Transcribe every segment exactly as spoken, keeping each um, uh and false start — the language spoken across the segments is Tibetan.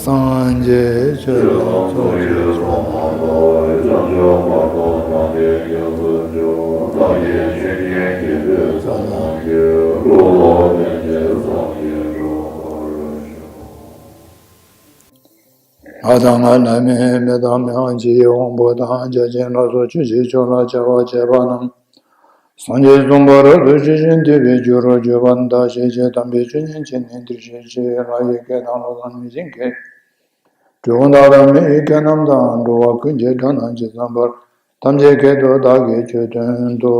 སངས་རྒྱས་ཆོས་དང་ཚོགས་ཀྱི་གཙོ་མོ་ལ། བྱང་ཆུབ་མ་ཐོབ་སངས་རྒྱས་རྒྱ་མཚོ་མཆོག །བདག་གིས་ཆོས་ཉན་དགེ་འདུན་ཚང་མ་མཆོད། བསླུ་བ་མེད་པའི་སངས་རྒྱས་འགྲུབ་པར་ཤོག །ང་དང་ང་ལ་མེད་མི་དང་མི་འམ་ཅི་ཡི་དབང་པོ་དང་། བརྒྱ་བྱིན་ལ་སོགས་ཆོས་ཀྱི་ཕྱོགས་ལ་སྐྱེ་བ་སྐྱེས་པ་རྣམས། སངས་རྒྱས་གསུངས་པ་རབ་ཏུ་ཞི་ཞིང་དད་པས་སྒྱུར་བར་གྱུར་པ་འདི་ལྟར་ཤེས་བྱའི་དམ་པའི་ཆོས་ཉན་བྱས་ནས་འདིར་གཤེགས་ཤིག །ལྷ་ཡི་སྐད་དང་ཀླུ་དང་མི་ཡི་སྐད། སྤྲུལ་སྐུ་དག་དང་མི་ཡི་སྐད་རྣམས་དང་། འགྲོ་བ་ཀུན་གྱི་སྒྲ་རྣམས་ཇི་ཙམ་པར། ཐམས་ཅད་སྐད་དུ་བདག་གིས་ཆོས་བསྟན་ཏོ།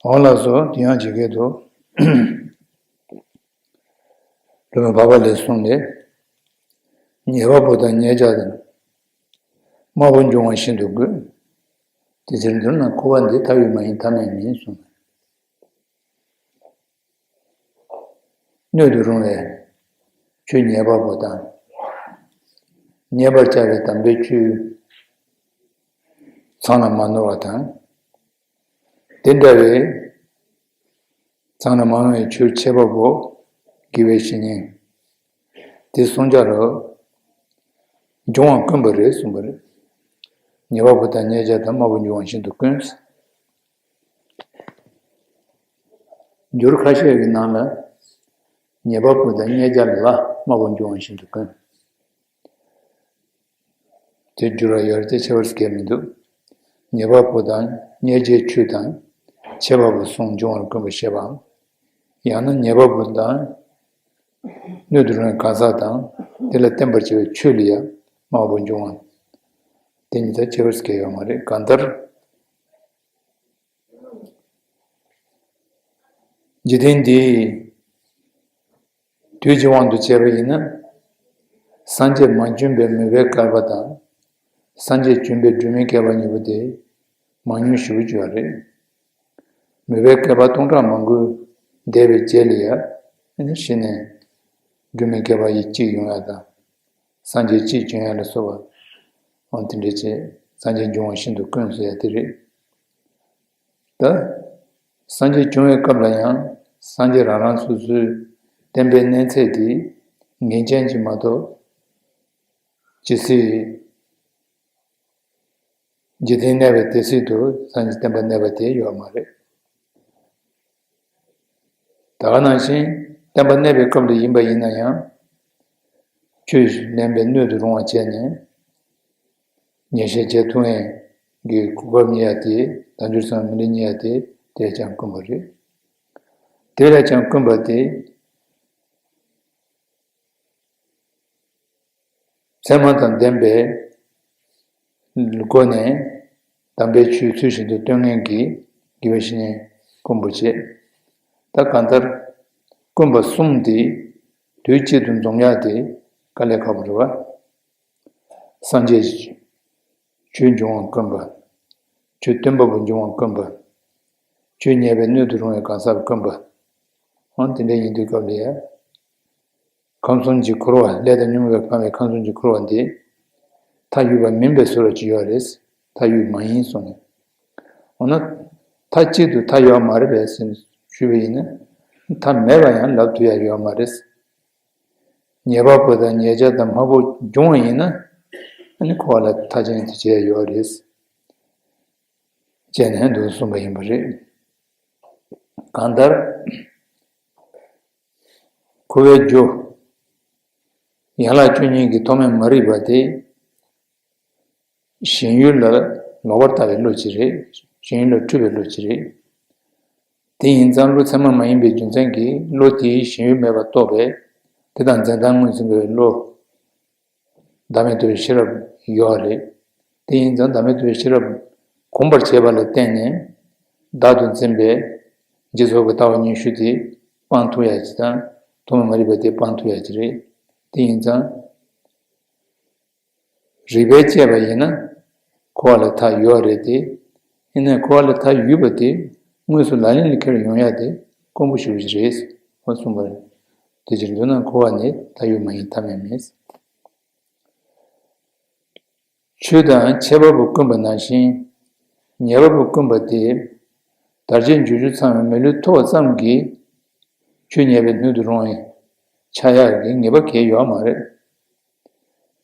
འོ་ལགས་སོ། དེ་ཡང་ཇི་སྐད་དུ། སློབ་དཔོན་འཕགས་པ་ལྷས་གསུངས་ཏེ། ཉེས་པ་པོ་དང་ཉེས་བྱ་དང་། དམའ་བོ་འབྱུང་བ་ཤིན་ཏུ་དཀོན། དེ་ཕྱིར་མདོར་ན་འཁོར་བ་འདི་མཐའ་ཡོད་མ་ཡིན་ཐ་མལ་མིན་གསུངས། སྣོད་དུ་རུང་བའི་ཆོས་ཉེས་པ་པོ་དང་། ཉེས་པར་བྱ་བའི་དམ་པའི་ཆོས་ཚང་ལ་མ་ནོར་བ་དང་། དེ་འདྲ་བའི་ཚང་ལ་མ་ནོར་བའི་ཆོས་ཆེ་བ་པོ་དགེ་བའི་བཤེས་གཉེན་དེ་གསུམ་ཆར་འབྱུང་བ་དཀོན་པ་རེད་གསུངས་པ་རེད། ཉེས་པ་པོ་དང་ཉེས་བྱ་དང་དམའ་བོ་འབྱུང་བ་ཤིན་ཏུ་དཀོན། འགྱུར་ཁ་ཤས་ཀྱི་ནང་ལ་ཉེས་པ་པོ་དང་ཉེས་བྱ་ལ་དམའ་བོ་འབྱུང་བ་ཤིན་ཏུ་དཀོན། དེ་འགྱུར་བ་ཡོད་རེད་དེ་ཁྱད་པར་གལ་མི་འདུག་ཉེས་པ་པོ་དང་ཉེས་བྱའི་ཆོས་དང་ཆེ་བ་པོ་གསུམ་འབྱུང་བར་དཀོན་པ་བཤད་པའམ། ཡང་ན་ཉེས་པ་པོ་དང་སྣོད་དུ་རུང་བའི་གང་ཟག་དང་དེ་ལ་བརྟེན་པར་བྱ་བའི་ཆོས་ལ་ཡང་དམའ་བོ་འབྱུང་བ། དེ་གཉིས་ལ་ཁྱད་པར་གལ་ཡོད་མ་རེད། གང་ལྟར། འཇིག་རྟེན་འདིའི་དུས་ཀྱི་དབང་དུ་བྱས་པ་ཡིན་ན། སངས་རྒྱས་མ་བྱོན་པའི་མོས་པའི་བསྐལ་པ་དང་། སངས་རྒྱས་བྱོན་པའི་སྒྲོན་མེའི་བསྐལ་པ་གཉིས་པོ་དེ་མང་ཉུང་ཞེ་པོ་ཅིག་ཡོད་རེད། མོས་པའི་བསྐལ་པ་སྟོང་ཕྲག་མང་པོ་འདས་པའི་རྗེས་ལ་ཡང་ཨ་ནི་གཞི་ནས་སྒྲོན་མེའི་བསྐལ་པ་ཡི་གཅིག་ཡོང་ཡ་དང་། སངས་རྒྱས་གཅིག་བྱོན་ཡ་ལ་སོགས་པ་འོ་དེ་འདྲ་བྱས། སངས་རྒྱས་འབྱུང་བ་ཤིན་ཏུ་དཀོན་ཟེར་ཡ་དེ་རེད། ད་སངས་རྒྱས་བྱུང་བའི་སྐབས་ལ་ཡང་སངས་རྒྱས་རང་རང་སོ་སོའི་བསྟན་པའི་གནས་ཚད་དེ་ངེས་ཅན་གྱི་མ་གཏོགས་ཇི་སྲིད་འཇིག་རྟེན་གནས་པའི་དེ་སྲིད་དུ་སངས་རྒྱས་བསྟན་པ་གནས་པ་དེ་ཡོད་མ་རེད། ད་ག་ནང་བཞིན་བསྟན་པ་གནས་པའི་སྐབས་ལ་ཡིན་པ་ཡིན་ན་ཡང་ཆོས་ལེན་པའི་སྣོད་དུ་རུང་བ་བྱས་ནས། ཉེས་བཤགས་བྱེད་ཐུབ་མཁན་གྱི་གོ་སྐབས་རྙེད་ཡ་དེ་དལ་འབྱོར་ཚང་མི་ལ་རྙེད་ཡ་དེ་དེ་ལས་ཀྱང་དཀོན་པ་རེད། དེ་ལས་ཀྱང་དཀོན་པ་དེ་ཚད་མ་དང་ལྡན་པའི་སྒོ་ནས་དམ་པའི་ཆོས་ཚུལ་བཞིན་དུ་སྟོན་མཁན་གྱི་དགེ་བའི་བཤེས་གཉེན་དཀོན་པོ་བྱས། ད་གང་ལྟར་དཀོན་པ་གསུམ་དེ་དུས་གཅིག་ཏུ་འཛོམས་ཡ་དེ་དཀའ་ལས་ཁག་པོ་རེད་བ། སངས་རྒྱས་ཆོས་འབྱུང་བ་དཀོན་པ། ཆོས་སྟོན་པ་པོ་འབྱུང་བ་དཀོན་པ། ཆོས་ཉན་པའི་སྣོད་དུ་རུང་བའི་གང་ཟག་དཀོན་པ། འོ་དེ་འདྲ་ཡིན་དུས་སྐབས་ལ་ཡ། ཁམས་གསུམ་གྱི་འཁོར་བ་ལས་དང་ཉོན་མོངས་པས་གང་བའི་ཁམས་གསུམ་གྱི་འཁོར་བ་འདི། མཐའ་ཡོད་པ་མིན་པའི་བཟོ་འདྲ་ཅིག་ཡོད་རེད། མཐའ་ཡོད་མ་ཡིན་གསུངས་ནས། འོ་ན། མཐའ་གཅིག་ཏུ་མཐའ་ཡོད་མ་རེད་པས་ཟེར་ཞུས་པ་ཡིན་ན། མཐའ་མེད་པ་ཡང་ལབ་ཐུབ་ཡ་ཡོད་མ་རེད། ཉེས་པ་པོ་དང་ཉེས་བྱ་དང་དམའ་བོ་འབྱུང་བ་ཡིན་ན། ཨ་ནི་འཁོར་བ་ལ་མཐའ་ཅན་དུ་བྱས་ཡོད་རེད། བྱས་ནས་འདུག་གསུངས་པ་ཡིན་པ་རེད། གང་ལྟར། འཁོར་བའི་རྒྱུ། ཡན་ལག་བཅུ་གཉིས་ཀྱི་ཐོག་མའི་མ་རིག་པ་དེ། ཞེན་ཡུལ་ལ་ལོག་པར་ལྟ་བའི་བློ་ཅིག་རེད། ཞེན་ཡུལ་ལ་འཁྲུལ་པའི་བློ་ཅིག་རེད། དེ་ཡིན་ཙང་བློ་ཚད་མ་མ་ཡིན་པའི་རྒྱུ་མཚན་གྱིས་བློ་དེའི་ཞེན་ཡུལ་མེད་པར་རྟོགས་པས་དེ་དང་འཛིན་སྟངས་ངོས་ཟིན་པའི་བློ། བདག་མེད་རྟོགས་པའི་ཤེས་རབ་ཡོད་རེད། དེ་ཡིན་ཙང་བདག་མེད་རྟོགས་པའི་ཤེས་རབ་གོམས་པར་བྱས་པ་ལ་བརྟེན་ནས་བདག་ཏུ་འཛིན་པའི་འཇིག་ཚོགས་ཀྱི་ལྟ་བ་ཉི་ཤུ་དེ་སྤང་ཐུབ་ཡ་ཅིག་དང་ཐོག་མ་མ་རིག་པ་དེ་སྤང་ཐུབ་ཡ་ཅིག་རེད། དེ་ཡིན་ཙང་། རིགས་པས་དཔྱད་པ་ཡིན་ན་འཁོར་བ་ལ་མཐའ་ཡོད་རེད་དེ། ཡིན་ནའི་འཁོར་བ་ལ་མཐའ་ཡོད་པ་དེ་དངོས་སུ་ལག་ལེན་ལ་འཁེལ་ཡོང་ཡ་དེ་དཀོན་པོ་ཞེ་པོ་ཞིག་རེད། ཨོ་གསུངས་པ་རེད། དེ་ཕྱིར་མདོར་ན་འཁོར་བ་ནི་མཐའ་ཡོད་མ་ཡིན་ཐ་མལ་མེད། ཆོས་དང་ཁྱད་པར་པོ་དཀོན་པ་ནང་བཞིན་ཉེས་པ་པོ་དཀོན་པ་དེ་དལ་བྱེད་འབྱོར་བཅུ་ཚང་བའི་མི་ལུས་ཐོབ་པ་ཙམ་གྱིས་ཆོས་ཉན་པའི་སྣོད་དུ་རུང་བའི་ ཆགས་ཡག་གི་ངེས་པ་གང་ཡང་ཡོད་མ་རེད།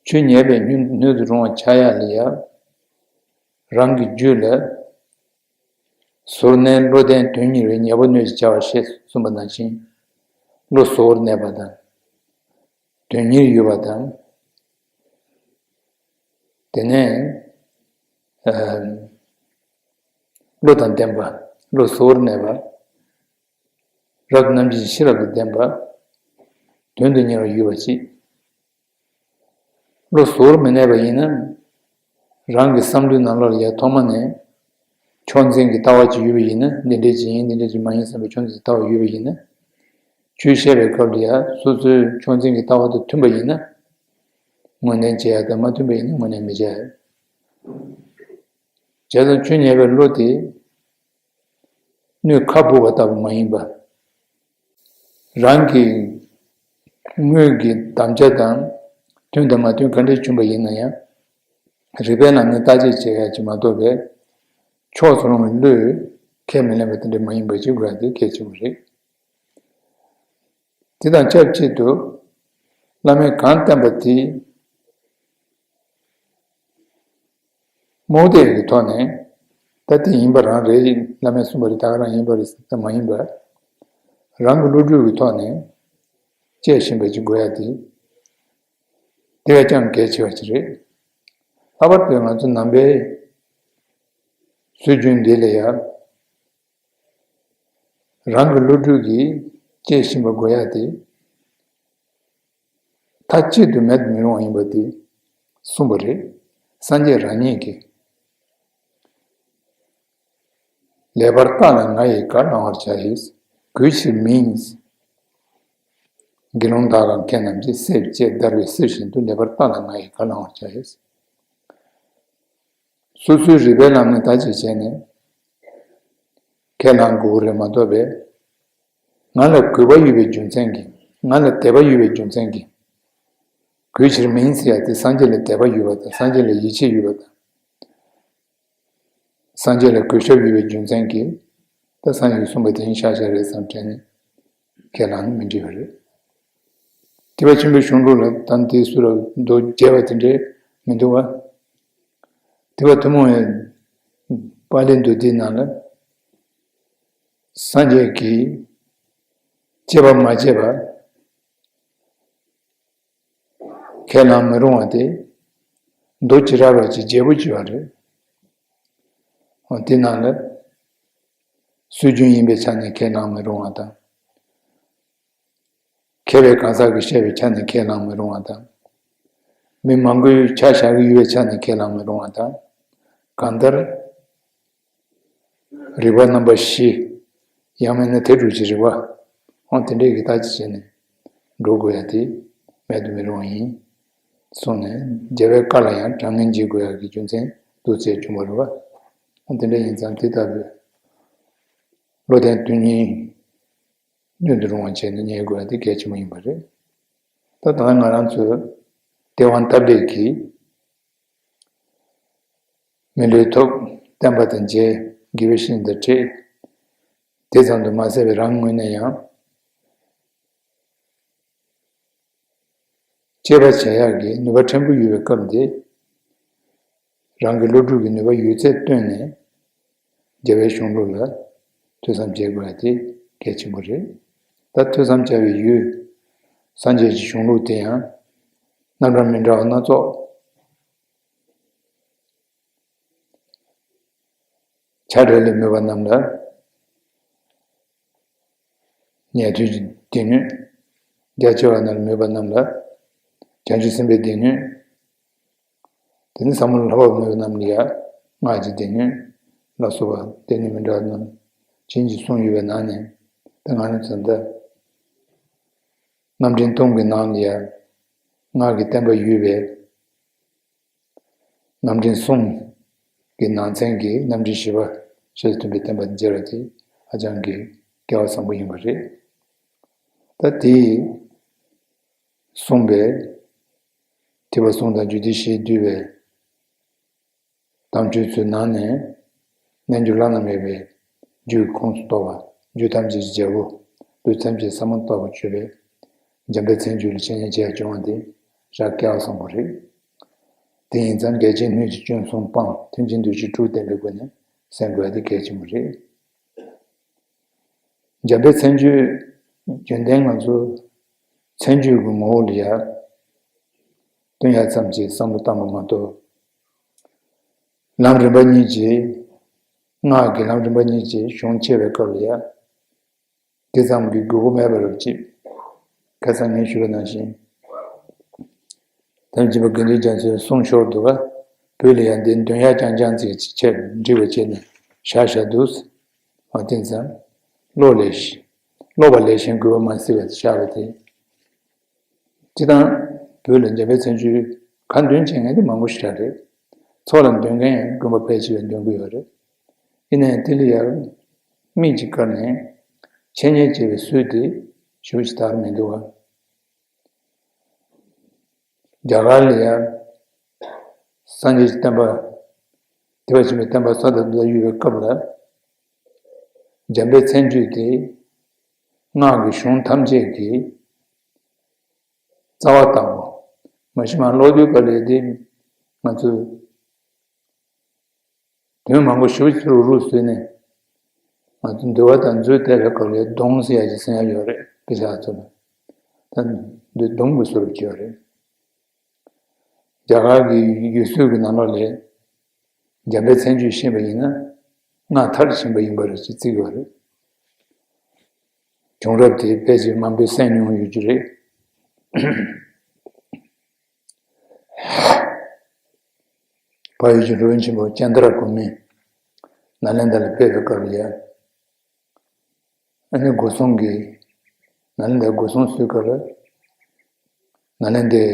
ཆོས་ཉན་པའི་སྣོད་སྣོད་དུ་རུང་བ་ཆགས་ཡག་ལ་ཡང་རང་གི་རྒྱུད་ལ་ཟུར་གནས་བློ་ལྡན་དོན་གཉེར་བའི་ཉེ་བོ་སྣོད་ཅེས་བྱ་བ་ཞེས་གསུངས་པ་ནང་བཞིན། བློ་ཟུར་གནས་པ་དང་། དོན་གཉེར་ཡོད་པ་དང་། དེ་ནས་ཨ་བློ་དང་ལྡན་པ། བློ་ཟུར་གནས་པ། རབ་ཏུ་རྣམ་འབྱེད་ཤེས་རབ་ཏུ་ལྡན་པ། དོན་དུ་གཉེར་བ་ཡོད་པ་ཅིག་བློ་ཟུར་མི་གནས་པ་ཡིན་ན། རང་གི་བསམ་བློའི་ནང་ལོགས་ལ་ཡང་ཐོག་མ་ནས་ཕྱོགས་འཛིན་གྱི་ལྟ་བ་ཅིག་ཡོད་པ་ཡིན་ན། འདི་འདྲས་ཅིག་ཡིན། འདི་འདྲས་ཅིག་མ་ཡིན་བསམ་པའི་ཕྱོགས་འཛིན་གྱི་ལྟ་བ་ཡོད་པ་ཡིན་ན། ཆོས་བཤད་པའི་སྐབས་ལ་ཡང་སོ་སོའི་ཕྱོགས་འཛིན་གྱི་ལྟ་བ་དང་མཐུན་པ་ཡིན་ན་ངོས་ལེན་བྱེད་ཡ་དང་། མ་མཐུན་པ་ཡིན་ན་ངོས་ལེན་མི་བྱེད་ཡ། བྱས་ཙང་ཆོས་ཉན་པའི་བློ་དེ་སྣོད་ཁ་སྦུབ་པ་ལྟ་བུ་མ་ཡིན་པ། རང་གི་དངོས་ཀྱི་དམ་བཅའ་དང་མཐུན་དང་མ་མཐུན་ག་འདྲས་བྱུང་པ་ཡིན་ན་ཡང་། རིགས་པའི་ལམ་ནས་བརྟག་དཔྱད་བྱེད་ཡ་ཅིག་མ་གཏོགས་པའི་ཕྱོགས་སུ་ལྷུང་བའི་བློས་ཁས་མི་ལེན་པ་དེ་འདྲ་མ་ཡིན་པ་ཅིག་དགོས་ཡ་དེ་གལ་ཆེན་པོ་རེད། དེ་དང་ཆབས་ཅིག་ཏུ་བླ་མས་གང་བསྟན་པ་དེ་རྨོངས་དད་ཀྱི་ཐོག་ནས་ད་དེ་ཡིན་པ་རང་རེད། བླ་མས་གསུངས་པ་རེད། ད་ག་རང་ཡིན་པ་རེད་ཟེར་ད་མ་ཡིན་པ། རང་གི་བློ་གྲོས་ཀྱི་ཐོག་ནས་དཔྱད་ཤེས་པ་ཅིག་དགོས་ཡ་དེ། དེ་བས་ཀྱང་གལ་ཆེ་བ་ཅིག་རེད། ལྷག་པར་དུ་ང་ཚོ་ནང་པའི་སྲོལ་རྒྱུན་འདི་ལ་ཡང་རང་གི་བློ་གྲོས་ཀྱིས་དཔྱད་ཤེས་པ་དགོས་ཡ་དེ་མཐའ་གཅིག་ཏུ་མེད་དུ་མི་རུང་བ་ཡིན་པ་དེ་གསུངས་པ་རེད། སངས་རྒྱས་རང་ཉིད་ཀྱིས། ལེགས་པར་བརྟགས་ལ་ང་ཡིས་ག་ལ་བླང་བར་བྱ་ཞེས། གུས་ཕྱིར་མིན། དགེ་སློང་དག་དང་མཁས་རྣམས་ཀྱིས། བསྲེགས་བཅད་བརྡར་བའི་གསེར་བཞིན་དུ། ལེགས་པར་བརྟགས་ལ་ང་ཡིས་ག་ལ་བླང་བར་བྱ་ཞེས། སོ་སོའི་རིགས་པའི་ལམ་ནས་བརྟག་དཔྱད་བྱས་ནས་ཁས་བླང་དགོས་རེད་མ་གཏོགས་པས། ང་ལ་གུས་པ་ཡོད་པའི་རྒྱུ་མཚན་གྱིས། ང་ལ་དད་པ་ཡོད་པའི་རྒྱུ་མཚན་གྱིས། གུས་ཕྱིར་མིན་ཟེར་ཡ་དེ་སངས་རྒྱས་ལ་དད་པ་ཡོད་པ་དང་། སངས་རྒྱས་ལ་ཡིད་ཆེས་ཡོད་པ་དང་། སངས་རྒྱས་ལ་གུས་ཞབས་ཡོད་པའི་རྒྱུ་མཚན་གྱིས། ད་སངས་རྒྱས་ཀྱིས་གསུངས་པ་དེ་ཡིན་ཤག་ཤག་རེད་བསམ་དྲན་ནས་ཁས་བླངས་ན་མི་འགྲིག་པ་རེད། ཐེག་པ་ཆེན་པོའི་གཞུང་ལུགས་ལ་ད་དེ་སུ་ལ་མདོ་རྒྱས་པ་དེ་འདྲས་མི་འདུག་བ། ཐེག་པ་ཐུན་མོང་བའི་པཱ་ལིའི་མདོ་སྡེའི་ནང་ལ། སངས་རྒྱས་ཀྱིས་བཅས་པ་མ་བྱས་པ་ཁས་བླངས་མི་རུང་བ་དེ། མདོ་ཇི་ལྟར་བ་ཅིག་བརྗེ་པོ་བྱས་པ་རེད། འོ་དེ་ནང་ལ་སྲོལ་རྒྱུན་ཡིན་པའི་ཆ་ནས་ཁས་བླངས་མི་རུང་བ་དང་། མཁས་པའི་གང་ཟག་གིས་བཤད་པའི་ཆ་ནས་ཁས་བླངས་མི་རུང་བ་དང་། མི་མང་པོས་ཆ་བཞག་གི་ཡོད་པའི་ཆ་ནས་ཁས་བླངས་མི་རུང་བ་དང་། གང་ལྟར། རིགས་པ་རྣམ་པ་བཞི། ཡང་མིན་ན་དེ་དྲུག་གི་རིགས་པ། འོ་དེ་འདྲས་ཀྱི་བརྟག་དཔྱད་བྱས་ནས་འགྲོ་དགོས་ཡ་དེ་མེད་དུ་མི་རུང་བ་ཡིན། གསུངས་ནས་རྒྱལ་བའི་བཀའ་ལ་ཡང་དྲང་ངེས་འབྱེད་དགོས་ཡ་གི་རྒྱུ་མཚན་འདུག་ཅེས་བྱུང་བ་རེད་བ། འོ་དེ་འདྲ་ཡིན་ཙང་དེ་ལྟ་བུའི་བློ་ལྡན་དོན་གཉེར་སྣོད་དུ་རུང་བ་བྱས་ནས་ཉན་དགོས་ཡ་དེ་གལ་ཆེན་པོ་ཡིན་པ་རེད། ད་ད་ང་རང་ཚོའི་སྟེས་དབང་ཐབས་ལེགས་ཀྱིས། མི་ལུས་ཐོབ། བསྟན་པ་དང་མཇལ། དགེ་བའི་བཤེས་གཉེན་དང་འཕྲད། དེ་ཙམ་དུ་མ་ཟད་པའི་རང་ངོས་ནས་ཡང་། དཔྱད་པ་བྱེད་ཡག་གི་ནུས་པ་ཕྲན་བུ་ཡོད་པའི་སྐབས་འདི། རང་གི་བློ་གྲོས་ཀྱི་ནུས་པ་ཡོད་ཚད་བཏོན་ནས། རྒྱལ་བའི་གཞུང་ལུགས་ལ་ཐོས་བསམ་བྱེད་དགོས་ཡ་དེ་གལ་ཆེན་པོ་རེད། ད་ཐོས་བསམ་བྱ་བའི་ཡུལ། སངས་རྒྱས་ཀྱི་གཞུང་ལུགས་དེ་ཡང་རྣམ་གྲངས་མི་འདྲ་བ་སྣ་ཚོགས། བྱ་བྲལ་ལས་མོས་པ་རྣམས་ལ་ཉན་ཐོས་ཀྱི་སྡེ་སྣོད། རྒྱ་ཆེ་བ་རྣམས་ལ་མོས་པ་རྣམས་ལ་བྱང་ཆུབ་སེམས་དཔའི་སྡེ་སྣོད། དེ་ནས་ཟབ་མོ་ལ་བསླབ་པ་མོས་པ་རྣམས་ལ་ཡང་སྔགས་ཀྱི་སྡེ་སྣོད་ལ་སོགས་པ་སྡེ་སྣོད་མི་འདྲ་བ་རྣམས་བྱིན་གྱིས་གསུངས་ཡོད་པའི་ནང་ནས། ད་ང་རང་ཚོ་འདི་རྣམ་འདྲེན་སྟོང་གི་ནང་ལ་ཡང་སྔགས་ཀྱི་བསྟན་པ་ཡོད་པས། རྣམ་འདྲེན་གསུམ་གྱི་ནང་ཚན་གྱི་རྣམ་འདྲེན་བཞི་པ་ཞེས་སུ་མཐུན་པའི་བསྟན་པ་འདི་མཇལ་བ་དེ་ཧ་ཅང་གི་སྐལ་བ་བཟང་པོ་ཡིན་པ་རེད། ད་དེས་གསུངས་པའི་ཐེག་པ་གསུམ་དང་རྒྱུད་སྡེ་བཞིས་བསྡུས་པའི་དམ་ཆོས་ཚོའི་ནང་ནས་རྣལ་འབྱོར་བླ་ན་མེད་པའི་རྒྱུད་ཁོངས་སུ་གཏོགས་པ། རྒྱུད་ཐམས་ཅད་ཀྱི་རྒྱལ་པོ། ལུས་ཐམས་ཅད་ཟབ་མོ་ལྟ་བུར་གྱུར་པའི་ འཇམ་དཔལ་མཚན་བརྗོད་ལ་འཆད་ཉན་བྱས་བྱུང་བ་དེ་ཞག་བརྒྱ་གསུངས་པ་རེད། དེ་ཡིན་ཙང་འགལ་རྐྱེན་སྣོད་ཀྱི་སྐྱོན་གསུམ་སྤངས། མཐུན་རྐྱེན་འདུ་བྱེད་དྲུག་ལྡན་པའི་སྒོ་ནས་གསན་དགོས་པ་དེ་གལ་ཆེན་པོ་རེད། འཇམ་དཔལ་མཚན་བརྗོད་རྒྱུན་ལྡན་ང་ཚོ་མཚན་བརྗོད་ཀྱི་ངོ་བོ་ལ་ཡ་སྟོན་ཡ་ཙམ་གྱིས་བསམ་བློ་བཏང་བ་མ་གཏོགས། ལམ་རིམ་པ་གཉིས་ཀྱི། སྔགས་ཀྱི་ལམ་རིམ་པ་གཉིས་ཀྱི་གཞུང་འཆད་པའི་སྐབས་ལ་ཡ། དེ་ཙམ་གྱི་དགོས་མཁོ་མེད་པ་རེད་ཅེས། ཁ་སང་ངས་ཞུས་པ་ནང་བཞིན། དམ་ཆེན་པ་དགེ་འདུན་རྒྱ་མཚོས་གསུངས་ཤོར་འདུག་ག་བོད་ལ་ཡང་འདི་འདོན་ཡག་རྐྱང་རྐྱང་ཅིག་ཆེད་འབྲི་བ་བྱས་ནས་བཞག་བཞག་འདུག་ཨ་དེ་ཙམ་ཀློག་ལས་ཤེས། ཀློག་པ་ལས་གཞན་དགོས་པ་མ་སྲིད་པ་བཞག་པ་དེ། སྤྱིར་བཏང་བོད་ལ་འཇམ་དཔལ་མཚན་བརྗོད་ག་འདོན་བྱེད་མཁན་དེ་མང་པོ་ཞིག་རེད། ཚོགས་ལ་འདོན་མཁན་ཡང་དགོན་པ་ཕལ་ཆེ་བས་འདོན་གྱི་ཡོད་རེད། ཡིན་ནའི་དེ་ལ་ཡང་མིག་ཅིག་བཀར་ནས་འཆད་ཉན་བྱེད་པའི་སྲོལ་དེ་ཞེ་པོ་ཅིག་དར་མི་འདུག་བ། རྒྱ་གར་ལ་ཡང་སངས་རྒྱས་ཀྱི་བསྟན་པ། ཐེག་པ་ཆེན་པོའི་བསྟན་པ་ས་དང་རྡུལ་དུ་གཡུག་པའི་སྐབས་ལ། འཇམ་དཔལ་མཚན་བརྗོད་དེ་སྔགས་ཀྱི་གཞུང་ཐམས་ཅད་ཀྱི་རྩ་བ་ལྟ་བུ། མ་གཞི་མ་ཀློག་དུས་སྐབས་ལ་དེ་ང་ཚོས་དོན་མང་པོ་ཞེ་པོ་ཅིག་རུག་རུག་བཟོས་ནས། ང་ཚོ་འདུལ་བ་དང་མཛོད་བལྟས་པའི་སྐབས་ལ་སྡོམ་ཟེར་ཡག་ཅིག་ཟེར་ཡག་ཡོད་རེད། དཔེ་ཆ་ཚོ་ལ། ད་འདི་སྡོམ་གྱི་བཟོ་འདྲ་ཅིག་ཡོད་རེད། རྒྱ་གར་གྱི་ཡུལ་སྲོལ་གྱི་ནང་ལོགས་ལ་འཇམ་དཔལ་མཚན་བརྗོད་ཤེས་པ་ཡིན་ན་སྔགས་མཐར་ཕྱིན་པ་ཡིན་པ་རེད་ཅེས་བརྩི་གི་ཡོད་རེད། བྱུང་རབས་དེ་ཕལ་ཆེར་མང་པོས་གསན་མྱོང་ཡོད་ཀྱི་རེད། བལ་ཡུལ་གྱི་འགྲོ་བ་ཆེན་པོ་ཙནྡྲ་གོ་མི་ནཱ་ལེནྡྲ་ལ་ཕེབས་པའི་སྐབས་ལ་ཡ། ཨ་ནི་སྒོ་སྲུང་གིས། ནཱ་ལེནྡྲ་སྒོ་སྲུང་བཟོས་སྐབས་ལ། ནཱ་ལེནྡྲའི་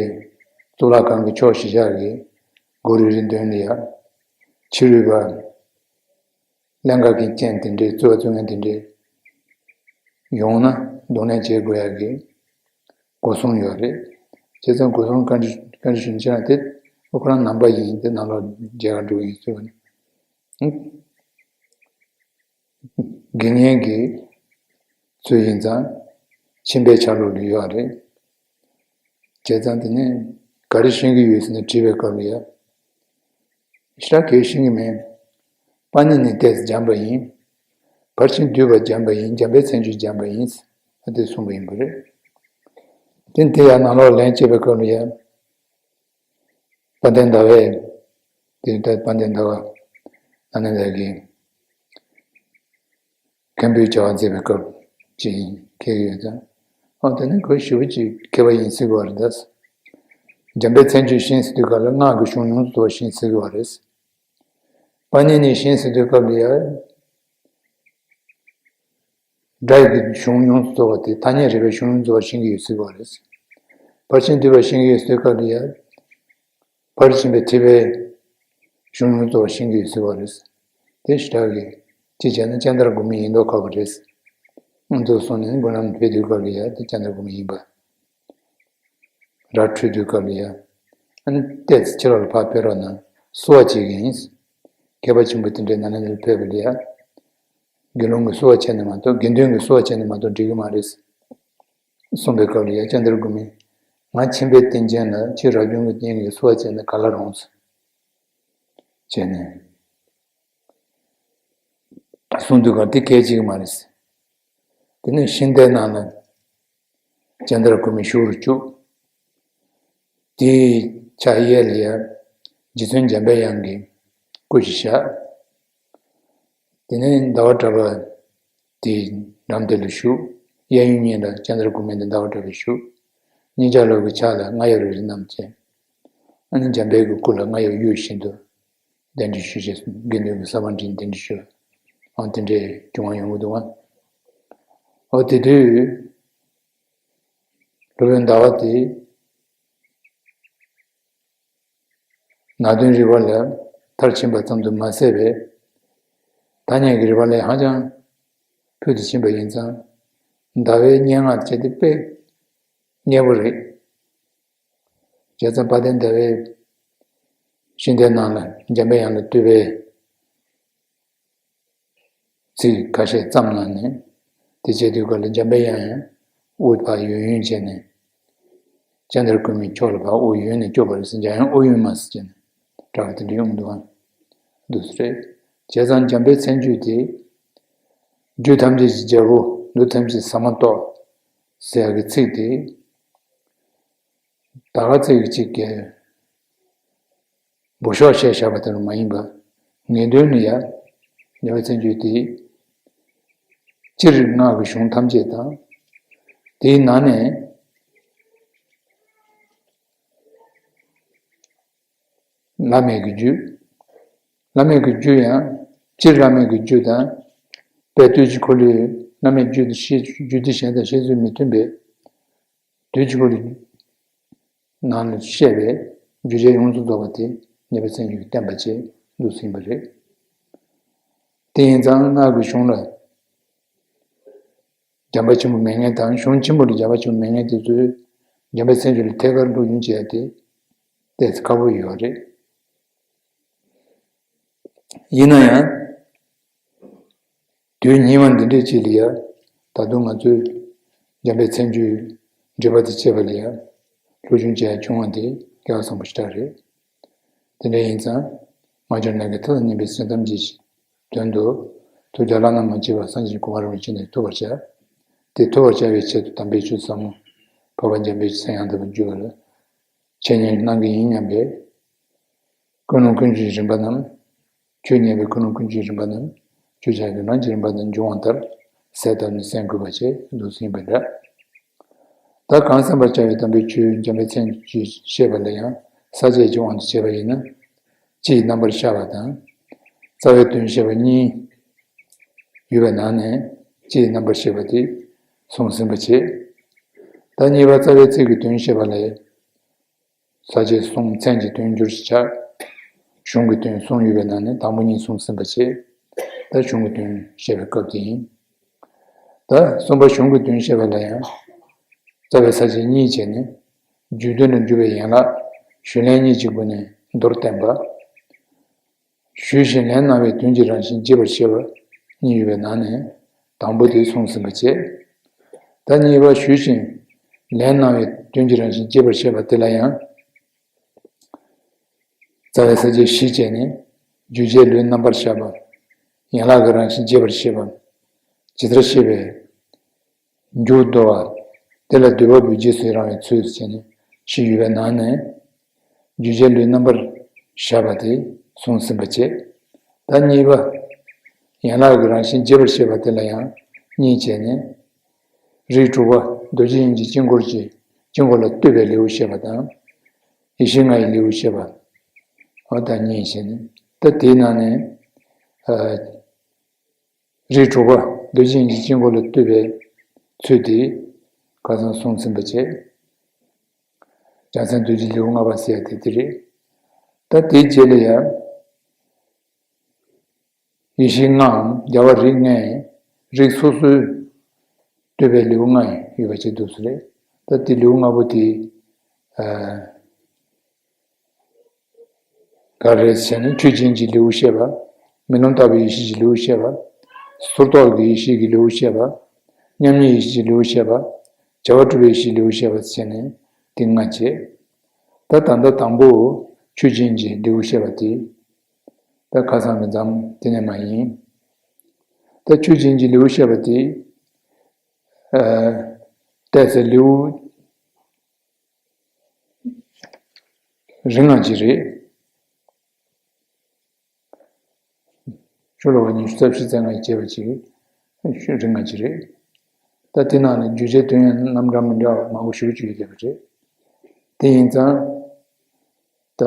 གཙུག་ལག་ཁང་གི་ཕྱོགས་བཞི་ཆ་གི་སྒོ་རེ་རེའི་མདུན་ལ་ཡ། ཕྱི་རོལ་པ། ཀླན་ཀ་གི་རྐྱེན་དེ་འདྲའི་རྩོད་པ་རྩོད་མཁན་དེ་འདྲའི་ཡོང་ན་གདོང་ལེན་བྱེད་དགོས་ཡག་གི་སྒོ་སྲུང་ཡོད་རེད། བྱས་ཙང་སྒོ་སྲུང་བཀའ་འདྲི་བཀའ་འདྲི་ཞུ་ན་ཅི་ན་དེ་ཁོ་རང་ནང་པ་ཡིན། དེ་ནང་ལོགས་མཇལ་ཁ་འགྲོ་གི་ཡིན་ཟེར་བ་ནི། དགེ་བསྙེན་གྱི་ཚུལ་ཡིན་ཙང་ཁྱིམ་པའི་ཆ་ལུགས་ལ་ཡོད་རེད། བྱས་ཙང་དེ་ནས་ག་རེ་ཤེས་ཀྱི་ཡོད་ཟེར་ནས་དྲིས་པའི་སྐབས་ལ་ཡ། ཞེ་དྲག་གས་ཤེས་ཀྱི་མེད། པཱ་ཎི་ནི་ཏོག་ཙམ་སྦྱངས་པ་ཡིན། ཕར་ཕྱིན་བསྡུས་པ་སྦྱངས་པ་ཡིན། འཇམ་དཔལ་མཚན་བརྗོད་སྦྱངས་པ་ཡིན། ཨ་དེ་གསུངས་པ་ཡིན་པ་རེད། དེ་དེ་ཡང་ནང་ལོགས་ལན་བྱེད་པའི་སྐབས་ལ་ཡ། དཔལ་ལྡན་ཟླ་བས། དེ་ལྟར་དཔལ་ལྡན་ཟླ་བ་ནཱ་ལེནྡྲ་གི་མཁན་པོའི་བྱ་བ་མཛད་པའི་སྐབས་ཅིག་ཡིན་ཁེལ་ཡོད་ཙང་། ཨ་དེ་ནི་ཁོས་ཞེ་པོ་ཅིག་མཁས་པ་ཡིན་སྲིད་པ་རེད་ད། འཇམ་དཔལ་མཚན་བརྗོད་ཤེས་ཟེར་དུས་སྐབས་ལ་སྔགས་ཀྱི་གཞུང་ཡོངས་སུ་རྫོགས་པ་ཤེས་སྲིད་པ་རེད། པཱ་ཎི་ནི་ཤེས་ཟེར་དུས་སྐབས་ལ་ཡ། སྒྲ་ཡི་གཞུང་ཡོངས་སུ་རྫོགས་པ་དེ་ཐ་སྙད་རིག་པའི་གཞུང་ཡོངས་རྫོགས་པ་ཤེས་ཀྱི་ཡོད་སྲིད་པ་རེད། ཕར་ཕྱིན་བསྡུས་པ་ཤེས་ཀྱི་ཡོད་སྲིད་སྐབས་ལ་ཡ། ཕར་ཕྱིན་པའི་ཐེག་པའི་གཞུང་ཡོངས་རྫོགས་པ་ཤེས་ཀྱི་ཡོད་སྲིད་པ་རེད། དེ་ཞེ་དྲག་གི་གཅིག་བྱས་ན་ཙནྡྲ་གོ་མི་ཡིན་མདོག་ཁ་པོ་རེད། ང་ཚོ་སོང་ནས་སྒོ་ནང་ཕེབས་དུས་སྐབས་ལ་ཡ་དེ་ཙནྡྲ་གོ་མི་ཡིན་པ། ར་འཕྲོད་དུས་སྐབས་ལ་ཡ། ཨ་ནི་ཏོག་ཙམ་ཕྱི་ལོགས་ལ་ཕར་ཕེབས་རོགས་གནང་། བསུ་བ་བྱེད་ཀྱི་ཡིན། མཁས་པ་ཆེན་པོ་དེ་འདྲའི་ནཱ་ལེནྡྲར་ཕེབས་པ་ལ་ཡ། དགེ་སློང་གིས་བསུ་བ་བྱས་ནས་མ་གཏོགས། དགེ་འདུན་གྱིས་བསུ་བ་བྱས་ནས་མ་གཏོགས་འགྲིག་གི་མ་རེད། གསུངས་པའི་སྐབས་ལ་ཡ་ཙནྡྲ་གོ་མིས། ང་ཁྱིམ་པའི་རྟེན་ཅན་ལ་ཁྱེད་རབ་བྱུང་གི་རྟེན་གྱིས་བསུ་བ་བྱས་ན་ག་ལ་རུང་། བྱས་ནས། གསུངས་དུས་སྐབས་དེ་གལ་ཆེ་གི་མ་རེད། དེ་ནས་ཤིང་རྟའི་ནང་ལ་ཙནྡྲ་གོ་མི་བཞུགས་རུ་བཅུག་དེའི་ཕྱག་གཡས་ལ་ཡ་རྗེ་བཙུན་འཇམ་པའི་དབྱངས་ཀྱི་སྐུ་ཞིག་བཞག་དེ་ནས་ཟླ་བ་གྲགས་པ་དེའི་འགྲམ་དེ་ལ་བཞུགས། གཡས་གཡོན་གཉིས་ལ་ཙནྡྲ་གོ་མི་དང་ཟླ་བ་གྲགས་པ་བཞུགས། གཉིས་ཆ་ལོགས་ཀྱི་ཕྱག་ལ་རྔ་ཡབ་རིལ་བུ་བསྣམས་བྱས། ཨ་ནི་འཇམ་དཔལ་གྱི་སྐུ་ལ་རྔ་ཡབ་གཡུག་བཞིན་དུ་གདན་འདྲེན་ཞུས་བྱས། དགེ་འདུན་གྱི་ས་པཎ་བྲིས་གདན་འདྲེན་ཞུས། ཨང་དེ་འདྲའི་བྱུང་བ་ཡོང་གི་འདུག་ཨང་། ཨོ་དེ་དུས་སློབ་དཔོན་ཟླ་བ་དེ་ནང་དོན་རིག་པ་ལ་མཐར་ཕྱིན་པ་ཙམ་དུ་མ་ཟད་པའི་ཐ་སྙད་ཀྱི་རིག་པ་ལ་ཧ་ཅང་ཕུལ་དུ་ཕྱིན་པ་ཡིན་ཙང་། ཟླ་བའི་སྙན་ངག་བཅས་དེ་དཔེ་སྙན་པོ་རེད། བྱས་ཙང་དཔལ་ལྡན་ཟླ་བས་ཤིང་རྟའི་ནང་ལ་འཇམ་པའི་དབྱངས་ལ་བསྟོད་པའི་ཚིག་ཁ་ཤས་བརྩམས་གནང་ནས། དེ་བྱས་དུས་སྐབས་ལ་འཇམ་པའི་དབྱངས་ཡང་དབུ་ཕར་ཡོན་ཡོན་བྱས་ནས་ ཅན་དར་ཀུན་མའི་ཕྱོགས་ལ་ཕར་ཨོ་ཡོན་ནས་སྐྱོབ་པ་རེད་ཟེར། འཇམ་དབྱངས་ཨོ་ཡོན་མ་ཟེར་བྱས་ནས་གྲགས་པ་དེ་འདྲ་ཡོང་འདུག་ཨང་། འདུག་སེ་རེད། བྱས་ཙང་འཇམ་དཔལ་མཚན་བརྗོད་དེ། རྒྱུད་ཐམས་ཅད་ཀྱི་རྒྱལ་པོ། འདུལ་ཐམས་ཅད་ཟ་མ་ཏོག་ཟེར་ཡག་གི་ཚིག་དེ། ད་ག་ཚིག་གི་གཅིག་གི་འབུ་ཤོག་བཤད་བཞག་པ་དེ་རུ་མ་ཡིན་པ། ངེས་དོན་ནི་ཡ། འཇམ་དཔལ་མཚན་བརྗོད་དེ། སྤྱིར་སྔགས་ཀྱི་གཞུང་ཐམས་ཅད་དང་། དེའི་ནང་ནས། བླ་མེད་ཀྱི་རྒྱུད། བླ་མེད་ཀྱི་རྒྱུད་ཡང་། སྤྱིར་བླ་མེད་ཀྱི་རྒྱུད་དང་། དཔལ་དུས་ཀྱི་འཁོར་ལོའི་བླ་མེད་རྒྱུད་དུ་བཤད། རྒྱུད་སྡེ་གཞན་དང་བཤད་ཚུལ་མི་མཐུན་པའི། དུས་ཀྱི་འཁོར་ལོའི་ནང་ལ་བཤད་པའི་རྒྱུད་ཆེན་ཡོངས་སུ་རྫོགས་པ་དེ་ཉེ་བའི་མཚན་ཉིད་ཀྱིས་བསྟན་པ་བཅས་འདུག་ཟིན་པ་རེད། དེ་ཡིན་ཙང་སྔགས་ཀྱི་གཞུང་ལ། འཇམ་དཔལ་ཆེན་པོ་མེད་མཁན་དང་། གཞུང་ཆེན་པོ་ལ་འཇམ་དཔལ་ཆེན་པོ་མེད་མཁན་དེ་ཚོས་འཇམ་དཔལ་མཚན་བརྗོད་ལ་ཐད་ཀར་སློབ་སྦྱོང་བྱེད་ཡ་དེ་ཏོག་ཙམ་ཁག་པོ་ཡོད་རེད། ཡིན་ན་ཡང་། དུས་སྙིགས་མ་འདི་འདྲའི་ཅིག་ལ་ཡ། ད་དུང་ང་ཚོས་འཇམ་དཔལ་མཚན་བརྗོད་འགྲེལ་པ་དང་བཅས་པ་ལ་ཡ། སློབ་སྦྱོང་བྱེད་ཡ་བྱུང་བ་དེ་སྐལ་བ་བཟང་པོ་ཞེ་དྲག་རེད། དེ་འདྲ་ཡིན་ཙང་། མ་གྱུར་ནམ་མཁའི་མཐའ་དང་མཉམ་པའི་སེམས་ཐམས་ཅད་ཀྱི་དོན་དུ། ཐུགས་ཀྱི་བླ་ན་མ་མཆིས་པ་སངས་རྒྱས་ཀྱི་གོ་འཕང་རིན་པོ་ཆེ་ནི་ཐོབ་པར་བྱ། དེ་ཐོབ་པར་བྱ་བའི་ཆེད་དུ་དམ་པའི་ཆོས་ཟབ་མོ་འཕགས་པ་འཇམ་དཔལ་གྱི་མཚན་ཡང་དག་པར་བརྗོད་པ་ལ་འཆད་ཉན་གནང་གི་ཡིན་སྙམ་པས། ཀུན་སློང་ཀུན་སྤྱོད་རིམ་པ་རྣམས། ཆོས་ཉན་པའི་ཀུན་སློང་ཀུན་སྤྱོད་རིམ་པ་རྣམས། ཆོས་ཆགས་ཀྱི་ལམ་གྱི་རིམ་པ་རྣམས་འབྱུང་བ་ལྟར་གསལ་བཏབ་ནས་གསན་དགོས་པ་བཅས་འདུག་ཟིན་པ་འདྲ། ད་གང་གསན་པར་བྱ་བའི་དམ་པའི་ཆོས་འཇམ་དཔལ་མཚན་བརྗོད་བཤད་པ་ལ་ཡང་ས་བཅད་ཀྱི་དབང་དུ་བྱས་པ་ཡིན་ན། སྤྱིའི་རྣམ་པར་བཤད་པ་དང་། རྩ་བའི་དོན་བཤད་པ་གཉིས་ཡོད་པའི་ནང་ནས་སྤྱིའི་རྣམ་པར་བཤད་པ་དེ་གསུངས་ཟིན་པ་བྱས། ད་གཉིས་པ་རྩ་བའི་ཚིག་གི་དོན་བཤད་པ་ལས། ས་བཅད་གསུམ་མཚན་གྱི་དོན་བསྒྱུར་ཞེས་བྱ། གཞུང་གི་དོན་གསུམ་ཡོད་པའི་ནང་ནས་དང་པོ་གཉིས་གསུངས་ཟིན་པ་བྱས། ད་གཞུང་གི་དོན་བཤད་པའི་སྐབས་དེ་ཡིན། ད་གསུམ་པ་གཞུང་གི་དོན་བཤད་པ་ལ་ཡང་། རྩ་བའི་ས་བཅད་གཉིས་བྱས་ནས། རྒྱུད་དོན་ལ་འཇུག་པའི་ཡན་ལག་ཞུས་ལན་གཉིས་ཀྱི་སྒོ་ནས་མདོར་བསྟན་པ། ཞུས་ཤིང་ལན་གནང་བའི་དོན་གྱི་རང་བཞིན་རྒྱས་པར་བཤད་པ་གཉིས་ཡོད་པའི་ནང་ནས་དང་པོ་དེ་གསུངས་ཟིན་པ་བྱས། ད་གཉིས་པ་ཞུས་ཤིང་ལན་གནང་བའི་དོན་གྱི་རང་བཞིན་རྒྱས་པར་བཤད་པ་དེ་ལ་ཡང་། རྩ་བའི་ས་བཅད་བཞི་བྱས་ནས་རྒྱུད་བྱེད་ལུས་རྣམ་པར་བཞག་པ། ཡན་ལག་གི་རང་བཞིན་རྒྱས་པར་བཤད་པ། ཇི་ལྟར་བཤད་པའི་མཇུག་བསྡུ་བ། དེ་ལ་སྡུད་པ་པོའི་རྗེས་སུ་ཡི་རང་བའི་ཚུལ་ཟེར་ནས་བཞི་ཡོད་པའི་ནང་ནས། རྒྱུད་བྱེད་ལུས་རྣམ་པར་བཞག་པ་དེ་གསུངས་ཟིན་པ་བྱས། ད་གཉིས་པ། ཡན་ལག་གི་རང་བཞིན་རྒྱས་པར་བཤད་པ་དེ་ལ་ཡང་གཉིས་བྱས་ནས། རིགས་དྲུག་པ་རྡོ་རྗེ་དབྱིངས་ཀྱི་དཀྱིལ་འཁོར་གྱི་དཀྱིལ་འཁོར་ལ་ལྟོས་པའི་ལེའུ་བཤད་པ་དང་། ཡེ་ཤེས་ལྔ་ཡི་ལེའུ་བཤད་པ། འོ་ད་གཉིས་བྱས་ནས། ད་དེའི་ནང་ནས། ཨ། རིགས་དྲུག་པ་རྡོ་རྗེ་དབྱིངས་ཀྱི་དཀྱིལ་འཁོར་ལ་ལྟོས་པའི་ཚུལ་དེ་ཁ་སང་གསུངས་ཟིན་པ་བྱས། བྱང་སེམས་རྡོ་རྗེ་ལེའུ་ལྔ་པ་ཟེར་ཡ་དེ་དེ་རེད། ད་དེའི་རྗེས་ལ་ཡང་ཡེ་ཤེས་ལྔའམ་རྒྱལ་བ་རིགས་ལྔའི་རིགས་སོ་སོའི་ལྟོས་པའི་ལེའུ་ལྔ་ཡོད་པ་བྱས་འདུག་སེ་རེད། ད་དེ་ལེའུ་ལྔ་པོ་དེ། ཨ། ག་རེ་རེད་ཟེར་ན། ཆོས་ཅན་གྱི་ལེའུ་བཤད་པ། རྨི་ལམ་ལྟ་བུའི་ཡེ་ཤེས་ཀྱི་ལེའུ་བཤད་པ། སོར་རྟོག་གི་ཡེ་ཤེས་ཀྱི་ལེའུ་བཤད་པ། མཉམ་ཉིད་ཡེ་ཤེས་ཀྱི་ལེའུ་བཤད་པ། བྱ་བ་གྲུབ་པའི་ཡེ་ཤེས་ཀྱི་ལེའུ་བཤད་པ་བྱས་ནས་དེ་ལྔ་བྱས། ད་ད་ལྟ་དང་པོ་ཆོས་ཅན་གྱི་ལེའུ་བཤད་པ་དེ། ད་ཁ་སང་གི་མཚམས་དེ་ནས་མ་ཡིན། ད་ཆོས་ཅན་གྱི་ལེའུ་བཤད་པ་དེ། ཨ། ཏོག་ཙམ་ལེའུ་རིང་ང་ཅིག་རེད། ཤོ་ལོ་ཀ་ཉི་ཤུ་རྩ་བཞི་རྩ་ལྔ་ཡིས་བྱས་པ་ཅིག་རིང་ང་ཅིག་རེད། ད་དེ་ནང་ནས་རྒྱུད་བྱེད་དོན་ཡང་རྣམ་གྲངས་མི་འདྲ་བ་མང་པོ་ཞེ་པོ་ཅིག་ཡོད་བསྡད་པ་རེད། དེ་ཡིན་ཙང་། ད་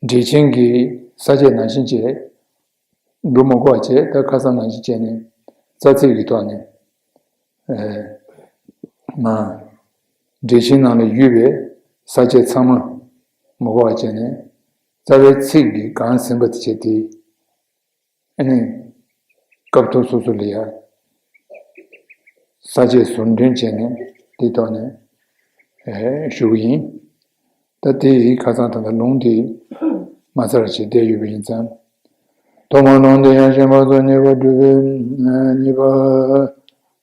འགྲེལ་ཆེན་གྱི་ས་བཅད་ནང་བཞིན་བྱས། འགྲོ་མི་དགོས་པ་བྱས། ད་ཁ་སང་ནང་བཞིན་བྱས་ནས་རྩ་ཚིག་གི་ཐོག་ནས། ཨ། མ། འགྲེལ་ཆེན་ནང་ལ་ཡོད་པའི་ས་བཅད་ཚང་མ་མི་དགོས་པ་བྱས་ནས། རྩ་བའི་ཚིག་གིས་གང་ཟིན་པ་དེ་བྱས་ཏེ། ཨ་ནི། སྐབས་ཐོག་སོ་སོ་ལ་ཡ། ས་བཅད་ཟུར་འདོན་བྱས་ནས་དེའི་ཐོག་ནས། ཨེ། ཞུ་གི་ཡིན། ད་དེ་ཡི་ཁ་སང་ད་ལྟ་ལུང་དེ་མ་ཚར་བྱས་བསྡད་ཡོད་པ་ཡིན་ཙང་། ཐོག་མར་ལུང་དེ་ཡང་ཤེས་པ་སོགས་ཉེས་པ་སྒྲུབ་པའི་གཉིས་པ།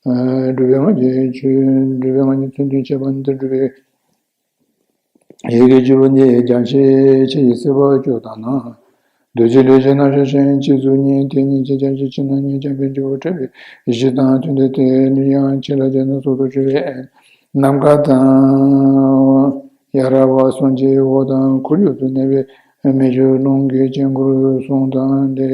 སྒྲུབ་པའི་སྔགས་ཀྱི་ཆོས། སྒྲུབ་པའི་སྔགས་ཀྱི་མཚོན་དོན་བྱེད་པ་ནི། སྒྲུབ་པའི་ཡི་གེ་བཅུ་པོ་འདི་རྒྱ་ཆེ་ཆེ་ཡི་སྲིད་པ་བཅུ་དང་ནི། རྡོ་རྗེ་ལུས་ཀྱི་རྣམ་གཞག་ཅན། སྤྱི་གཙུག་གཉིས་ཏེ་གཉིས་ཀྱི་རྒྱ་ཆེ་ཆེ་ན་གཉིས། རྐྱང་པའི་འཇུག་པ་འཕྲད་པའི་གཞི་དང་མཐུན་ཏེ། དེ་ནི་ཡང་ཆེ་ལ་སྦྱར་ན་སོ་སོར་ཆུད་པའི་ནམ་མཁའ་དང་། ཡ་ར་བ་གསུམ་གྱི་འོག་དང་ཁོར་ཡུག་ཏུ་གནས་པའི་མི་ཆོས་རླུང་གི་དཀྱིལ་འཁོར་གསུམ་དང་། དེ་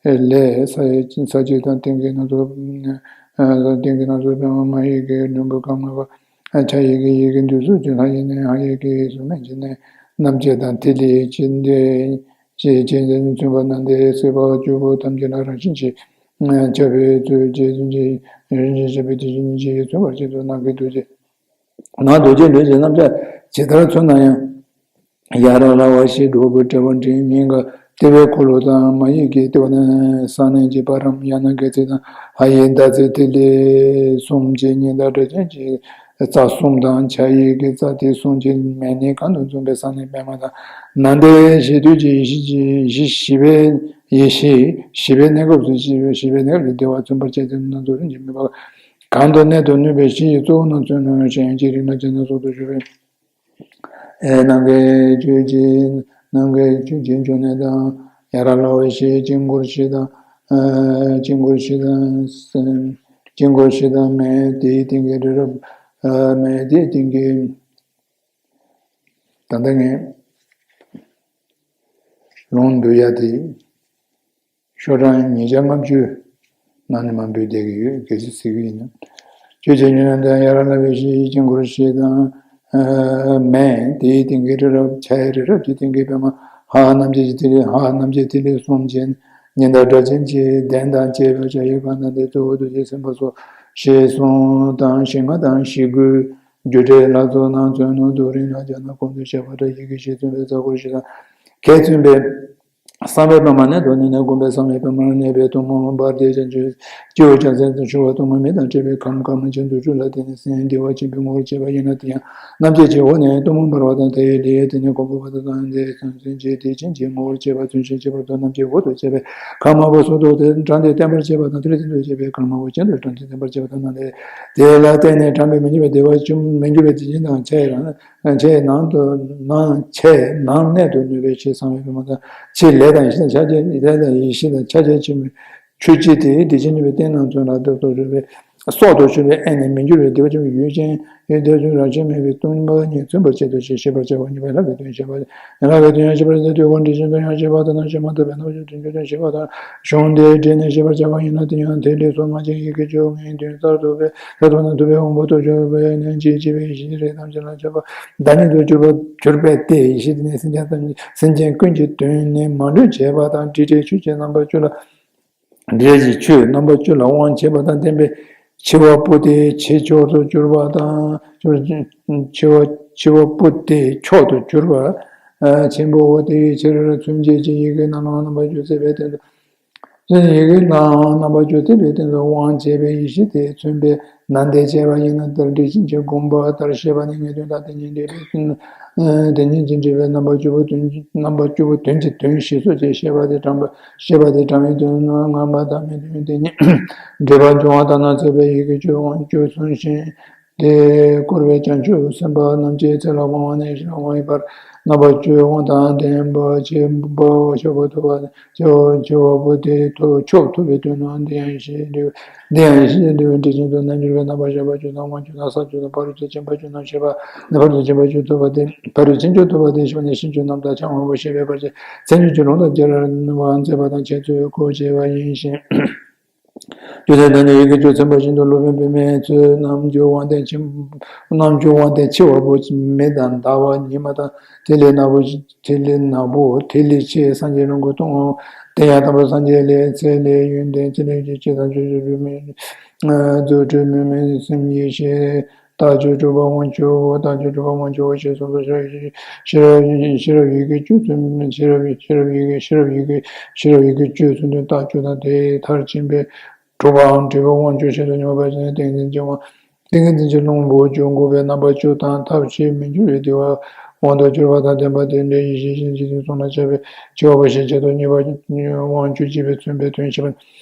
ལས་ས་ཡི་ས་གཅིག་དང་། སྟེང་གི་སྣ་ཚོགས། སྟེང་གི་སྣ་ཚོགས་པདྨ་མ་ཡི་གེ་ལྷུན་པོ་ཁམས་ལྔ་པ། ཕྱག་ཡི་གེ་ཡི་གེ་འདུས་གསུམ་གྱི་ལྷ་ཡི་ནི། ཧ་ཡི་གེ་ཡི་གེ་གཟུགས་མེད་ཀྱི་ནི། རྣམ་བཅད་དང་ཐིག་ལེ་ཅན་ཏེ། ཅེས་བྱས་ཏེ་མཚོན་པ་ན། དེ་སྲིད་པ་བཅུ་པོ་ཐམས་ཅད་ལ་རང་བཞིན་གྱིས་ཁྱབ་པའི་ཚུལ་གྱིས། རང་བཞིན་གྱིས་ཁྱབ་པའི་དེ་བཞིན་ཉིད་ཀྱིས་མཚོན་པར་བྱེད་དོ། ནང་གི་རྡོ་རྗེ། ནང་རྡོ་རྗེ་ལུས་ཀྱི་རྣམ་གཞག་ཇི་ལྟར་མཚོན་ན་ཡང་། ཡ་ར་ལ་བ་ཞེས་འགྲོ་བའི་དཔྲལ་བ་འབྲིང་གཉིས་ཀ། ལྟེ་བའི་འཁོར་ལོ་དང་། མ་ཡི་གེ་ལྟེ་བ་ནི་གསང་གནས་ཀྱི་བར་རམ། ཡང་ན་སྒལ་ཚིགས་དང་། ཧ་ཡི་ཟླ་ཚེས་ཐིག་ལེ་གསུམ་གྱི་ཉི་ཟླ་སྒྲ་གཅན་གྱི་རྩ་གསུམ་དང་། ཕྱག་ཡི་གེ་རྩ་ཐིག་གསུམ་གྱི་མས་སྣེ་གང་དུ་འཛོམས་པའི་གསང་གནས་པདྨ་དང་། ནང་དེ་གཞི་དུས་ཀྱི་ཡེ་ཤེས་ཀྱི་གཞི་བཞི་པའི་ཡེ་ཤེས་བཞི་པའི་གནས་སྐབས་སུ། བཞི་པའི་གནས་སྐབས་ལ་བདེ་བ་མཚོན་པར་བྱེད་དེ། སྣ་ཚོགས་རིམ་གྱིས་སྨིན་པ་གང་དུ་གནས་སུ་ནུས་པའི་གཞི་ཡི་གཙོ་བོ་རྣམས་མཚོན་ནོ། གཞན་གྱི་རིགས་ལ་སྦྱར་ན་སོ་སོར་ཆུད་པའི། ཨེ། ནམ་མཁའི་ཆོས་ཀྱི། ནམ་མཁའི་ཆོས་ཀྱི་འབྱུང་གནས་དང་། ཡ་ར་ལ་བ་ཞེས་དཀྱིལ་འཁོར་བཞི་དང་། ཨེ། དཀྱིལ་འཁོར་བཞི་དང་། དཀྱིལ་འཁོར་བཞི་དང་མས། དེའི་སྟེང་གི་རི་རབ། ཨེ། མས། དེའི་སྟེང་གི། ད་ལྟ་ངས་ལུང་འདུལ་ཡ་དེ། ཤོག་གྲངས་ཉིས་བརྒྱ་ལྔ་བཅུ་ནང་ནས་མར་འབུད་བསྡད་ཀྱི་ཡོད། གལ་སྲིད་གཟིགས་ཀྱི་ཡིན་ན། ཆོས་ཀྱི་འབྱུང་གནས་དང་། ཡ་ར་ལ་བའི་གཞི་ཡི་དཀྱིལ་འཁོར་བཞི་དང་། ཨ། མས། དེའི་སྟེང་གི་རི་རབ། ཕྱག་ཡི་རི་རབ་ཀྱི་སྟེང་གི་པདྨ། ཧ་རྣམ་འབྱེད་ཀྱི་ཐིག་ལེ། ཧ་རྣམ་འབྱེད་ཐིག་ལེ་གསུམ་གྱི་ཉི་ཟླ་སྒྲ་གཅན་གྱི་གདན་དང་བཅས་པ། ཕྱག་ཡིག་གང་དང་ལྡན་གཙོ་བོ་རྡོ་རྗེ་སེམས་དཔའ་སོགས་ཞེས་གསུངས་དང་། ཞེ་ལྔ་དང་ཞེ་དགུའི་རྒྱུ་འབྲས་ལ་སོགས་རྣམས་མཚོན་ནོ། རྫོགས་རིམ་ལ་སྦྱར་ན་གོང་དུ་བཤད་པ་ལྟར་ཡི་གེ་བཞིས་མཚོན་པའི་རྩ་འཁོར་བཞི་དང་། ཁས་མཚོན་པའི་གསང་བའི་པདྨ་ནི། རྡོར་ནི་ནི། བསྒོམ་པའི་གསང་བའི་པདྨར་གནས་པའི་གཏུམ་མོ་འབར་ཏེ་བྱང་ཆུབ་སྤྱི་བོ་བྱང་སེམས་སུ་ཞུ་བ། གཏུམ་མོ་མེ་དང་འདྲེས་པའི་ཁམས་ཁམས་ཆེན་དུ་བཅུག་ལ། དེ་ནི་སེམས་བདེ་བ་ཆེན་པོས་ངོ་བོར་བྱེད་པ་ཡིན་ན། དེ་ཡང་རྣམ་བསྐྱེད་ཀྱི་འོག་ནས་གཏུམ་མོ་འབར་བ་དང་། དེ་ཡི་ལྷའི་དེ་ནི་གོང་བུ་བར་དུ་དང་། དེ་སེམས་ཅན་གྱི་དེ་བཞིན་གྱི་ངོ་བོར་བྱེད་པ། བརྫུན་ཞིང་ཁྱད་པར་དུ་རྣམ་བསྐྱེད་འོག་ཏུ་བྱས་པའི་ཁམས་དམའ་བོ་སོ་སོར་དེ་དྲངས་ཏེ་བརྟན་པར་བྱེད་པ་དང་། ཐིག་ལེ་བརྟན་དུ་བྱེད་པའི་ཁམས་དམའ་བོ་གྱེན་དུ་དྲངས་ཏེ་བརྟན་པར་བྱེད་པ་དང་། དེ་ལ་བརྟེན་ནས་དྲངས་པའི་མི་འགྱུར་བའི་བདེ་བ་ཆུ་མི་འགྱུར་བའི་དེ་བཞིན་དང་། ཆ་ཡི་རང་། ཆ་ཡི་ནང་དུ་ནང་ཆ་ཡི་ནང་གནས་སུ་ནུས་པའི་ཕྱིར་གསང་བའི་པདྨ་དང་། ཕྱིར་ལས་དང་ཡེ་ཤེས་དང་ཆ་བྱད། ལས་དང་ཡེ་ཤེས་དང་ཆ་བྱད་ཆེན་པོའི་ཆོས་ཅན། དེའི་དེ་བཞིན་གནས་པའི་རྟེན་རྣམས་མཚོན་ལ། སྟོབས་སོགས་ཆུད་པའི། སྲོག་ཏུ་ཆུད་པའི་ཨེ་ནི་མི་འགྱུར་བའི་བདེ་བ་ཆེན་པོའི་ཡུལ་ཅན། ཡུལ་དེ་ཚུན་རང་བཞིན་མེད་པའི་གཏུམ་པ་ཉིད་མཚོན་པར་བྱེད་དོ་ཞེས་ཤེས་པར་བྱ་བ་ཉིད་པས་ལྷག་པའི་དོན་བཤད་པ། ལྷག་པའི་དོན་ཡང་ཤེས་པར་བྱ་སྟེ། དུས་འཁོར་འགྲེལ་ཆེན་དུ་ཡང་ཤེས་པ་ལྟར་ན། ཤེས་མ་ཐུབ་པའི་རྣམ་གཞག་བདུན་ཅུ་དོན་ཤེས་པ་དང་། གཞུང་དེའི་འགྲེལ་ནས་ཤེས་པར་བྱ་བ་ཡིན་ན། དེ་ཡང་ཐིག་ལེ་སོགས་སྔགས་ཀྱི་ཡི་གེ་བཅུ་ལྔའི་དོན་གསལ་ཐུབ་པའི་གསལ་ཐུབ་ན་ཐུབ་པའི་དབང་པོ་ཐོབ་ཆོག་པའི་ནང་གི་སྐྱེ་བའི་ཡེ་ཤེས་རིགས་ཐམས་ཅད་ལ་ཁྱབ་པ་བདག་ཉིད་དུ་གྱུར་པ་གྱུར་པས་ཏེ། ཡེ་ཤེས་དེ་ནི་སེམས་ཅན་ཐམས་ཅད་སེམས་ཅན་ཀུན་གྱི་དོན་ནི་མ་ལུས་བྱེད་པ་དང་། དྲི་བྲལ་ཆོས་ཀྱི་རྣམ་པ་བཅུ་ལ། དྲི་བྲལ་གྱི་ཆོས་རྣམ་པ་བཅུ་ལ་དབང་བྱེད་པ་དང་ལྡན་པའི་འཆི་བ་པོ་ཏི་ཆོས་མཆོག་ཏུ་གྱུར་པ་དང་། འཆི་བ་འཆི་བ་པོ་ཏི་མཆོག་ཏུ་གྱུར་པ་ཆེན་པོ་དེའི་ཕྱིར། མཚོན་བྱེད་ཀྱི་ཡི་གེ་རྣམས་ལའང་རྣམ་པ་བཅུ་བརྩེགས་པའི་སྟེང་དུ། ཡི་གེ་རྣམས་ལའང་རྣམ་པ་བཅུ་བརྩེགས་པའི་སྟེང་དུ་དབང་བྱེད་པའི་ཡེ་ཤེས་དེས་མཚོན་པའི་ནང་དེ་བྱས་པ་ཡིན་ན། ལྟར་འགྲེལ་ཆེན་གྱིས་བསྒོམ་པ་ལྟར་བཤད་པ་ནི། ངེས་དོན་དང་དེ་ཉིད་འདྲེས་པའི་དེ་ཉིད་ཅན་འདྲེས་པའི་རྣམ་པ་བཅུ་པོ་དོན་རྣམ་པ་བཅུ་པོ་དོན་གྱི་དོན་ཞེས་སོགས་ཀྱི་བཤད་པ་དེ་དྲངས་པ། བཤད་པ་དེ་དྲངས་པའི་དོན་རྣམ་པ་དང་མི་མཐུན་པའི་དེ་ཉིད་འདྲེས་པ་འབྱུང་བ་དང་ན། བརྩེགས་པའི་ཡི་གེ་བཅུ་དབང་བཅུ་མཚོན་ཞིང་། དེས་བསྐོར་བའི་བྱང་ཆུབ་སེམས་དཔའ་རྣམས་ཀྱི་ཚེ་ལ་དབང་བ་ནས་ཕྱི་ལ་དབང་བའི་བར་རྣམ་པ་བཅུའི་དབང་དང་ལྡན་པ་ཆེན་པོ་མཆོག་ཏུ་ཐུབ་པ། འཆི་བ་འཆི་བ་པོ་ཏི་མཆོག་ཏུ་ཐུབ་པའི་དོན་ནོ། འདི་ཡང་ཡེ་ཤེས་འདི་ཡང་ཡེ་ཤེས་འདུལ་བའི་འགྲེལ་ཆེན་དུ། རྣལ་འབྱོར་པའི་རྣམ་པར་ཤེས་པ་བཅུ་དང་དབང་བཅུ་དང་ས་བཅུ་དང་ཕ་རོལ་ཏུ་ཕྱིན་པ་བཅུ་རྣམས་བཤད་པ་ནི། ཕ་རོལ་ཏུ་ཕྱིན་པ་བཅུ་ཐུབ་པ་སྟེ། ཕ་རོལ་ཕྱིན་བཅུ་ཐུབ་པ་སྟེ། ཞི་བ་ནས་ཕྱིན་བཅུ་རྣམས་དང་ཕྱག་དབང་པོ་ཞེས་པའི་བར་གྱི་མཚན་བཅུ་གྱི་ལུང་དང་སྦྱར་བར་མཛད་པ་དང་འཆད་ཚུལ་གོ་ཕྱེ་བ་ཡིན་ཞིང་། བཅུ་ཚན་དང་ནི་ཡི་གེ་བཅུ་ཚན་པ་བཞིན་དུ་སློབ་དཔོན་པདྨས་མཚོན་རྣམ་བཅུ་དབང་ལྡན་ཆེན་རྣམ་བཅུ་དབང་ལྡན་འཆི་བ་པོ་མེ་དང་ཟླ་བ་ཉི་མ་དང་ཐིག་ལེ་ནག་པོ། ཐིག་ལེ་ནག་པོ། ཐིག་ལེ་ཆེ་སངས་རྒྱས་ཀླུ་འཁོར་སྟོང་། དེ་ཡང་དམ་པ་སངས་རྒྱས་ལས་ཚེ་ལས་ཡོན་ཏན་ཚེ་ལས་ཀྱི་སྤྱི་དང་བཅུ་བཅུ་བཅུ་མེད་རྫུ་འཕྲུལ་མུན་མེད་སེམས་ཡེ་ཤེས། རྟགས་བཅུ་གྲུབ་པ་དབང་བཅུ་བོ། རྟགས་བཅུ་གྲུབ་པ་དབང་བཅུ་བོ་ཞེས་གསུངས་སོ། ཤེས་རབ་ཤེས་རབ་ཡི་གེ་བཅུ་ཚུན། ཤེས་རབ་ཤེས་རབ་ཡི་གེ་ཤེས་རབ་ཡི་གེ་ཤེས་རབ་ཡི་གེ་བཅུ་ཚུན་དུ་རྟགས་བཅུ་དང་དེའི་མཐར་ཕྱིན་པའི་གྲུབ་པའམ་བྲིས་པ་དབང་བཅུ་ཞེས་སུ་སྨྱོ་བ་ཞེས་ཏིང་འཛིན་གྱི་དབང་། ཏིང་ངེ་འཛིན་གྱི་རླུང་པོ་བཅུ་འགུགས་པའི་རྣམ་པ་བཅུ་དང་། ཐབས་ཤེས་མི་འགྱུར་བའི་བདེ་བ་ དབང་དུ་གྱུར་པ་དང་ལྡན་པ་དེ་འདྲའི་ཡེ་ཤེས་ཀྱི་འཇིག་རྟེན་གསུམ་ལ་ཁྱབ་པའི་ཆེ་བ་པོ་ཞེས་བྱ་སྟེ། གཉིས་པ་དབང་བཅུ་གཅིག་པའི་མཚོན་པའི་དོན་བཤད་པ་ནི།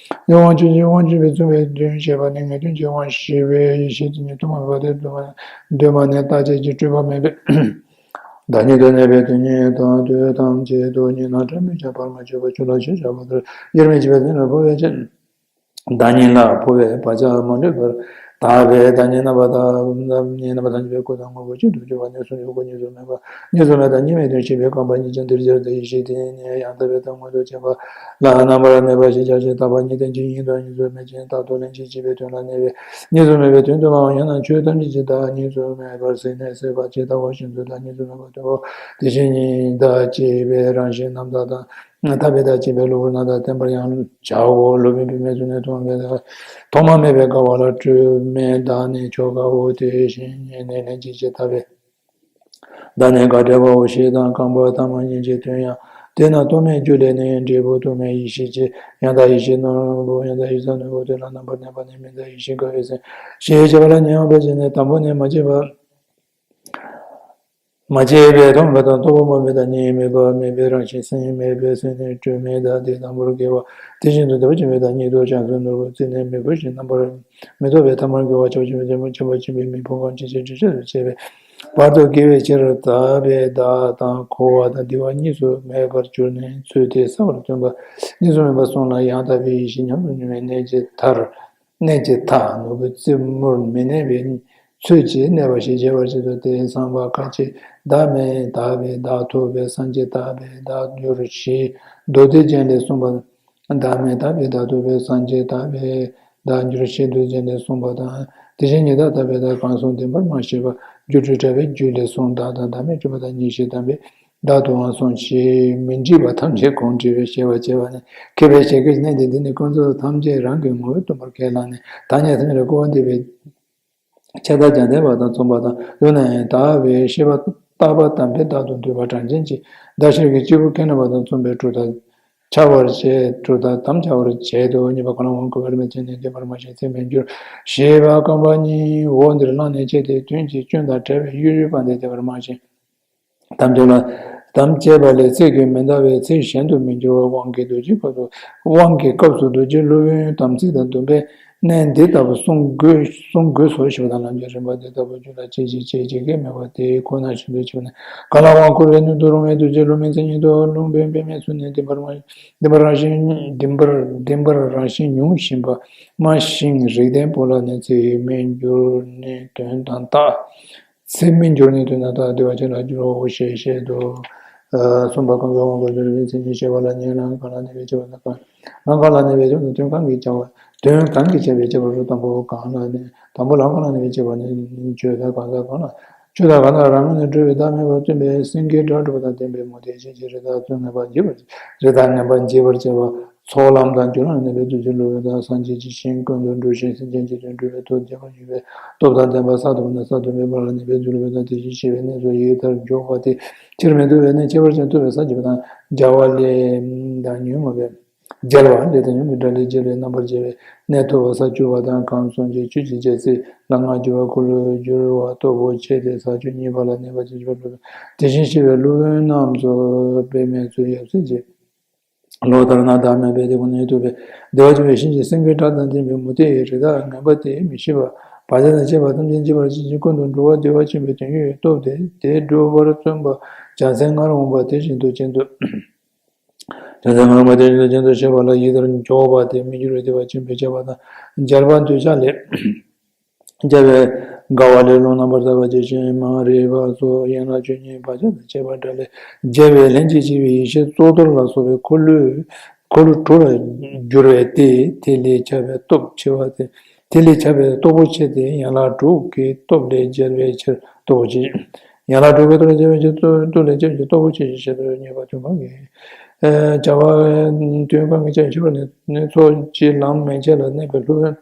དབང་བཅུ་གཅིག་དབང་བཅུ་པའི་མཚོན་པའི་དོན་བཤད་པ་ནི་ངེས་དོན་གྱི་དབང་བཞི་པའི་ཡེ་ཤེས་དེ་ཉིད་དུ་མ་འོས་པ་སྟེ། གདོད་མ་ནས་རྟག་ཆད་ཀྱི་སྤྲོས་པ་མེད་པས། བདག་ཉིད་དུ་གནས་པའི་དོན་གཉིས་དང་། དུས་ཐམས་ཅད་དུ་ཉིད་ནི་བྲལ་མེད་ཀྱང་བར་མ་ཆོད་པ་ཆོས་ལ་ཞེན་བྱ་བ་ལྟར་དབྱེར་མེད་འཆི་བའི་སེམས་ལ་འཕོ་བའི་ཕྱིར། བདག་ཉིད་ལ་འཕོ་བའི་བག་ཆགས་མ་གྲུབ་པར་དག་པས། བདག་ཉིད་རྣམ་པར་དག་བདག་ཉིད་རྣམ་པར་ཐམས་ཅད་པའི་སྐུ་དང་དངོས་པོ་གཅིག་ཏུ་གྱུར་པ་ནི་གསུང་རབ་ཀུན་གཉིས་སུ་མེད་པ། གཉིས་སུ་མེད་དང་གཉིས་མེད་དོན་བཤད་པའི་རྐང་པ་གཉིས་ཀྱང་འདིར་སྦྱར་ཏེ། ཡེ་ཤེས་དེ་ཉིད་ཡང་དག་པའི་དོན་མངོན་དུ་བྱེད་པ་ལ་རྣམ་པར་གནས་པ་ཞེས་བྱ་ཞིང་། རྟག་པ་གཉིས་ལྡན་གྱི་དབྱིངས་དང་གཉིས་སུ་མེད་ཅིང་རྟག་ཏུ་ལྷན་ཅིག་བྱེད་པའི་དོན་ལ་གནས་པས་གཉིས་སུ་མེད་པའི་དོན་སྟོན་པའམ། ཡང་ན་ཆོས་ཐམས་ཅད་ཀྱི་བདག་གཉིས་སུ་མེད་པར་གཟིགས་ནས་སྲིད་པ་ཇི་ལྟ་བ་བཞིན་དུ་བདག་གཉིས་སུ་མེད་པར་སྟོན་པའོ། དེ་བཞིན་ཉིད་བདག་བཅས་པའི་རང་བཞིན་རྣམ་དག་དང་། ཐར་པའི་བདག་བཅས་པའི་གློ་བུར་རྣམ་དག་བསྟན་པར་ཡང་བྱའོ། སློབ་དཔོན་པདྨས་གསུངས་ནས། ཐོག་མ་མེད་པའི་དགའ་བ་ལ་སྤྲོས་མེད་བདག་ནི་ཆོས་དགའ་བོ། དེ་བཞིན་ཉིད་ནི་ལྷན་ཅིག་ཇི་ལྟ་བའི་བདག་ནི་དགའ་བྲལ་བའོ་ཞེས་དང་། རྐང་པ་ཐ་མ་གཉིས་ཀྱི་དོན་ཡང་། དེས་ན་རྟོག་མེད་རྒྱུ་ལས་ནི་འབྲས་བུ་རྟོག་མེད་ཡེ་ཤེས་ཀྱི། ཡང་དག་ཡེ་ཤེས་རྣོན་པོ་ཡང་དག་ཡེ་ཤེས་རྣོན་པོ་དེ་ལ་རྣམ་པར་གནས་པ་ནི་མིང་དང་ཡེ་ཤེས་དགའ་བའི་སེམས་ཞེས་བྱ་བ་ལ་ཉེ་བར་བྱས་ནས། དང་པོ་ནི་མ་སྐྱེས་པ། མ་སྐྱེས་པའི་ཐོག་མེད་དང་རྟོག་པ་མ་མེད་དང་གཉིས་མེད་པ། མེད་པའི་རང་བཞིན་སེམས་མེད་པའི་སེམས་ནི་སྤྲོས་མེད་བདག་དེ་དང་པོར་དགེ་བ་དེ་བཞིན་དུ་བདེ་བ་ཅན་མེད་དང་གཉིས་སུ་བྱང་སེམས་ནོར་བུ་རྩེ་ནས་མེད་པ་བཞིན་རྣམ་པར་མི་རྟོག་པའི་ཐ་མར་དགེ་བ་ཆེ་བ་ཆེན་པོའི་རྩེ་མོ་ཆེན་པོ་ཆེན་པོའི་མི་ཕུང་ཁམས་ཇི་སྲིད་འཇིག་ཚད་དུ་བྱེད་པའི་བར་དུ་དགེ་བའི་ཕྱིར་དག་པའི་བདག་དང་འཁོར་བ་དང་བདེ་བ་གཉིས་སུ་མེད་པར་གྱུར་ནས་ཚུལ་དེ་གསལ་བར་སྟོན་པ། གཉིས་སུ་མེད་པ་གསུམ་ལ་ཡང་དག་པའི་ཡེ་ཤེས་ཉམས་སུ་མྱོང་བའི་གནད་ཀྱི་མཐར། གནད་ཀྱི་མཐའ་ནོར་བུ་རྩེ་མོར་མི་གནས་པའི་ཚུལ་གྱིས་གནས་པ་ཞེས་བྱ་བར་བྱེད་དོ། དེ་ཡི་བསམ་པ་ཁ་ཅིག་བདག་མེད་དག་པའི་བདག་ཐོབ་པས་སངས་རྒྱས་དག་པའི་བདག་འགྱུར་ཞེས་མདོ་སྡེ་རྒྱན་ལས་གསུངས་པ། བདག་མེད་དག་པའི་བདག་ཐོབ་པས་སངས་རྒྱས་དག་པའི་བདག་འགྱུར་ཞེས་མདོ་སྡེ་རྒྱན་ལས་གསུངས་པ་དང་། དེ་བཞིན་ཉིད་བདག་དག་པའི་བདག་གང་གསུངས་བདེན་པར་མ་ཤེས་པ། སྒྱུ་འཕྲུལ་དྲ་བའི་རྒྱུད་ལས་གསུངས་བདག་དང་བདག་མེད་སྤྲོས་པ་དང་གཉིས་ཤེས་དམ་པའི་བདག་ཏུའང་གསུངས་ཞེས་མི་འགྲིག་པ་ཐམས་ཅད་གང་དྲི་བའི་ཤེས་པ་བྱས་པ་ནི། མཁས་པའི་བྱེད་ཀྱི་གནད་དེ། འདི་ནི་ཀུན་རྫོབ་ཐམས་ཅད་རང་གི་ངོ་བོས་སྟོང་པར་ཁས་བླངས་ནས། ཐ་སྙད་ཐམས་ཅད་ལ་སྐུར་བ་འདེབས་པའི་ཆད་ལྟ་རྒྱུ་འདེབས་པ་དང་མཚུངས་པ་དང་། ཡང་ན་ཡང་དག་པའི་ཤེས་པ་རྟག་པ་དམ་པའི་བདག་ཏུ་འདོད་པ་གྲངས་ཅན་གྱི་བདག་ཤེས་ཀྱི་སྐྱེས་བུ་ཁས་བླངས་པ་དང་མཚུངས་པའི་གྲུབ་མཐའ་འཆར་བར་བྱེད། གྲུབ་མཐའ་དམ་འཆར་བར་བྱེད་དོ། གཉིས་པ་གང་ལ་དབང་བསྐུར་བའི་རིམ་པ་བྱས་ནས་བདེན་པར་མ་ཤེས་ཚིག་མི་འགྱུར་ཞེས་པ་རྐང་པ་གཉིས་འོག་འདིར་བླངས་ནས་འཆད་དེ། དོན་གྱི་སྐྱོན་དང་བྲལ་བའི་གཡོ་སྒྱུའི་དཔལ་ལྡན་བདེན་པར་མ་ཤེས། དམ་བཅས་ལ། དམ་བཅས་པ་ལས་ཚིག་གི་མི་འདའ་བས་ཚིག་གཞན་དུ་མི་འགྱུར་བར་དབང་གི་རྡོ་རྗེའི་སྐབས་སུ། དབང་གི་སྐབས་སུ་རྡོ་རྗེ་སློབ་དཔོན་དམ་ཚིག་དང་སྡོམ་པའི་གནད་འདི་ལྟ་བུ་གསུང་དགོས་གསུང་དགོས་སོ་ཞེས་པ་དང་། ལམ་གྱི་རིམ་པ་འདི་ལྟ་བུ་རྒྱུད་ལ་སྐྱེ་ཞིང་སྐྱེ་བྱེད་ཀྱི་མེད་པ་དེ་ཁོ་ན་བཞིན་དུ་བྱས་པ་ནི། གང་ལ་དབང་བསྐུར་བའི་སྣོད་དུ་རུང་བའི་རྡོ་རྗེ་སློབ་དཔོན་མཚན་ཉིད་དུ། སློབ་དཔོན་པདྨས་གསུངས་ནས་བདེན་པར་མ། བདེན་པར་རང་བཞིན་བདེན་པར་བདེན་པར་རང་བཞིན་མྱོང་བཞིན་པ། སྨྲ་ཞིང་རིགས་ལྡན་པོ་ལ་ནི་ཚིག་མི་འགྱུར་ནས་དོན་དམ་བརྟགས། ཚིག་མི་འགྱུར་ནས་དོན་དམ་བརྟགས། བདེ་བ་ཅན་ལ་འགྱུར་བའོ་ཞེས་བཤད་དོ། གསུམ་པ་གང་གིས་དབང་བསྐུར་བའི་མཚན་ཉིད་བཤད་པ་ལ་ཉན་རང་གང་ལ་གནས་པའི་ཁྱད་པར་དང་། རང་གང་ལ་གནས་པའི་ཁྱད་པར་དང་། དོན་གང་གིས་ཁྱབ་པ། དོན་གང་གིས་ཁྱབ་པའི་ཁྱད་པར་རོ། དང་པོ་གང་ལ་གནས། དང་པོ་ལམ་གང་ལ་གནས་པའི་ཁྱད་པར་ནི། ཆོས་དང་གང་ཟག་གང་ལ། ཆོས་དང་གང་ཟག་རང་ངོས་ནས་གྲུབ་པའི་བདག་མེད་པར་སྟོན་པའི་སེང་གེའི་སྒྲ་སྒྲོགས་པ་དང་ལྡན་པའི་མུ་སྟེགས་ཅན་གྱི་རིགས་བདག་ཚོས་ངན་པ་འབྱེད་པར། རིགས་བདག་ངན་པ་འབྱེད་པར་བྱེད་པ། ཚོགས་ལམ་དང་རྒྱུ་ལམ་ལ་གནས་པའི་རྡོ་རྗེ་སློབ་དཔོན་དང་། སངས་རྒྱས་ཀྱི་ཞིང་ཀུན་ཏུ་འགྲོ་ཞིང་སེམས་ཅན་གྱི་དོན་སྒྲུབ་པའི་སྟོབས་རྒྱས་པར་འགྱུར་བའི་སྟོབས་དང་ལྡན་པ། ས་དང་པོ་ནས་ས་དང་པོའི་བར་ལ་གནས་པའི་རྡོ་རྗེ་སློབ་དཔོན་དང་། དེ་བཞིན་གཤེགས་པའི་གནས་སུ་ཡི་དྭགས་འཇོག་པ་སྟེ། ཕྱིར་མི་ལྡོག་པའི་གནས་ཁྱད་པར་ཅན་རྟོགས་པའི་ས་བརྒྱད་པ་དང་། རྒྱལ་བ་ལས་དང་ཉོན་མོངས་པའི། རྒྱལ་བ་ལས་དང་ཉོན་མོངས་པའི་དགྲ་ལས་རྒྱལ་བའི་རྣམ་པར་རྒྱལ་བའི་གནས་ཐོབ་པ། ས་བཅུ་པ་དང་། ཁམས་གསུམ་གྱི་ཆོས་ཀྱི་རྒྱལ་སྲིད་ལ་མངའ་གྱུར་པ། འཁོར་ལོས་སྒྱུར་བ་སྟོབས་པོ་ཆེ་སྟེ། ས་བཅུ་གཉིས་པ་ལ་གནས་པ་ཅན་གྱི་སློབ་དཔོན། དེ་བཞིན་གཤེགས་པའི་སློབ་དཔོན་རྣམས་སུ་དཔེ་མེད་ཚུལ་ཡབ་སྲས་ཀྱི། ལོ་ལྟར་ན་བདག་མེད་པའི་དེ་ཁོ་ནས་ཐོབ་པའི་བདེ་བ་ཆེན་པོའི་ཞིང་གི་སེང་གེའི་སྒྲ་དང་ལྡན་པའི་མུ་སྟེགས་ཀྱི་རིགས་བདག་ངན་པ་དེས་མི་ཤེས་པ། བག་ཆགས་དང་བཅས་པ་ཐམས་ཅད་འཇིག་པར་བྱེད་ཅིང་། ཀུན་ཏུ་འགྲོ་བ་བདེ་བ་ཆེན་པོའི་དོན་ཡོད་པའི་སྟོབས་དེ་དེ་སྒྲུབ་པར་བརྩོན་པ། བྱང་སེམས་ལྔར་འོངས་པ་དེ་བཞིན་དུ་རྒྱུན་དུ། བྱང་སེམས་ལྔར་འོངས་པ་དེ་བཞིན་དུ་རྒྱུན་དུ་བྱེད་པ་ལ་ཡི་དྭགས་འཇོག་པ་སྟེ། མི་འགྱུར་བའི་བདེ་བ་ཆེན་པོའི་ཁྱད་པར་དང་། རྒྱལ་བ་འདོད་ཆགས་ལས། རྒྱལ་བའི་དགའ་བ་ལས་རླུང་རྣམ་པར་དག་པ་ཇི་བཞིན་མ་རིག་པ་སོགས་ཡན་ལག་བཅུ་གཉིས་བག་ཆགས་དང་བཅས་པ་དགྲ་ལས་རྒྱལ་བའི་ལྷན་ཅིག་སྐྱེས་པའི་ཡེ་ཤེས་གཙུག་ཏོར་ལ་སོགས་པའི་འཁོར་ལོས་འཁོར་ལོ་དྲུག་ལ་བསྒྱུར་བས་ཏེ། དེ་ལས་ཁྱབ་པའི་སྟོབས་ཆེ་བ་སྟེ། དེ་ལས་ཁྱབ་པའི་སྟོབས་པོ་ཆེ་སྟེ། ཡན་ལག་དྲུག་གི་སྟོབས་ལས་རྒྱལ་བའི་ཕྱིར་སྟོབས་པོ་ཆེ། ཡན་ལག་དྲུག་གི་སྟོབས་ལས་རྒྱལ་བའི་ཕྱིར་སྟོབས་ལས་རྒྱལ་བའི་ཕྱིར་སྟོབས་པོ་ཆེ་ཞེས་བཤད་པའི་ཉེས་པ་དོན་གང་གིས། བྱ་བ་དོན་གང་གིས་ཁྱབ་ཕྱིར་ནི་ཚོགས་ཀྱི་ལམ་མན་ཆད་ལ་གནས་པའི་སློབ་དཔོན།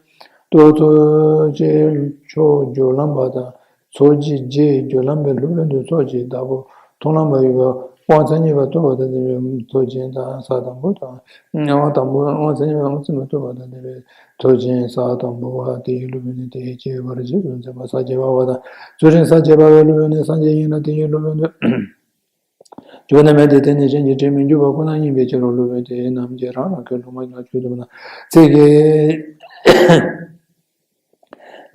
ཏོག་ཚོགས་ཀྱི་མཆོག་སྦྱོར་ལམ་པ་དང་། ཚོགས་ཀྱི་རྗེས་སྦྱོར་ལམ་པའི་སློབ་དཔོན་དུ་ཚོགས་ཀྱི་བདག་པོ་ མཐོང་ལམ་པ་ཡོད་པ། དབང་མཚན་ཉིད་པ་ཐོབ་པ་དང་ལྡན་པའི་མཐོ་ཆེན་དང་ས་དང་པོ་དང་། དབང་དང་པོ། དབང་མཚན་ཉིད་པ་དབང་མཚན་མ་ཐོབ་པ་དང་ལྡན་པའི་མཐོ་ཆེན་ས་དང་པོ་བ་དེ་ཡི་སློབ་དཔོན་ནི་དེ་ཡི་ཁྱད་པར་རྗེས་སུ་འཛིན་པ་ས་བརྒྱད་པ་བ་དང་། ཚུལ་ཁྲིམས་ས་བརྒྱད་པ་བའི་སློབ་དཔོན་ནི་སངས་རྒྱས་ཡིན་ལ་དེ་ཡི་སློབ་དཔོན་དུ་གྱུར་པ་རྣམས་ཡང་དེ་ནི་གཞན་གྱི་དྲིང་མི་འཇུག་པ་ཁོ་ན་ཡིན་པའི་ཕྱིར་རོ། སློབ་དཔོན་དེ་རྣམས་ཀྱིས་རང་རང་གི་སློབ་མ་ལ་ཆོས་སྟོན་པ་ན་ཚིག་གི་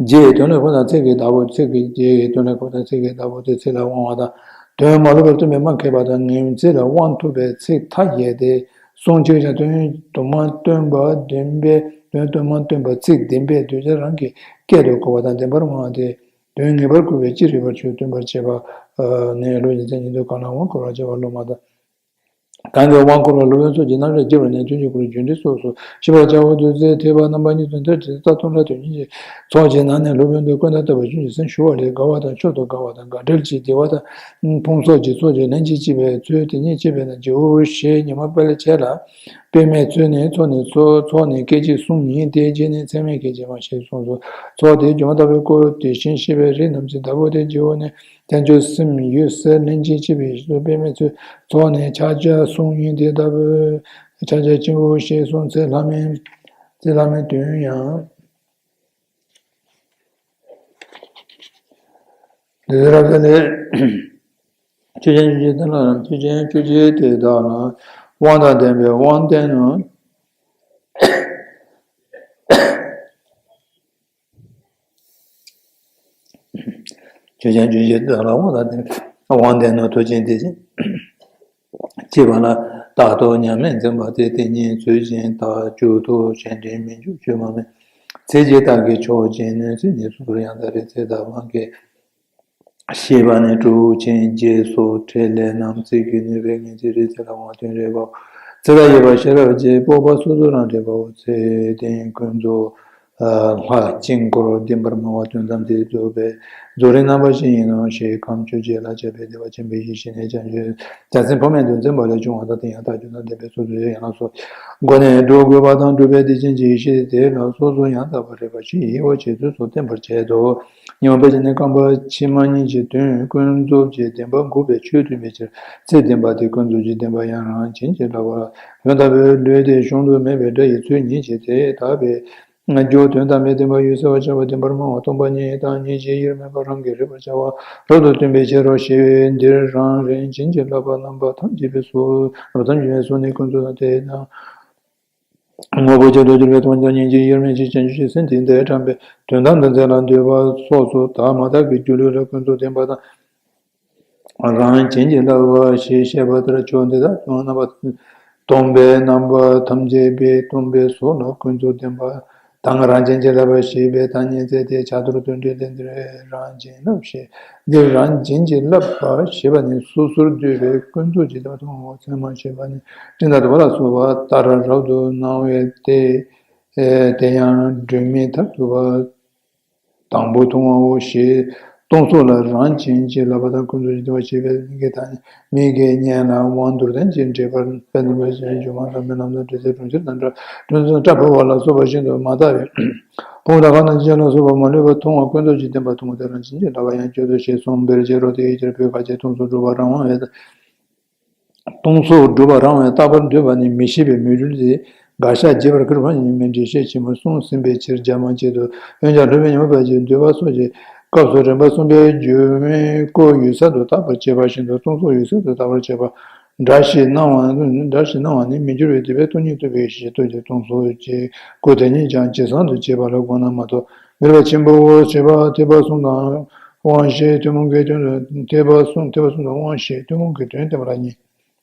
རྗེས་ཀྱི་དོན་ལ་གོ་དང་། ཚིག་གི་བདག་པོ། ཚིག་གི་རྗེས་ཀྱི་དོན་ལ་གོ་དང་། ཚིག་གི་བདག་པོ་དེ་ཚིག་ལ་དབང་བ་དང་། དོན་མ་ལོག་པར་སྟོན་པའི་སྨྲ་མཁས་པ་དང་། ངེས་ཚིག་ལ་དབང་ཐོབ་པའི་ཚིག་མཐའ་ཡས་ཏེ་གསུངས། ཕྱིར་ཀྱང་དོན་དུ་མ་སྟོན་པ་བདེན་པའི། དོན་དུ་མ་སྟོན་པ་ཚིག་བདེན་པའི་གདུལ་བྱ་རང་གི་སྐད་དུ་གོ་བ་དང་། བདེན་པར་སྨྲ་བ་དེ་དོན་ངེས་པར་བཀོད་པའི་ཅི་རིགས་པར་ཆོས་སྟོན་པར་བྱེད་པ་ནི། བློ་ཡི་མཚན་ཉིད་དུ་གང་ལ་དབང་བསྐུར་བར་བྱ་བ་སློབ་མ་དང་། གང་གིས་དབང་བསྐུར་བ་སློབ་དཔོན་སོགས་ཀྱི་རྣམ་གཞག་བགྱིས་པ་ནི་དོན་གྱི་སྐོར་རྒྱུ་འབྲས་སོགས་སུ་ཤེས་པར་བྱའོ། བདུད་རྩི་ཐེག་པ་རྣམ་པ་གཉིས་སུ་འདིར་ཏེ་རྩ་ལྟུང་ར་དོན་གཉིས་ཀྱི་ཚོགས་ཀྱི་ནང་ནས་སློབ་དཔོན་དུ་ཀུན་ཏུ་བསྟོད་པ་ཆུང་ཞིང་སེམས་ཞུམ་པ་ལས་དགའ་བ་དང་མཆོག་ཏུ་དགའ་བ་དང་དགའ་བྲལ་གྱི་བདེ་བ་དང་ཕུང་སོགས་ཀྱི་ཚོགས་ཀྱི་ལྷན་ཅིག་སྐྱེས་པའི་ཚུལ་དེ་ཉིད་ཅེས་པས་ན། རྗེའུ་ཞེས་ཉི་མ་དཔལ་ཆེ་ལ་དཔེ་མེད་ཚོལ་ནས་ཚོགས་ནི་ཚོགས་ཚོགས་ནི་སྐད་ཅིག་གསུམ་ཡིན་ཏེ། རྗེས་ནི་ཚད་མེད་སྐད་ཅིག་མ་ཞེས་གསུངས་སོ། ཚོགས་དེ་སྒྱུ་མ་ལྟ་བུའི་སྐུ་དེ་བཞིན་གཤེགས་པའི་རིགས་རྣམས་ཀྱི་བདག་པོ་དེ་རྗེའུ་ནི། བསྟན་བཅོས་སེམས་ཡོད་གསལ་ལྷན་ཅིག་སྐྱེས་པའི་ཡུལ་དུ་དཔེ་མེད་ཚུལ་ཚོགས་ནས་ཕྱག་རྒྱ་གསུང་ཡིན་དེ་ལྟ་བུ། ཕྱག་རྒྱ་ཆེན་པོ་ཞེས་གསུངས་ཚེ་ལྷ་མིན། ཚེ་ལྷ་མིན་དོན་ཡང་། འདི་ལྟར་རབ་གསལ་ལས། ཆོས་ཅན་བཅུ་གཅིག་དེ་ལ་ཆོས་ཅན་བཅུ་གཅིག་དེ་དག་ལ་དབང་དང་ལྡན་པའི་དབང་བསྟན་ནོ། ཆོས་ཅན་བཅུ་གཅིག་དེ་ལ་དབང་དང་ལྡན་པའི་དབང་བསྟན་ནོ། མཐོ་ཆེན་དེ་བཞིན་གཤེགས་པ་ལ་རྟག་ཏུ་མཉམ་མེད་འཛིན་པ་སྟེ། དེ་ཉིད་ཚུལ་བཞིན་བརྟག་བཅུག་ཏུ་གཞན་དྲིང་མི་འཇུག་ཆོས་མ་སྨྲ། ཚིག་གི་རྟགས་ཀྱི་ཕྱོགས་ཀྱི་གནོད་འཚེ་ནི་སོ་སོར་ཡང་དག་པའི་ཚིག་དང་དབང་གིས་ཤེས་པ་ནི་དྲུག་ཅན་རྗེས་སུ་འབྲེལ་ལས་རྣམས་ཚིག་གིས་གནོད་པའི་ངེས་ཚིག་རེད། ཚིག་ལ་དབང་དོན་རེད་པའོ། ཚིག་ལ་ཡོད་པ་ཤེས་རབ་ཀྱི་སྤོབས་པ་སོ་སོ་རང་རེད་པའོ། ཚིག་དོན་ཀུན་རྫོབ་ལྷག་བཅས་འཁོར་བདེན་པར་སྨྲ་བ་དོན་དམ་དེ་རྫོགས་པའི་རྫོགས་རིམ་རྣམ་པ་བཞི་ཡིན་ནོ་ཞེས་ཁམས་བཅོ་བརྒྱད་ལ་བྱ་བའི་བདེ་བ་ཆེན་པོའི་ཡེ་ཤེས་ནི་བྱང་ཆུབ་རྒྱལ་མཚན་འཕགས་མའི་མདུན་བརྩོན་པ་ལས་བྱུང་བ་དང་། དེ་ཡང་རྟགས་ཀྱི་དོན་ལྡན་པའི་ཚུལ་དུ་ཡང་ལ་སོགས། སྒོ་ནས་སྒྲུབ་དགོས་པ་དང་སྒྲུབ་པའི་སྡེ་ཚན་གྱི་ཡེ་ཤེས་དེ་ལ་སོ་སོ་ཡང་དག་པར་རེག་པ་ཞིག་ཡིན་པ་བྱས་ཚུལ་སོགས་བསྟན་པར་བྱེད་དོ། ཉི་མ་དཔལ་ཆེན་ནི་རྐང་པ་ཕྱི་མ་གཉིས་ཀྱི་དོན་ཀུན་རྫོབ་ཀྱི་བདེན་པ་འགོག་པའི་ཆོས་སྟོན་པའི་ཕྱིར། ཚིག་བདེན་པ་དེ་ཀུན་རྫོབ་ཀྱི་བདེན་པ་ཡང་རང་བྱིན་གྱིས་བརླབས་པ། དོན་དམ་པའི་ལུས་དེ་གཞོང་དུ་མེད་པའི་སྒྲ་ཡི་ཚུལ་ཉིད་ཀྱིས་དེ་དག་པའི་རྒྱུ་དོན་དམ་པའི་བདེན་པ་ཡོད་གསལ་བར་བྱ་བ་བདེན་པར་སྨྲ་བ་སྟོང་པ་ཉིད་དང་ཉིད་ཀྱི་དབྱེར་མེད་པ་རང་གིས་རིག་པར་བྱ་བ་རབ་ཏུ་སྟོན་པའི་ཕྱིར་རོ་ཞེས་པས། འདིར་རང་རེ་བྱིན་གྱིས་བརླབས་པ་རྣམ་པ་ཐམས་ཅད་པའི་གཟུགས་རྣམ་པ་ཐམས་ཅད་པའི་གཟུགས་ནི་ཀུན་རྫོབ་དང་དེ་དང་དངོས་པོ་གཅིག་ཏུ་གྱུར་པའི་སྟོང་ཉིད་ཀྱི་དབྱེར་མེད་ཀྱི་བྱང་ཆུབ་ཀྱི་སེམས་དེ་འདིར་དྲངས་པའི་དོན་དམ་དུ་མཛད་ལ་འདུད་པ་སོགས་སུ་དག་མ་དག་གི་སྒྱུ་ལུས་ལ་ཀུན་རྫོབ་བདེན་པ་དང་། རང་བྱིན་གྱིས་བརླབས་པ་ཞེས་བཤད་པ་ལྟར་ཆོས་འདི་དག་ཀྱང་རྣམ་པ་སྟོང་པའི་རྣམ་པ་ཐམས་ཅད་པའི་སྟོང་པའི་གཟུགས་ལ་ཀུན་རྫོབ་བདེན་པ་དང་རང་བྱིན་གྱིས་བརླབས་པ་ཞེས་པའི་ཐ་སྙད་བཙལ་ཏེ་ཕྱག་རྡོར་དོན་འགྲེལ་ལས་འདིར་རང་བྱིན་རླབས་ཞེས། འདིར་རང་བྱིན་གྱིས་བརླབས་པ་ཞེས་པ་ནི་སོ་སོར་འདུས་པའི་ཀུན་རྫོབ་ཀྱི་བདེན་པ་དང་། ཚད་མ་ཞེས་པ་ནི་སྤྲིན་དང་དུ་བ་ལ་སོགས་པ་ལྟར་རབ་ཏུ་སྣང་བས་ཏེ། དེ་ཡང་སྒྲོན་མེ་མཐར་ཐུག་པ། དང་པོ་མཐོང་བའོ་ཞེས་སྟོང་གཟུགས་ལ་རང་བྱིན་གྱིས་བརླབས་པ་དང་ཀུན་རྫོབ་ཀྱི་བདེན་པ་ཞེས་པའི་ལན་གྱི་ཐ་སྙད་མིག་གི་གཉེན་ལ་དབང་དུ་ལྡན་གྱི་འགྲེལ་པར་དཔེ་ནི་སྦྱོར་མ་དང་རྨི་ལམ་དང་འདྲེ་སྲིན་གྲོང་ཁྱེར་དང་འདྲ་གྲོང་ཁྱེར་དང་སྐྲ་འཕར་བ་ལ་སོགས་པ་བཞིན་དུ་མ་དག་པའི་ཕུང་པོ་དང་ཁམས་དང་ཅན་ལ་སོགས་པ་མ་ལུས་པ་མཐོང་བ་ཀུན་རྫོབ་ཀྱི་བདེན་པ་མཐོང་བ་དེ་རང་བྱིན་གྱིས་བརླབས་པ་ཡང་སྤྱོད་དོ་ཞེས་གསུངས་པའི་ཕྱིར་རོ། དེའི་ཕྱིར་བོད་ཁ་ཆེ་སྟོང་གཟུགས་སྒྲུབ་པ་རང་དབང་བས། སྟོང་གཟུགས་སྒྲུབ་པ་རང་དབང་རྟག་པར་འདོད་པ་ནི་མི་ཤེས་པའི་མོས་གུས་ལས་དགག་བཞག་བྱེད་པར་གྱུར་པ་ཡིན་མིན་འགྲེལ་བཤད་ཆེན་མོ་གསུངས་ཟིན་པའི་ཕྱིར་རྒྱ་མ་བྱེད་དོ། འོན་ཀྱང་སློབ་དཔོན་ཉི་མ་དཔལ་གྱིས་འདུལ་བ་སོགས་ཀྱི་སྐབས་སུ་རིམ་པ་གསུམ་པའི་རྒྱུ་མེད་སྐུ་ཡོད་གསལ་དུ་བརྟག་པར་བྱེད་པ་བཞིན་དུ་སྟོང་གཟུགས་ཡོད་གསལ་དུ་བརྟག་པར་བྱེད་པ། འདྲ་ཞིག་སྣང་བ་འདྲ་ཞིག་སྣང་བ་ནི་མི་འགྱུར་བའི་འདུས་པའི་སྟོང་ཉིད་རྟོགས་པའི་ཤེས་རྟོགས་ཀྱི་སྟོང་གཟུགས་ཀྱི་སྐུ་དེ་ཉིད་ཀྱང་ཇེ་བཟང་དུ་བྱེད་པ་ལ་དགོངས་ན་མ་གཏོགས། མི་རིགས་པ་ཆེན་པོ་བོ་ཞེས་པ་ཐེག་པ་གསུམ་དང་དབང་ཤེས་ཐུན་མོང་གི་དོན་དུ་ཐེག་པ་གསུམ་ཐེག་པ་གསུམ་དུ་དབང་ཤེས་ཐུན་མོང་གི་དོན་བསྟན་པ་ལ་གཉིས།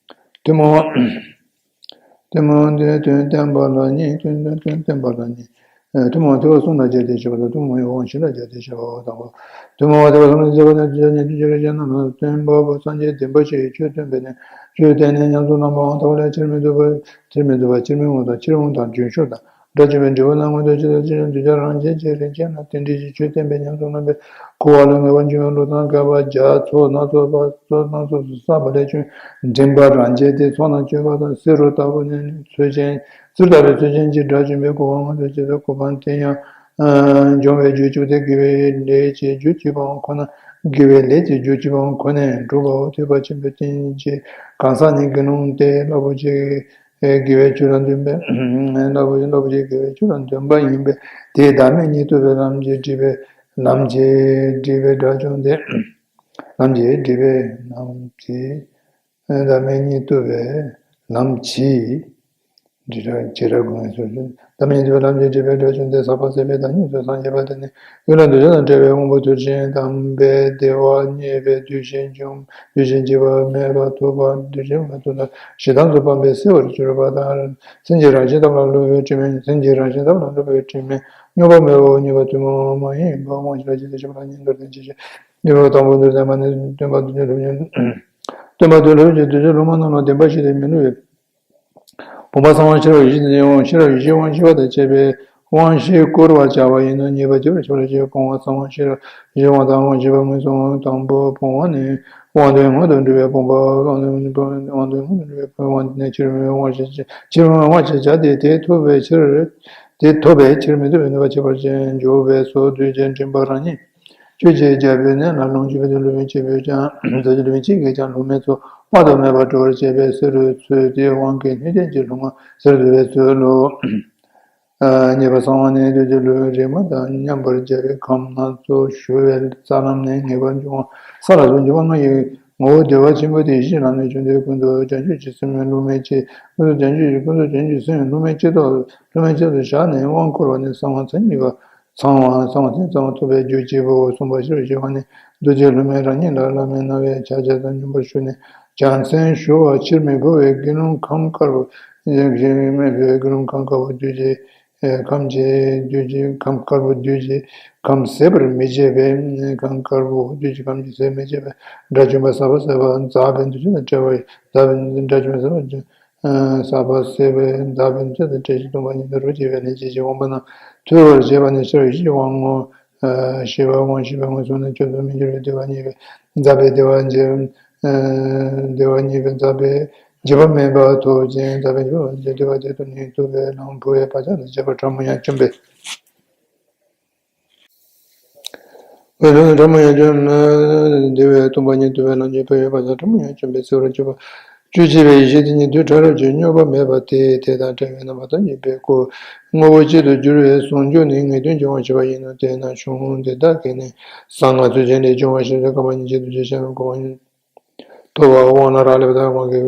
ཐུན་མོང་། ཐུན་མོང་དེ་དོན་བསྟན་པ་ལ་གཉིས། ཐུན་མོང་དོན་བསྟན་པ་ལ་གཉིས། ཨ། ཐུན་མོང་ཐེག་པ་གསུམ་ལ་སྦྱར་ཏེ་བཤད་པ་དང་། ཐུན་མོང་དབང་ཤེས་ལ་སྦྱར་ཏེ་བཤད་པའོ། དང་པོ། ཐུན་མོང་ཐེག་པ་གསུམ་ལ་སྦྱར་བ་ནི་དེ་ཉིད་དུ་གྱུར་པའི་གཞན་རྣམས་ལ་སྟོན་པ་པོ་སངས་རྒྱས་བདེན་པ་བཞིའི་ཆོས་སྟོན་པས་ནི། ཆོས་བསྟན་ནས་ཉམས་སུ་བླངས་པའང་ཐོག་ལས་ཕྱིར་མི་ལྡོག་པ། ཕྱིར་མི་ལྡོག་པ། ཕྱིར་མི་འོང་དང་། ཕྱིར་འོང་དང་། རྒྱུན་ཞུགས་དང་། དགྲ་བཅོམ་པའི་འབྲས་བུ་ལ་མངོན་དུ་བྱེད་དང་། ཕྱིར་འདུལ་བྱ་རང་བཞིན་གྱིས་རིན་ཆེན་ལ་རྟེན་འབྲེལ་གྱི་ཆོས་བསྟན་པས་ཉམས་སུ་བླངས་པའི་འཁོར་བ་ལ་ངེས་པར་འབྱུང་བའི་བློ་དང་། བསྐལ་པ་བརྒྱ་ཚོགས་སྣ་ཚོགས་པ་ཚོགས་སྣ་ཚོགས་སུ་བསགས་པ་ལས་བྱུང་མགྲིན་པ་རང་བྱས་ཏེ་ཚོགས་རྣམས་བཅོས་པ་དང་། བསེ་རུ་ལྟ་བུ་ནི་ཚུལ་ཅན། བསེ་རུ་ལྟ་བུའི་ཚུལ་ཅན་གྱིས་དགྲ་བཅོམ་པའི་གོ་འཕང་མངོན་དུ་བྱེད་པའི་གོ་འཕང་དེ་ཡང་འབྱུང་བའི་རྒྱུ་གཅིག་པུ་སྟེ། དགེ་བའི་ལས་ཀྱི་རྒྱུ་གཅིག་པའང་ཁོ་ན་ དགེ་བའི་ལས་ཀྱི་རྒྱུ་བཅུ་པོ་ཁོ་ནས་གྲུབ་པའོ། ཐེག་པ་ཆེན་པོའི་རྟེན་གྱི་གང་ཟག་ནི་དགེ་སློང་སྟེ། རླབས་པོ་ཆེ་དགེ་བའི་ཆོས་ལ་འདུན་པས། རླབས་པོ་ཆེ་རླབས་པོ་ཆེ་དགེ་བའི་ཆོས་ལ་འདུན་པ་ཡིན་པས། དེས་བདག་མེད་གཉིས་རྟོགས་པའི་ལམ་གྱིས་སྒྲིབ་པའི་ལམ་གྱིས་སྒྲིབ་པའི་དགྲ་བཅོམ་སྟེ། ལམ་གྱིས་སྒྲིབ་པའི་ལམ་གྱིས་བདག་མེད་གཉིས་རྟོགས་པའི་ལམ་གྱིས། འདི་ལྟར་བྱེ་བྲག་སྒོ་ནས་སོ་སོའི་བདག་མེད་གཉིས་རྟོགས་པའི་ལམ་གྱིས་སྒྲིབ་པའི་དགྲ་བཅོམ་སྟེ། ཟག་པ་ཟད་པའི་བདག་ཉིད་དུ་སངས་རྒྱས་པ་དེ་ནི། ཡུལ་ལ་འདུ་བྱེད་དང་བྲལ་བའི་དབང་པོ་དུས་རྒྱུན་དམ་པའི་བདེ་བ་རྙེད་པས། འདུ་བྱེད་འཇོམས། འདུ་བྱེད་འཇིག་པ་མེད་པར་ཐོབ་པ། འདུ་བྱེད་མ་ཐོབ་ན་ཞེ་སྡང་དུ་སྤངས་པས་གསལ་བར་གྱུར་པ་དང་། སེམས་ཀྱི་རང་བཞིན་ཐབས་ལ་བསླུ་བའི་དྲི་མས། སེམས་ཀྱི་རང་བཞིན་ཐབས་ལ་བསླུ་བའི་དྲི་མས། རྙོག་པ་མེད་པའོ། རྙོག་པ་ཐུན་མོང་མ་ཡིན་པ། དབང་ཕྱུག་ལ་ཇི་ལྟར་ཞུགས་པ་ལ་ཉན་ཐོས་དང་བཅས་ཤིང་། གཉིས་པ་དང་པོ་འདིར་བསྟན་པ་ནི་སྟོན་པ་དུས་རྒྱུན་སློབ་དཔོན། སྟོན་པ་དུས་རྒྱུན་སློབ་དཔོན་གྱིས་དུས་རྒྱུན་སློབ་མ་རྣམས་ལ་བདེན་པ་བཞི་སྟེ་མི་བསླུ་བའི། བུམ་པ་གསང་བ་ཤེས་རབ་ཡེ་ཤེས་དང་། ཤེས་རབ་ཡེ་ཤེས་དབང་ཤེས་པ་དང་བཅས་པའི་དབང་ཤེས་བསྐུར་བར་བྱ་བ་ཡིན་ནོ། རྙེད་པ་རྒྱས་པར་བྱེད་པ་ལ་བྱ་བའི་སྤོང་བ་གསང་བ་ཤེས་རབ་ཡེ་ཤེས་དབང་དང་། དབང་ཤེས་པ་མངོན་སུམ་དབང་དང་པོ་སྤོང་བ་ནི། དབང་དོན་སྔོན་དུ་འགྲོ་བའི་སྤོང་བ། དབང་དོན་སྔོན་དུ་འགྲོ་བའི་སྤོང་བ་ནི་ཕྱིར་མི་སྤོང་བ་ཞེས་བྱ། ཕྱིར་མི་སྤོང་བ་ཞེས་བྱ་སྟེ། དེ་ཐོབ་པའི་ཕྱིར། དེ་ཐོབ་པའི་ཕྱིར་མི་ཐོབ་པའི་ནུས་པ་ཁྱད་པར་ཅན་འཇུག་པས་སོ། གདུལ་བྱའི་འདྲེན་པ་རང་ཉིད་ཆོས་ཀྱི་རྒྱལ་པོའི་གནས་ལ་ལོངས་སྤྱོད་པའི་དུས་སློབ་དཔོན་གཅིག་པུས་ཀྱང་། དུས་སློབ་དཔོན་གཅིག་གིས་ཀྱང་སློབ་མའི་ཚོགས་དཔག་ཏུ་མེད་པ་སྤྲོ་བར་བྱེད་པའི་ཚུལ་རུ་འཚོལ་ཏེ། དབང་གིས་སྣོད་ལྡན་གྱི་སློབ་མ་ཟེར་བསྡུ་བའི་ཚུལ་ལོ། རྙེད་པ་གསང་བ་ནི་དུས་ཀྱི་སློབ་དཔོན་རིག་མ་དང་མཉམ་པར་སྦྱར་བའི་ཁམས་སྣ་ཚོགས་ཞུ་བའི་རྩ་ལམ་ནས་ངེས་པར་འབྱུང་བ། ས་ལ་སོགས་འབྱུང་བ་ལྔ་ཡི་ངོ་བོ་བདེ་བ་ཆེན་པོ་དེ་བཞིའི་ལམ་ནས་བྱུང་སྟེ། ཀུན་ཏུ་བྱང་ཆུབ་ཀྱི་སེམས་སློབ་མའི་ཆེད། ཀུན་ཏུ་བྱང་ཆུབ་ཀྱི་ཀུན་ཏུ་བྱང་ཆུབ་སེམས་སློབ་མའི་ཆེད་དུ། སློབ་མའི་ཆེད་དུ་བཞག་ནས་དབང་བསྐུར་བ་ནི་གསང་བ་མཚན་ཉིད་པ། གསང་བ་གསང་བ་མཚན་གསང་བ་ཐོབ་པའི་རྒྱུ་གཅིག་པུའོ། གསུམ་པ་ཤེས་རབ་ཡེ་ཤེས་དབང་ནི་རྡོ་རྗེ་སློབ་མས་རང་ཉིད་ལ་བླ་མའི་རྣ་བའི་ཕྱག་རྒྱ་དང་སྙོམས་པར་ཞུགས་ནས་བྱང་སེམས་ཞུ་བ། ཕྱིར་མི་འབུལ་བའི་དགེ་སློང་ཁམས་དཀར་པོ། ཕྱིར་མི་འབུལ་བའི་དགེ་སློང་ཁམས་དཀར་པོ་བདུད་ཀྱི་ཁམས་ཀྱི་བདུད་ཀྱི་ཁམས་དཀར་པོ་བདུད་ཀྱི་ཁམས་ཟད་པར་མི་བྱེད་པའི་ཁམས་དཀར་པོ་བདུད་ཀྱི་ཁམས་ཀྱི་ཟད་མི་བྱེད་པའི་དགྲ་བཅོམ་པ་ཟག་པ་ཟད་པ་འཛག་པའི་འདུ་བྱེད་དང་བྲལ་བ་ཡི་ཟག་པའི་དགྲ་བཅོམ་པ་ཟག་པ་ཟག་པ་ཟད་པའི་འཛག་པའི་འདུ་བྱེད་དང་བྲལ་ཞིང་སྟོང་པ་ཉིད་དུ་རོ་གཅིག་པའི་ལྷན་སྐྱེས་ཀྱི་དབང་པོ་རྣམས་ཐོས་པར་བྱེད་པ་ནི་ཤེས་རབ་ཡེ་ཤེས་དབང་ངོ་། ཤེས་པ་དབང་ཤེས་པ་མངོན་སུམ་ནི་སྐྱོན་དུ་མི་འགྱུར་བའི་བདེ་བ་རྙེད་པས་འཛག་པའི་བདེ་བ་འབྱེད། བདེ་བ་རྙེད་པས་འཛག་པའི་འབྱེད་པ་མེད་པ་ཐོབ་ཅིང་། འཛག་པའི་འབྱེད་པ་མེད་པའི་བདེ་བ་དེ་དུ་ནི་ཐོབ་པའི་ལམ་འཕོ་བའི་བག་ཆགས་དང་བཅས་པ་ཕྲ་མོ་ཡང་བཅོམ་པས། འོད་ལྡན་ཕྲ་མོ་ཡང་བཅོམ། བདེ་བས་སྟོང་པ་ཉིད་རྟོགས་པའི་ལམ་གྱི་འཕོ་བའི་བག་ཆགས་ཕྲ་མོ་ཡང་བཅོམ་པས་གསལ་བར་གྱུར་པ། བཅུ་གཅིག་པའི་ཡེ་ཤེས་དེ་ཉིད་དུས་ཕྲ་རབ་ཀྱི་རྙོག་པ་མེད་པ་སྟེ། དེ་དང་བྲལ་བའི་རྣམ་པ་ཐམས་ཅད་པའི་སྐུ། དངོས་པོ་གཅིག་ཏུ་གྱུར་པའི་ཟུང་འཇུག་ནི་ངེས་དོན་གྱི་དབང་ཕྱུག་པ་ཡིན་ནོ། དེས་ན་གཞུང་འདི་དག་གིས་ནི་གསང་སྔགས་ཚུལ་ཆེན་ལས་འབྱུང་བ་ཞེས་བྱ་བའི་བཀའ་པ་ཉིད་ཀྱི་ཐུགས་རྗེ་ཤར་བའི་གོ་འཕང་ཐོབ་པའོ། དབང་ལ་རག་ལས་པ་དང་དབང་གི་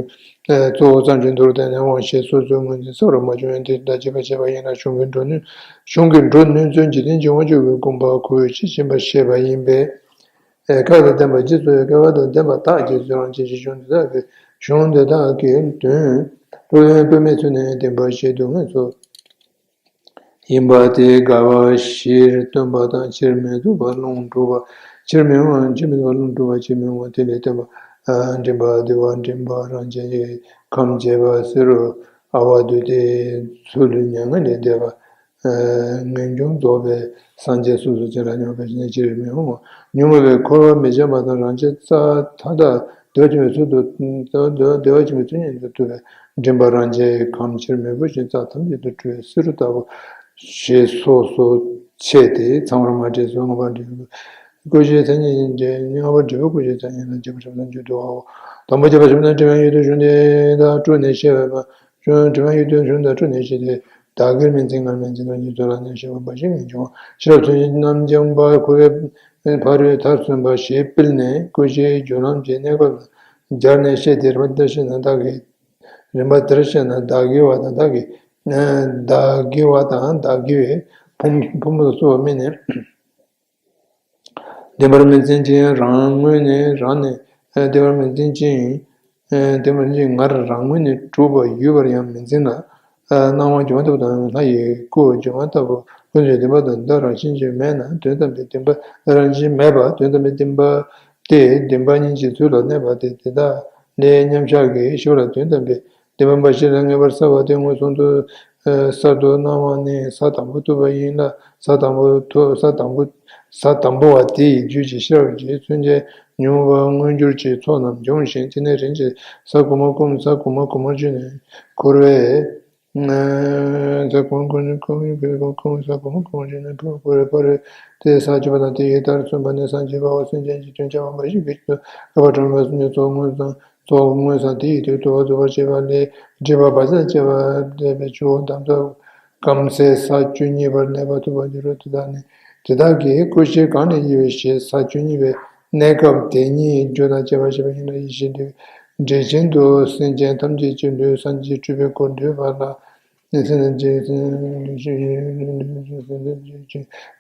གཙོ་བོ་ཙམ་གྱི་མདོར་བསྟན་ནས་དབང་ཤེས་སོ་སོའི་ངོས་འཛིན་གསལ་བར་མ་བྱུང་བས་འདི་ལྟར་རྗེས་དཔག་བྱས་པ་ཡིན་ལ། གཞུང་གི་འགྲོ་ནུས་གཞུང་གི་འགྲོ་ནུས་མཚོན་འཇིག་རྟེན་གྱི་དབང་ཕྱུག་གི་དགོངས་པ་ཁོ་བོས་ཇི་བཞིན་པར་བཤད་པ་ཡིན་པས། ཨེ། བསྐལ་པ་དང་ལྡན་པ་རྗེས་སུ་ཡི། བསྐལ་པ་དང་ལྡན་པ་དག་རྗེས་སུ་ཡི་རང་བྱས་ཀྱི་གཞུང་འདི་དག་གི་གཞུང་འདི་དག་གི་དོན་སློབ་དཔོན་དཔེ་མེད་ཚུལ་ནས་བསྟན་པ་ཞེས་སྡུག་བསྔལ་སོགས་ཡིན་པ་དེ་དགའ་བ་བཞིར་སྟོན་པ་དང་། ཕྱིར་མི་ལྡོག་པར་ལྷུན་གྲུབ་པ། ཕྱིར་མི་འོང་ཕྱིར་མི་ལྡོག་པར་ལྷུན་གྲུབ་པ། ཕྱིར་མི་འོང་བ་དེ་ལས་བརྟེན་པ། ཨ། འདྲེན་པ་བདེ་བ་འདྲེན་པ་རང་རྒྱལ་གྱི་ཁམས་བྱེད་པ་ཟེར་རོ། ཨ་བ་དུ་སྟེ་ཚུལ་མྱ་ངན་ལས་འདས་པ། ངེས་འབྱུང་རྫོགས་པའི་སངས་རྒྱས་སོ་སོ་ཅན་ལ་སྙོམས་པའི་ཕྱིར་མི་འོང་། ཉོན་མོངས་པའི་འཁོར་བ་མི་འཆབ་པ་དང་། རང་རྒྱལ་རྩ་མཐའ་དག་བདེ་བ་ཆེན་པོའི་ཚུལ་དུ། བདེ་བ་ཆེན་པོའི་ཚུལ་ཉིད་དུ་ཐུབ་པས་འདྲེན་པ་རང་རྒྱལ་གྱི་ཁམས་ཕྱིར་མི་འབུད་ཅིང་རྩ་ཐམས་ཅད་དུ་སྤྲུལ་བའི་བསེ་རུ་ལྟ་བུ་ཞེས་སོ་སོར་ཕྱེ་སྟེ་ཚང་བར་མ་བྲིས་སོ། ལྔ་པ་འབྲས་བུ་ཀུན་གཞིའི་མཚན་ཉིད་ཀྱི། ལྔ་པ་འབྲས་བུ་ཀུན་གཞིའི་མཚན་ཉིད་ལ་རྒྱས་པར་བཤད་པ་དང་མཇུག་བསྡུའོ། དང་པོ་རྒྱས་པར་བཤད་པ་ནི་དྲི་མེད་ཡུལ་དུ་གཞུང་འདི་དག་སྤྲོས་ནས་བཤད་པ། གཞུང་དྲི་མེད་ཡུལ་དུ་གཞུང་དག་སྤྲོས་ནས་བཤད་དེ། བདག་གིར་སྨིན་ཚིག་སྔར་སྨིན་ཚིག་དང་རྗེས་སུ་ལ་ནི་ཞེས་པ་འབའ་ཞིག་ངེས་འབྱུང་བ། ཕྱི་རབས་ཚུལ་གཉིས་རྣམ་འབྱེད་པ་ཁོ་བོས་ཕ་རོལ་མཐར་སོན་པ་ཞེས་སྤེལ་ནས་ཀུན་གཞིའི་རྒྱུ་ལམ་གྱི་གནས་སྐབས་ལ་སྦྱར་ནས་བཤད་དེ། རིམ་པ་འདིར་བཤད་ན་བདག་གི། རིམ་པ་འདིར་བཤད་ན་བདག་གི་བ་དང་བདག་གི། བདག་གི་བ་དང་བདག་གི་བའི་ཕུང་ཕུང་པོ་སོགས་སྨིན་ནས། བདེན་པར་སྨིན་ཚིག་ཅིང་རང་ངོས་ནས་རང་ནས། བདེན་པར་སྨིན་ཚིག་ཅིང་། བདེན་པར་སྨིན་ཚིག་ཅིང་ངར་རང་ངོས་ནས་གྲུབ་པ་ཡོད་པར་ཡང་མི་འཛིན་ལ། སྣང་བ་སྒྱུ་མ་ལྟ་བུ་དང་ལྷ་ཡི་སྐུ་སྒྱུ་མ་ལྟ་བུ་ཀུན་ཏུ་བདེན་པ་དང་བདག་རང་བཞིན་གྱིས་མེད་ན་དོན་དམ་པའི་བདེན་པ་རང་བཞིན་མེད་པ། དོན་དམ་པའི་བདེན་པ་སྟེ་བདེན་པ་གཉིས་ཀྱི་ཚུལ་ལ་གནས་པ་སྟེ། དེ་དག་ལས་མཉམ་གཞག་གི་ཞོར་ལ་དོན་དམ་པའི་བདེན་པ་འབའ་ཞིག་ལ་ངེས་པར་གསལ་བ་དེ་མངོན་སུམ་དུ་གསར་དུ་སྣང་བ་ནི། ས་དང་པོ་ཐོབ་པ་ཡིན་ལ། ས་དང་པོ་ཐོབ། ས་དང་པོ། ས་དང་པོ་བ་དེ་ཡི་རྒྱུད་ཀྱི་ཤེས་རབ་ཀྱི་མཚོན་བྱེད་ཉོན་མོངས་པ་མངོན་གྱུར་གྱི་ཚོགས་རྣམས་འབྱུང་ཞིང་། དེ་ནས་རིམ་གྱིས་ས་གོང་མ་ཀུན། ས་གོང་མ་གོང་མར་གྱུར་ནས་འཁོར་བའི་ ས་གོང་གོང་ནས་གོང་ཡིན་པས་གོང་གོང་ས་གོང་གོང་བྱས་ནས་ཕོ་ཕོ་རེ་ཕོ་རེ་དེ་ས་བཅུ་པ་དང་དེ་ཡི་མཐར་སོན་པ་ནས་སངས་རྒྱས་པའོ། སེམས་ཅན་གྱི་དོན་བྱ་བ་མ་ཞིག་གི་ཆེད་དུ་བསྐལ་པ་གྲངས་མེད་སུམ་ཅུ་ཚོགས་དངོས་དང་ཚོགས་དངོས་སམ་དེ་ཡི་དོན་དུ་བ་བསྡུ་བར་བྱེད་པ་ལས་སྒྲིབ་པ་བག་ཆགས་བཅས་པ་འདས་པའི་ཆུ་བོ་འདམ་རྫབ་སྐམ་སའི་ས་བཅུ་གཉིས་པར་གནས་པ་ཐུབ་པར་འགྱུར་རོ། དེ་དག་ནི་དེ་དག་གི་སྐུ་བཞི་གང་ནས་དབྱེ་བའི་ཞེས་ས་བཅུ་གཉིས་པའི་གནས་སྐབས་དེ་ཉིད་རྒྱུ་དང་བཅས་པ་ཞེས་པ་ཡིན་ན་ཡེ་ཤེས་འདྲེས་ཅན་དུ་སེམས་ཅན་ཐམས་ཅད་ཀྱི་ལུས་སངས་རྒྱས་སྤྲུལ་པའི་སྐུར་འདུས་པ་ལ། སེམས་ཅན་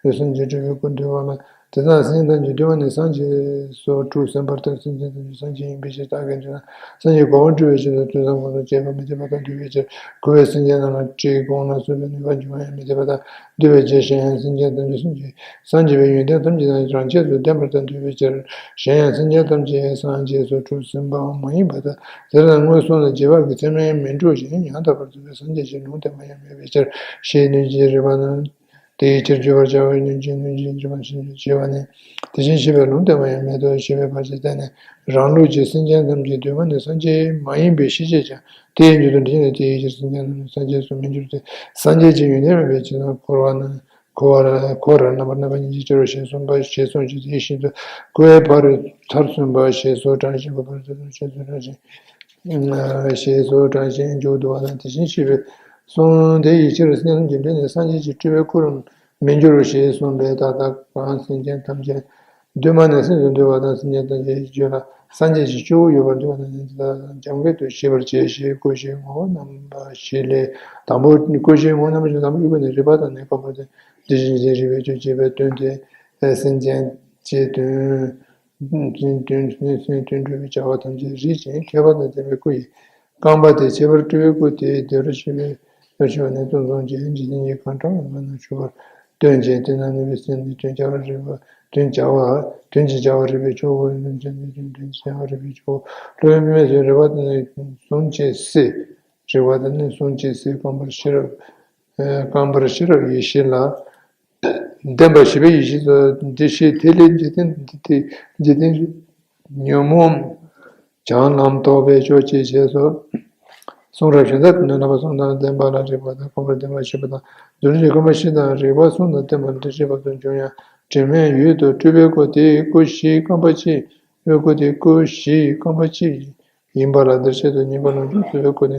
ལུས་སངས་རྒྱས་སྤྲུལ་པའི་སྐུར་འདུས་པ་ལ། དེ་དག་སེམས་ཅན་ཐམས་ཅད་འདུས་པ་ནི་སངས་རྒྱས་སོ། དྲུག་སེམས་དཔར་ལྟར་སེམས་ཅན་ཐམས་ཅད་སངས་རྒྱས་ཡིན་པའི་ཕྱིར། བདག་གིས་འདོད་ན་སངས་རྒྱས་གོ་འཕང་སྤྲུལ་པའི་ཆེད་དུ་དུས་གསུམ་མགོན་དུ་བྱེད་པ་མི་འཐད་པ་དང་འདུས་པའི་ཕྱིར། འཁོར་བའི་སེམས་ཅན་རྣམས་ལ་བཀྲེས་སྐོམ་ལ་སོགས་པའི་ནུས་པ་འབྱུང་བ་ཡང་མི་འཐད་པ་དང་འདུས་པའི་ཕྱིར། གཞན་ཡང་སེམས་ཅན་ཐམས་ཅད་སངས་རྒྱས་སངས་རྒྱས་པའི་ཡོན་ཏན་ཐམས་ཅད་དང་རང་ཆས་སུ་ལྡན་པ་དང་འདུས་པའི་ཕྱིར། གཞན་ཡང་སེམས་ཅན་ཐམས་ཅད་སངས་རྒྱས་སོ། དྲུག་སེམས་དཔའ་མ་ཡིན་པ་དང་དེ་ལ་མངོན་སུམ་དུ་རྗེས་དཔག་གི་ཚད་མས་མི་འགྲུབ་ཅིང་ཡང་དག་པར་རྫོགས་པའི་སངས་རྒྱས་ཀྱི་ལུང་བསྟན་པ་ཡང་མེད་པའི་ཕྱིར། ཞེས་སྣོད་བཅུད་རིགས་པ་རྣམས་དེའི་ཕྱིར་བརྗོད་པར་བྱ་བའི་སྣོད་བཅུད་སྣོད་བཅུད་རིགས་པ་ཞེས་བྱ་བ་ནི། དེ་བཞིན་གཤེགས་པའི་ལུང་བསྟན་པ་ཡང་མེད་དོ་ཞེས་པའི་བར་གྱིས་བསྟན་ནས་རང་ལུགས་ཀྱི་སེམས་ཅན་ཐམས་ཅད་འདུས་པ་ནི་སངས་རྒྱས་མ་ཡིན་པའི་ཕྱིར། བྱས་ཀྱང་དེ་ཡི་མཇུག་ཏུ་འདི་ནི་དེའི་ཕྱིར་སེམས་ཅན་རྣམས་ནི་སངས་རྒྱས་སུ་མི་འགྱུར་ཏེ། སངས་རྒྱས་ཀྱི་ཡོན་ཏན་མེད་པའི་ཕྱིར་དང་། འཁོར་བ་ན་འཁོར་བར་འཁོར་བར་རྣམ་པར་སྨིན་པ་ཉིད་ཀྱི་ཕྱིར་རོ་ཞེས་གསུངས་པ་ཞེས་གསུངས་ཤིང་། དེ་བཞིན་དུ་འཁོར་བའི་བར་མཐར་སོན་པ་ཞེས་སོགས་གྲངས་བཞིན་པ་བར་མཐར་སོན་ཞེས་སོགས་གྲངས་བཞིན་ཞེས་སོགས་གྲངས་བཞིན་མཇུག་བསྡུ་བ་དང་། དེ་བཞིན་གཤེགས་པས་གསུངས། དེ་ཡི་ཕྱིར་སེམས་ཅན་འདུས་ནས་སངས་རྒྱས་ཀྱི་སྤྲུལ་པའི་སྐུར་མི་འགྱུར་རོ་ཞེས་གསུངས་པས། ད་ལྟ་གང་སེམས་ཅན་ཐམས་ཅད་འདུས་མ་ནས་སེམས་སུ་འདུས་པ་དང་། སེམས་ཅན་ཐམས་ཅད་ཀྱི་རྒྱུད་ལ་སངས་རྒྱས་ཀྱི་སྤྲུལ་སྐུ་ཡོད་པར་འདུས་པ་དང་། དེ་དག་འཇམ་མགོན་དུ་ཤེས་པར་བྱས་ཞེས་སྐུ་བཞིའི་ངོ་བོ་རྣམ་པ་བཞི་ལས། དང་པོ་སྐུ་བཞིའི་ངོ་བོ་རྣམ་པ་བཞི། དང་པོ་སྤྲུལ་པ་ནི་རིག་པ་དང་ནི་རྐང་པ་དང་། དེ་བཞིན་གཤེགས་རིག་པའི་ཆོས་ཅེས་པའི་དོན་ཏེ། སེམས་ཅན་གྱི་དོན་དོན་དོན་དོན་སྒྲུབ་པའི་བྱ་བ་ཐམས་ཅད་རིག་ཅིང་མཁས་པ་དང་ལྡན་པའི་སྐུ་ཡི་རྐང་པ་སྟེ། ཁྱད་པར་སྤྲུལ་པའི་སྐུ་དེ་བདེ་རུ་ཕྱིན་པའི་བདེ་རུ་ཕྱིན་པ་ནི་སྟོང་གསུམ་གྱི་འཇིག་རྟེན་གྱི་གང་དྲག་ངོ་མ་རྣམས་ཞུ་བར་སྟོན་ཅིང་། དེ་རྣམས་ནི་བའི་སེམས་ནི་དོན་བྱ་བར་རིག་པ་དོན་བྱ་བ་དོན་གྱི་བྱ་བར་རིག་པའི་ཆོས་སྐུ་ནི་དོན་བྱ་བར་རིག་པའི་ཆོས་སྐུ་དོན་བྱ་བར་རིག་པའི་ཆོས་སྐུ། སློབ་དཔོན་པདྨས་གསུངས། རིག་པ་དེ་ནི་གསུང་བྱེད་སྲིད། རིག་པ་དེ་ནི་གསུང་བྱེད་སྲིད། རྐང་པར་ཤེས་རབ་རྐང་པར་ཤེས་རབ་ཡེ་ཤེས་ལ། ལྡན་པ་ཞི་བའི་ཡེ་ཤེས་སོ། འདི་ཤེས་དེ་ལས་འཇིག་རྟེན་འདི་དེ་འཇིག་རྟེན་ཉོན་མོངས་བྱང་ལམ་རྟོགས་པའི་ཕྱོགས་ཀྱི་རྗེས་སུ། གསུང་རབ་གཞན་དག་ནི་རྣམ་པ་གསུམ་དང་ལྡན་པ་ལ་རིག་པ་དང་རྐང་པར་ལྡན་པ་ཞེས་པ་དང་། རྫུ་འཕྲུལ་གྱི་རྐང་པ་བཞི་དང་རིག་པ་གསུམ་དང་ལྡན་པ་འདི་ཤེས་པ་དང་འབྱུང་ཡང་དྲི་མེད་འོད་དུ་སྤྲུལ་པའི་སྐུ་དེའི་སྐུ་བཞིའི་རྐང་པ་གཅིག་སྤྲུལ་སྐུ་དེའི་སྐུ་བཞིའི་རྐང་པ་གཅིག་ཡིན་པ་ལ། འདིར་ཆེད་དུ་ཉན་པ་ལོངས་སྤྱོད་རྫོགས་པའི་སྐུ་ནི།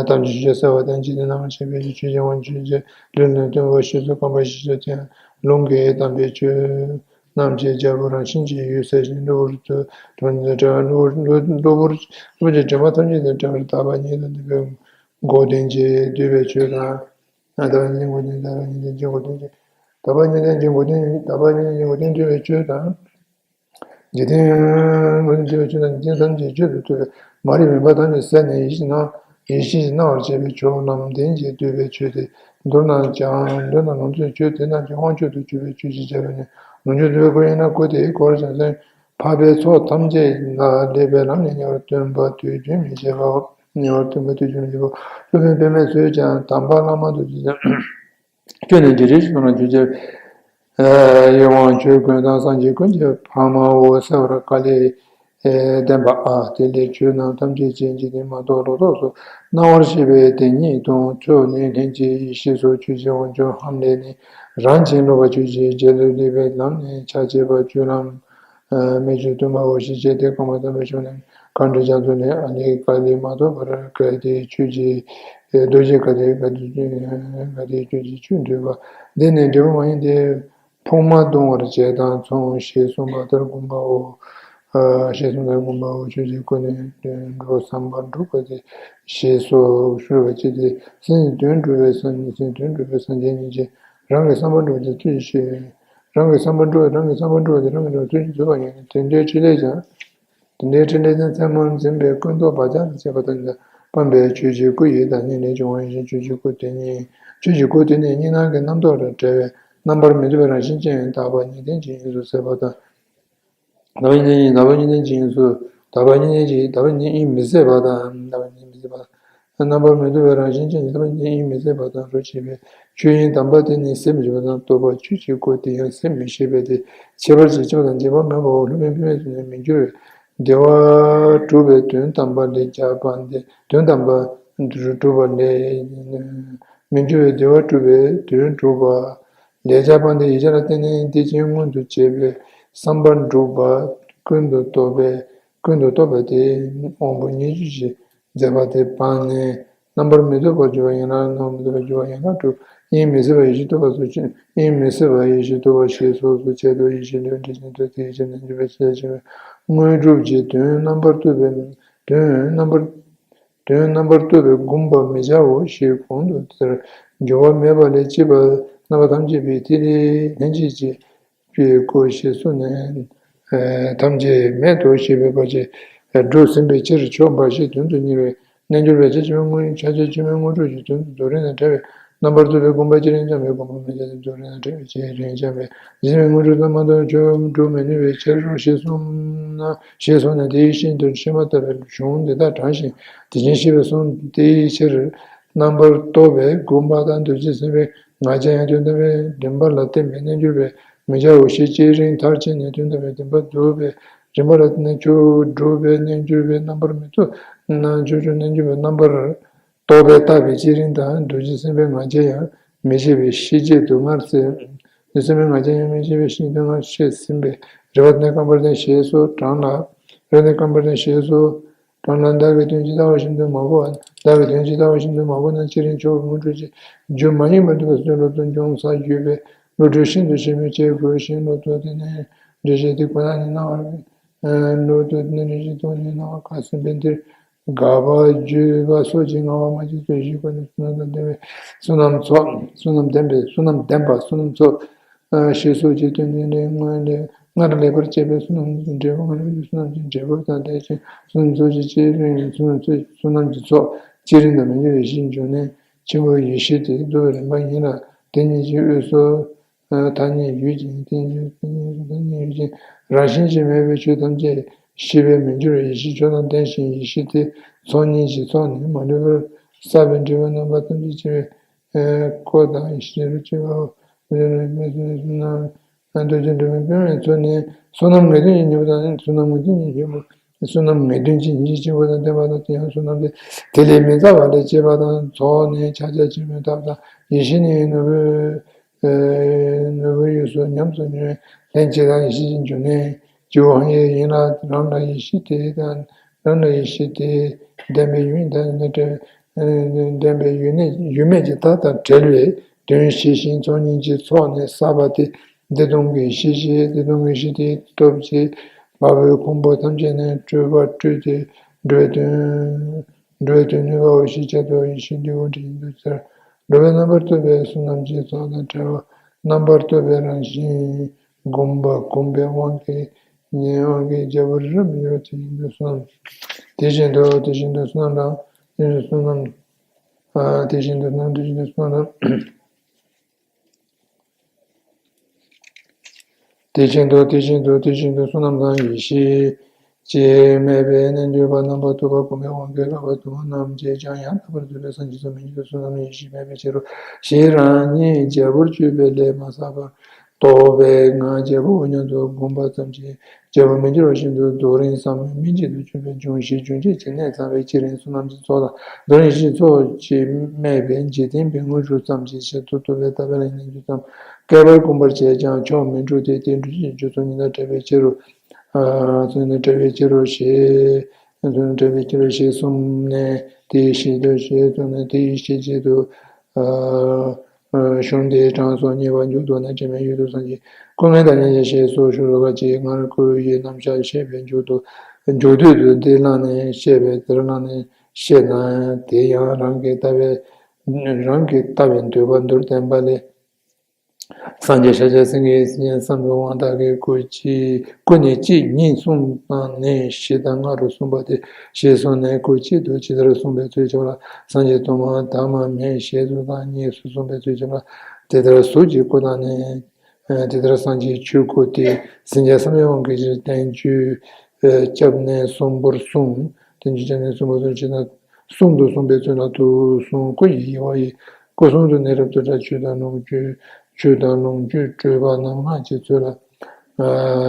དམ་ཅན་ཆོས་སྐྱོང་གསལ་བ་དང་། འཇིག་རྟེན་རྣམ་པར་ཤེས་པའི་ཆོས་ཅན་དབང་ཕྱུག་ཅན། ལུས་ལ་སྟོན་པ་ཞེས་སོགས་རྐང་པ་བཞི་སོགས་ཀྱང་ལུང་གིས་དམ་པའི་ཆོས་རྣམས་ཀྱི་རྒྱལ་པོ་རང་བཞིན་གྱིས་འོད་གསལ་ཞིང་གློ་བུར་དུ་གྲོལ་ནས། གྲོལ་བ་གློ་བུར་གློ་བུར་གློ་བུར་གློ་བུར་གྱི་དྲི་མ་ཐམས་ཅད་དང་བྲལ་བར་དག་པ་ཉིད་དུ་གནས་པའི་འགོག་བདེན་གྱིས་བསྡུས་པའི་ཆོས་དང་། དག་པ་ཉིད་དུ་འགོག་བདེན་དག་པ་ཉིད་དུ་འགོག་བདེན་གྱིས་དག་པ་ཉིད་དུ་འགོག་བདེན་དག་པ་ཉིད་དུ་འགོག་བདེན་བསྡུས་པའི་ཆོས་དང་། འཇིག་རྟེན་ངོ་བོ་འདུས་པའི་ཆོས་རྣམས་ཀྱི་རྐྱེན་ཐམས་ཅད་བརྗོད་དུ་བཏུབ་པས། མ་རིག་མུན་པ་ཐམས་ཅད་བསལ་ནས་ཡེ་ཤེས་སྣང་ཡེ་ཤེས་སྣང་བར་བྱེད་པའི་ཆོས་རྣམས་ལྡན་གྱིས་བསྡུས་པའི་ཆོས་ཏེ། མདོར་ན་ཀྱང་མདོར་ན་ལོངས་སྤྱོད་ཆོས་དེ་རྣམས་ཀྱི་དབང་ཕྱུག་ཏུ་གྱུར་པའི་ཆོས་ཅེས་བྱ་བས་ནི། ལོངས་སྤྱོད་རྫོགས་པའི་སྐུ་ཡིན་ན་སྐུ་དེའི་འཁོར་བྱང་སེམས་འཕགས་པའི་ཚོགས་ཐམས་ཅད་ལ་ལེགས་པའི་ལམ་ནས་ཉེ་བར་སྟོན་པ་དུས་རྒྱུན་མི་འཆད་པའོ། ཉེ་བར་སྟོན་པ་དུས་རྒྱུན་མི་འཆད་པའོ། སློབ་དཔོན་པདྨས་གསོལ་ཀྱང་དམ་པ་བླ་མ་དུ་ཅིག་ཀྱང་། ཁྱོད་ནི་འཇིགས་བྲལ་ཞིང་ལ་འཇུག་ཅེས། ཡེ་དབང་ཕྱུག་ཀུན་དང་སངས་རྒྱས་ཀུན་གྱི་ཕ་མའོ། གསལ་བར་བཀའ་ལས་བསྟན་པ་ཨ། དེ་ལས་ཆོས་རྣམས་ཐམས་ཅད་ཀྱི་འཇིག་རྟེན་མ་གཏོགས་ལོག་རྟོག་སོགས་སྣང་བར་ཤེས་པའི་དེ་ཉིད་དང་། ཕྱོགས་ནས་ལྷན་ཅིག་ཡེ་ཤེས་སོགས་ཆོས་ཀྱི་དབང་ཕྱུག་ཧཱུྃ་ལས་ནི། རང་བཞིན་ལོག་པ་ཆོས་ཅན། རྗེས་ལུས་ལེགས་པའི་ལམ་ནས་ཕྱག་བྱས་པ་སྤྱོད་ལམ། རྨད་བྱུང་སྟོན་པའོ་ཞེས་བྱས་ཏེ། རྐང་པ་དམ་པའི་ཕྱོགས་ནས་མཁའ་འགྲོའི་རྒྱ་མཚོ་ལས། ཨ་ལས་ཀ་ལས་མ་གཏོགས་པར་ག་དེའི་ཆོས་ཀྱི་རྡོ་རྗེ་ག་དེ་ག་དེའི་ཆོས་ཀྱི་ཆོས་འདུས་པ། འདི་ནི་འབྲས་བུ་མ་ཡིན་ཏེ། ཕུང་པོ་གདུང་བར་བྱེད་དང་མཚུངས། ཞེས་གསུངས་པ་ལྟར་དགོངས་པའོ། ཞེས་གསུངས་པ་ལྟར་དགོངས་པའོ། ཆོས་ཀྱི་སྐུ་ནི་དོན་གྲུབ་བསམ་པ་འགྲུབ་པ་སྟེ། ཞེས་སོགས་ཞུ་བ་ཅི་སྟེ། སེམས་ཀྱི་དོན་གྲུབ་པའི་སངས་སེམས་དོན་གྲུབ་པའི་སངས་རྒྱས་ཉིད་ཀྱིས་རང་གི་བསམ་པ་འགྲུབ་པ་སྟེ། ཐུགས་ཀྱི་ཤེས། རང་གི་བསམ་པ་འགྲུབ་པ་རང་གི་བསམ་པ་འགྲུབ་པ་སྟེ། རང་གི་ཐུགས་ཀྱི་རྫོགས་པ་ཉིད་ནི། དེ་འདྲའི་ཕྲིན་ལས་ཀྱང་། དེ་འདྲའི་ཕྲིན་ལས་ཀྱང་མཚན་མར་འཛིན་པའི་ཀུན་རྟོག་བག་ཆགས་དང་བཅས་པ་དང་སྤངས་པའི་ཆོས་ཀྱི་སྐུ་ཡི་བདག་ཉིད་ལས་བྱུང་བ་ཡིན་ཞིང་། ཆོས་ཀྱི་སྐུ་དེ་ཉིད་ཆོས་ཀྱི་སྐུ་དེ་ནི་གཉིས་སྣང་གི་རྣམ་རྟོག་དང་བྲལ་བའི་རྣམ་པར་མི་རྟོག་པའི་རང་བཞིན་ཅན་དག་པ་ཉིད་ལྡན་ཅིང་ཡོངས་སུ་ཟད་པ་དང་། དག་པ་ཉིད་ལྡན་ཅིང་དག་པ་ཉིད་ལྡན་ཅིང་ཡོངས་སུ། དག་པ་ཉིད་ལྡན་ཅིང་དག་པ་ཉིད་དབྱིངས་མི་ཟད་པ་དང་། དག་པ་ཉིད་མི་ཟད་པ། རྣམ་པར་མི་རྟོག་པའི་རང་བཞིན་ཅན་གྱི་དག་པ་ཉིད་དབྱིངས་མི་ཟད་པ་དང་རོ་གཅིག་པའི་ཆོས་དབྱིངས་དམ་པ་དེ་ནི་ཟད་མི་ཤེས་པ་དང་། རྟོགས་པ་ཆོས་ཀྱི་སྐུ་དེ་ཡང་ཟད་མི་ཤེས་པས་ཏེ། ཁྱད་པར་གྱི་ཕྱོགས་དང་རྗེས་དཔག་མེད་པའོ། སློབ་དཔོན་པདྨས་གསོལ་ནས་མི་འགྱུར་བའི་བདེ་བ་སྒྲུབ་པའི་དོན་དམ་པ་ལས་རྒྱགས་པ་འདི། དོན་དམ་པ་ སྒྲུབ་པ་ལས། མི་འགྱུར་བའི་བདེ་བ་སྒྲུབ་པའི་དོན་སྒྲུབ་པ། ལས་བྱ་སྤངས་ཏེ་ཡིད་ཆེས་ལ་བརྟེན་ནས་དེ་བཞིན་མངོན་དུ་བྱེད་པའི་བསམ་པ་འགྲུབ་པ། ཀུན་ཏུ་རྟོག་པའི་ཀུན་ཏུ་རྟོག་པ་དེ་དབང་པོ་ཉེར་སྦྱོར་གྱི་མཛད་པ་དེ་སྤངས་ནས། རྣམ་པར་མི་རྟོག་པར་གྱུར་པ་ཡན་ལག་རྣམ་པར་མི་རྟོག་པར་གྱུར་པ་ཡན་ལག་དྲུག་དབྱིངས་མི་ཟད་པ་ཡེ་ཤེས་རྟོགས་པ་སོགས་ཀྱི་དབྱིངས་མི་ཟད་པ་ཡེ་ཤེས་རྟོགས་པ་ཞེས་སོ་སོར་ཕྱེ་སྟེ། ཡེ་ཤེས་ལུས་འབྲས་ཀྱི་མཐུ་སྟེ་ཡེ་ཤེས་རྣལ་འབྱོར་པའི་ཤེས་བྱ་ཆེན་པོའི་དངོས་གྲུབ་ཀྱི་དོན་རྣམ་པར་རྟོག་པའི་དོན་རྣམ་པར་དོན་རྣམ་པར་རྟོག་པས་བསྒོམ་པར་མི་བྱའོ་ཞེས་གོང་དུ་དེར་འགྱུར་བ་མེད་པ་ལས་སྐྱེས་པ་རྣམ་པ་ཐམས་ཅད་པའི་ཐིག་ལེ་ལྷན་ཅིག་སྐྱེས་པའི་སྐུ་ཞེས་གསུངས་ནས། ཐམས་ཅད་མེད་དོ་ཞེས་པའི་བར་གྱིས་སྒྲུབ་ཟིན་པའི་ཕྱིར་ཕྱོགས་འབའ་ཞིག་དོན་དུ་གཉེར་བའི་རྣལ་འབྱོར་པའི་ཕྱོགས་ཆེན་པོའི་དངོས་ཕྱོགས་ཆེན་པོའི་དངོས་གྲུབ་ཀྱི་དོན་དུ་རྫོགས་རིམ་དང་བྲལ་བའི་རྣམ་པར་རྟོག་པས་བསྒོམ་པ་ཅི་རིགས་ཀྱང་མི་བསྒོམ་པར་མི་བྱ་སྟེ། རྫོགས་རིམ་དང་བྲལ་བའི་ཕྱིར་རིམ་བྱོན་པས་ཇི་སྲིད་པའི་དངོས་གྲུབ་ཙམ་མ་གཏོགས་ཆོས་སྒྲུབ་མི་ནུས་པའི་ཕྱིར་རོ་ཞེས་གསུངས་ན། ཞེས་གསུངས་ནས། དེའི་ཤིན་ཏུ་ཕྱི་མ་ལྟ་བུའི་གཞུང་འདི་དག་དྲངས་ཤིང་། དེ་བཞིན་གཤེགས་པས་གསུངས། དེའི་ཕྱིར་རྣམ་པར་རྟོག་པས་བསྒོམ་པ་དང་འདུ་བྱེད་སེམས་དཔའི་ང་རྒྱལ་ཡང་དོན་དམ་པའི་རིམ་པ་ལ་བརྟེན་པའི་རྣལ་འབྱོར་པས་མི་བྱའོ་ཞེས་བསྐྱེད་རིམ་མཐར་ཕྱིན་ནས་དོན་དམ་པའི་བདེན་པ་རྫོགས་པའི་རིམ་པ་ལ་བརྟེན་ནས་ཆོས་སྒྲུབ་པའི་རྣལ་འབྱོར་པའི་རྣམ་པར་མི་རྟོག་ན། ཆོས་སྒྲུབ་རྣལ་འབྱོར་པའི་རྣམ་པར་རྟོག་པས་བཏགས་པའི་བསྐྱེད་རིམ་དང་འདུ་བྱེད་སེམས་དཔའི་ང་རྒྱལ་ཡང་མི་བྱེད་པའི་ཤེས་བྱེད་དུ་སྔར་སེམས་སེམས་དཔའི་ང་རྒྱལ་ཡང་མི་བྱེད་པའི་ཤེས་བྱེད་དུ་སྔར་བཤད་ཟིན་པའི་རེ་བ་ནི་སྐམ་པར་ལྡན་ཞེས་སོགས་དྲངས་ལ། རེ་བ་ནི་སྐམ་པར་ལྡན་ཞེས་སོགས་དྲངས་ལ། བདག་གི་དོན་ཇི་ལྟ་བ་བཞིན་དུ་མ་གོ་བ། བདག་གི་དོན་ཇི་ལྟ་བ་བཞིན་དུ་མ་གོ་ན་བསྐྱེད་རིམ་མཆོག་གི་དངོས་གྲུབ་ཀྱི་རྒྱུ་མ་ཡིན་པར་འདོད་པ་སོ་སོའི་བློ་ལྟར་འབྱུང་ས་བརྗོད་པའི་བློ་གྲོས་ཤིན་ཏུ་ཆེན་པོས་བསྐྱེད་དགོས་ཤིང་། བློ་ལྟར་དེ་ནི་འགྲེལ་བཤད་དེ་ཁོ་ན་ནི་སྣང་བར། བློ་ལྟར་དེ་ནི་འགྲེལ་བཤད་དེ་ཁོ་ན་ནི་སྣང་བར་ཁ་ཟིན་པའི་འདིར། དགག་པ་བརྗོད་པ་སོགས་ཀྱི་ངག་དབང་མ་སྐྱེས་སུ་ཞིག་པ་ནི་བསོད་ནམས་དང་ལྡན་པའི་བསོད་ནམས་ཚོགས། བསོད་ནམས་ལྡན་པའི་བསོད་ནམས་ལྡན་པ་བསོད་ནམས་ཚོགས། ཨ་ཞེས་སོགས་ཀྱི་དོན་ནི་ལས་སྔོན་ལས་སྔར་ལེགས་པར་སྤྱད་པའི་བསོད་ནམས་ཀྱི་འབྲས་བུ། སྔར་བསགས་པའི་བསོད་ནམས་ཀྱི་འབྲས་བུ་དང་ལྡན་ཞིང་། བསོད་ནམས་ཚོགས་ཀྱི་བསྐྱེད་རིམ། བསོད་ནམས་ཚོགས་བསོད་ནམས་ཀྱི་ཚོགས་བསྐྱེད་རིམ་དང་མི་འགྱུར་བའི་ཡེ་ཤེས་འབྱུང་གནས་ཆེན་པོའི་ཡེ་ཤེས་དེ་རྫོགས་པའི་རིམ་པ་ཡིན་ལ། དེ་ཉིད་ཀྱི་དབུས་སུ་ཐ་སྙད་ཡོད་ཅིང་། དེ་ཉིད་ཀྱི་ཐ་སྙད་ཡོད་ཅིང་རང་བཞིན་གྱིས་མེད་པའི་ཆོས་ཐམས་ཅད་ཤེས་པས་མི་འགྱུར་བའི་ཡེ་ཤེས་མཆོག་དང་ལྡན་ཞིང་། ཡེ་ཤེས་དེ་ཚོགས་གཉིས་ཀྱི་ཚོགས་ནི་མ་ལུས་པར་བསགས་པའི་འབྲས་བུ་རྣམ་པ་ཐམས་ཅད་ཀྱི་སྐུ་དང་ཡེ་ཤེས་རོ་གཅིག་པའོ། འདུ་བྱེད་འགྲོ་བའི་དཔེ་ཡང་མཚོན་ནས། བསོད་ནམས་ངེས་དོན་གྱི་སྙིང་པོ་དང་། བསོད་ནམས་ངེས་དོན་གྱི་སྙིང་པོ། བསོད་ནམས་ངེས་དོན་གྱི་སྙིང་པོ་དང་ལྡན་པ་དང་། དེ་ཡང་བསོད་ནམས་དེ་དེ་ལས་མི་འཛག་པ་ལས་སྐྱེས་པ་དང་། ཚོགས་ནི་ཕྱག་རྒྱ་ཆེན་པོའི་ཐབས་དང་། ཡེ་ཤེས་ནི་ནོར་བུ་ནོར་བུའི་དབུས་སུ་ཉམས་སུ་མྱོང་བའི་ལྷན་སྐྱེས་དང་། ཡེ་ཤེས་ཀྱི་འབྱུང་གནས་ཀྱི་དབང་ཡང་ཡིན་ལ། རང་ལ་ཡེ་ཤེས་དེ་དང་། རང་ལ་ཡེ་ཤེས་དེ་ལྡན་པའི་ཡུལ་དང་ནི་བྲལ། ལྡན་པའི་ཡུལ་ནི་ཡུལ་མེད་ཀྱི་མཐའ་དང་བྲལ་བའི་དོན་ཤེས་ཤིང་། ཚོགས་གཉིས་ཀྱི་ཚོགས་ནི་བསགས་པ་དེ་བདེ་སྟོང་གི་ཡེ་ཤེས་ཀྱི་བདེ་སྟོང་གི་ཡེ་ཤེས་དེའི་སྟོབས་ཀྱིས་དཔའ་བོའི་ཁོང་པ་ཐམས་ཅད་ནི་སྤྲུལ་པ་སྤྲུལ་ཏེ་འགྲོ་བའི་དོན་འགྲོ་བའི་དོན་ནུས་པའོ་ཞེས་བྱ་སྟེ། ཡེ་ཤེས་འདི་དབང་ཕྲུག་ཡིན་ཏེ་ཟེར། འགྲོ་བའི་རྣམ་པར་རྟོག་པའི་བསོད་ནམས་ཀྱི་ཚོགས་དང་བྲལ་བ། རྣམ་པར་རྟོག་པའི་རང་བཞིན་བསྒོམ་པ་བསྒོམ་པའི་དབང་གིས་ཉེ་དབང་གིས་རྒྱལ་པོར་རབ་མི་འགྱུར་བ་དེ་ཡིན་ཏེ་གསུངས། དེ་བཞིན་དུ་དེ་བཞིན་དུ་བསོད་ནམས་དང་དེ་བཞིན་དུ་བསོད་ནམས། ཨ་དེ་བཞིན་དུ་བསོད་ནམས་དེ་བཞིན་དུ་བསོད་ནམས་དང་། དེ་བཞིན་དུ་དེ་བཞིན་དུ་དེ་བཞིན་དུ་བསོད་ནམས་དང་ཡེ་ཤེས་ཀྱིས་སྨད་པའི་རྣལ་འབྱོར་པ་རྣམ་པར་རྟོག་པ་བསྒོམ་པའི་དབང་གིས་རབ་ཏུ་རྣམས་ཀྱིས་ཀྱང་ཡང་དག་པར་རྫོགས་པའི་སངས་རྒྱས་སུ་མི་འགྱུར་བའི་བསོད་ནམས་ཡེ་ཤེས་སྨད་པའི་ཕྱིར་རོ། ཞེས་རང་ཉིད་རྒྱལ་པོར་སྤྱོད་པའི་ལས་མ་བསགས་པར་རྟོགས་པའི་ངག་རྒྱལ་པོའོ་སྙམ་དུ་བསྒོམ་པ་ཙམ་གྱིས་རྒྱལ་པོར་མི་འགྱུར་བ་བཞིན་དུ་རྫོགས་རིམ་ཟབ་མོའི་སྨིན་བྱེད་དུ་གྱུར་པའི་འབྱུང་བཞིའི་འབྱུང་བྱེད་ཀྱི་གནས་ཚང་བའི་བསྐྱེད་རིམ་བསོད་ནམས་ཀྱི་ཚོགས་དང་རྫོགས་རིམ་ཡེ་ཤེས་ཚོགས་ཀྱིས་སྨད་པའི་འཇིག་རྟེན་པའི་དངོས་གྲུབ་ཙམ་གྱི་ཕྱིར་དུ་རྟོགས་པའི་ལྟ་བའི་ལས་རྣལ་འབྱོར་ཙམ། བསྐལ་པར་བསྒོམ་པར་བྱས་ཀྱང་མཆོག་མི་འགྲུབ་སྟེ། དེ་འགྲུབ་ཀྱི་རྒྱུ་ཚོགས་གཉིས་དང་བྲལ་བའི་ཕྱིར་རོ། ཚོགས་གཉིས་དང་བྲལ་བའི་ཕྱིར་རོ་ཞེས། ཚོགས་གཉིས་དང་བྲལ་བའི་ཕྱིར་རོ་ཞེས་གསུངས་ནས། དེའི་ཤེས་བྱེད་དུ་ཞེས་གསུངས་ནས། དེའི་ཤེས་བྱེད་དུ། གཞུང་འདིའི་གྲངས་སུ་བསྙེན་པར་འཇུག་ཏུ་ན། དྲི་མེད་ཡུལ་དུ་སངས་རྒྱས་སྐུ་ངལ་དང་མཉམ་པར་ཞེས་སོགས་ཞུ་རུང་བ་ཅིག་སྔར་སྐུ་ཡི་རྣམ་གཞག་བཤད་པའི་མཇུག་ཏུ། མཇུག་སྡུད་དུ་འདི་བླངས་ནས་བཤད་པས། འདིར་བླངས་ནས་བཤད་ན་དེ་ཡང་རང་གི་ལྟ་བའི་རང་གི་ལྟ་བའི་འདོད་པ་མདོར་བསྟན་པ་ལས། སངས་རྒྱས་ཤཱཀྱ་སེང་གེས་སེམས་ཅན་བསམ་པའི་དབང་དག་གིས་སྐུ་གཅིག་སྐུ་ནི་གཅིག་ཉིད་གསུངས་དང་ནི་བཞི་དང་ལྔ་རུ་གསུངས་པ་སྟེ། ཞེས་གསུངས་ནས་སྐུ་གཅིག་ཏུ་ཇི་ལྟར་གསུངས་པའི་ཚུལ་ཁྱབ་ལ། སངས་རྒྱས་དུ་མ་ཐ་མ་མེད་བཞི་དང་གཉིས་སུ་གསུངས་པའི་ཚུལ་ཁྱབ་ལ། དེ་ལྟར་གཟུགས་ཀྱི་སྐུ་དང་ནི། དེ་ལྟར་སངས་རྒྱས་ཆོས་སྐུ་སྟེ། སེམས་ཅན་བསམ་པའི་དབང་གིས་ཕྱིར་བསྟན་བཅུ་སྐྱབས་གནས་གསུམ་པོར་གསུངས། བསྟན་བཅུ་སྐྱབས་གནས་གསུམ་པོར་གསུངས། ཇི་ལྟར་གསུམ་དུ་གསུངས་པའི་ཚུལ་ལ་དུ་གསུངས། སྐུ་ཡི་དབྱེ་བ་ཡི། སྐུ་གསུམ་དུ་ནི་རབ་ཏུ་བཀྲ། ཆོས་དང་ལོངས་སྤྱོད། ཆོས་དང་ལོངས་སྤྱོད་སྤྲོས་པ་རྣམས་སྔགས་ཀྱི་ཚུལ་ལ།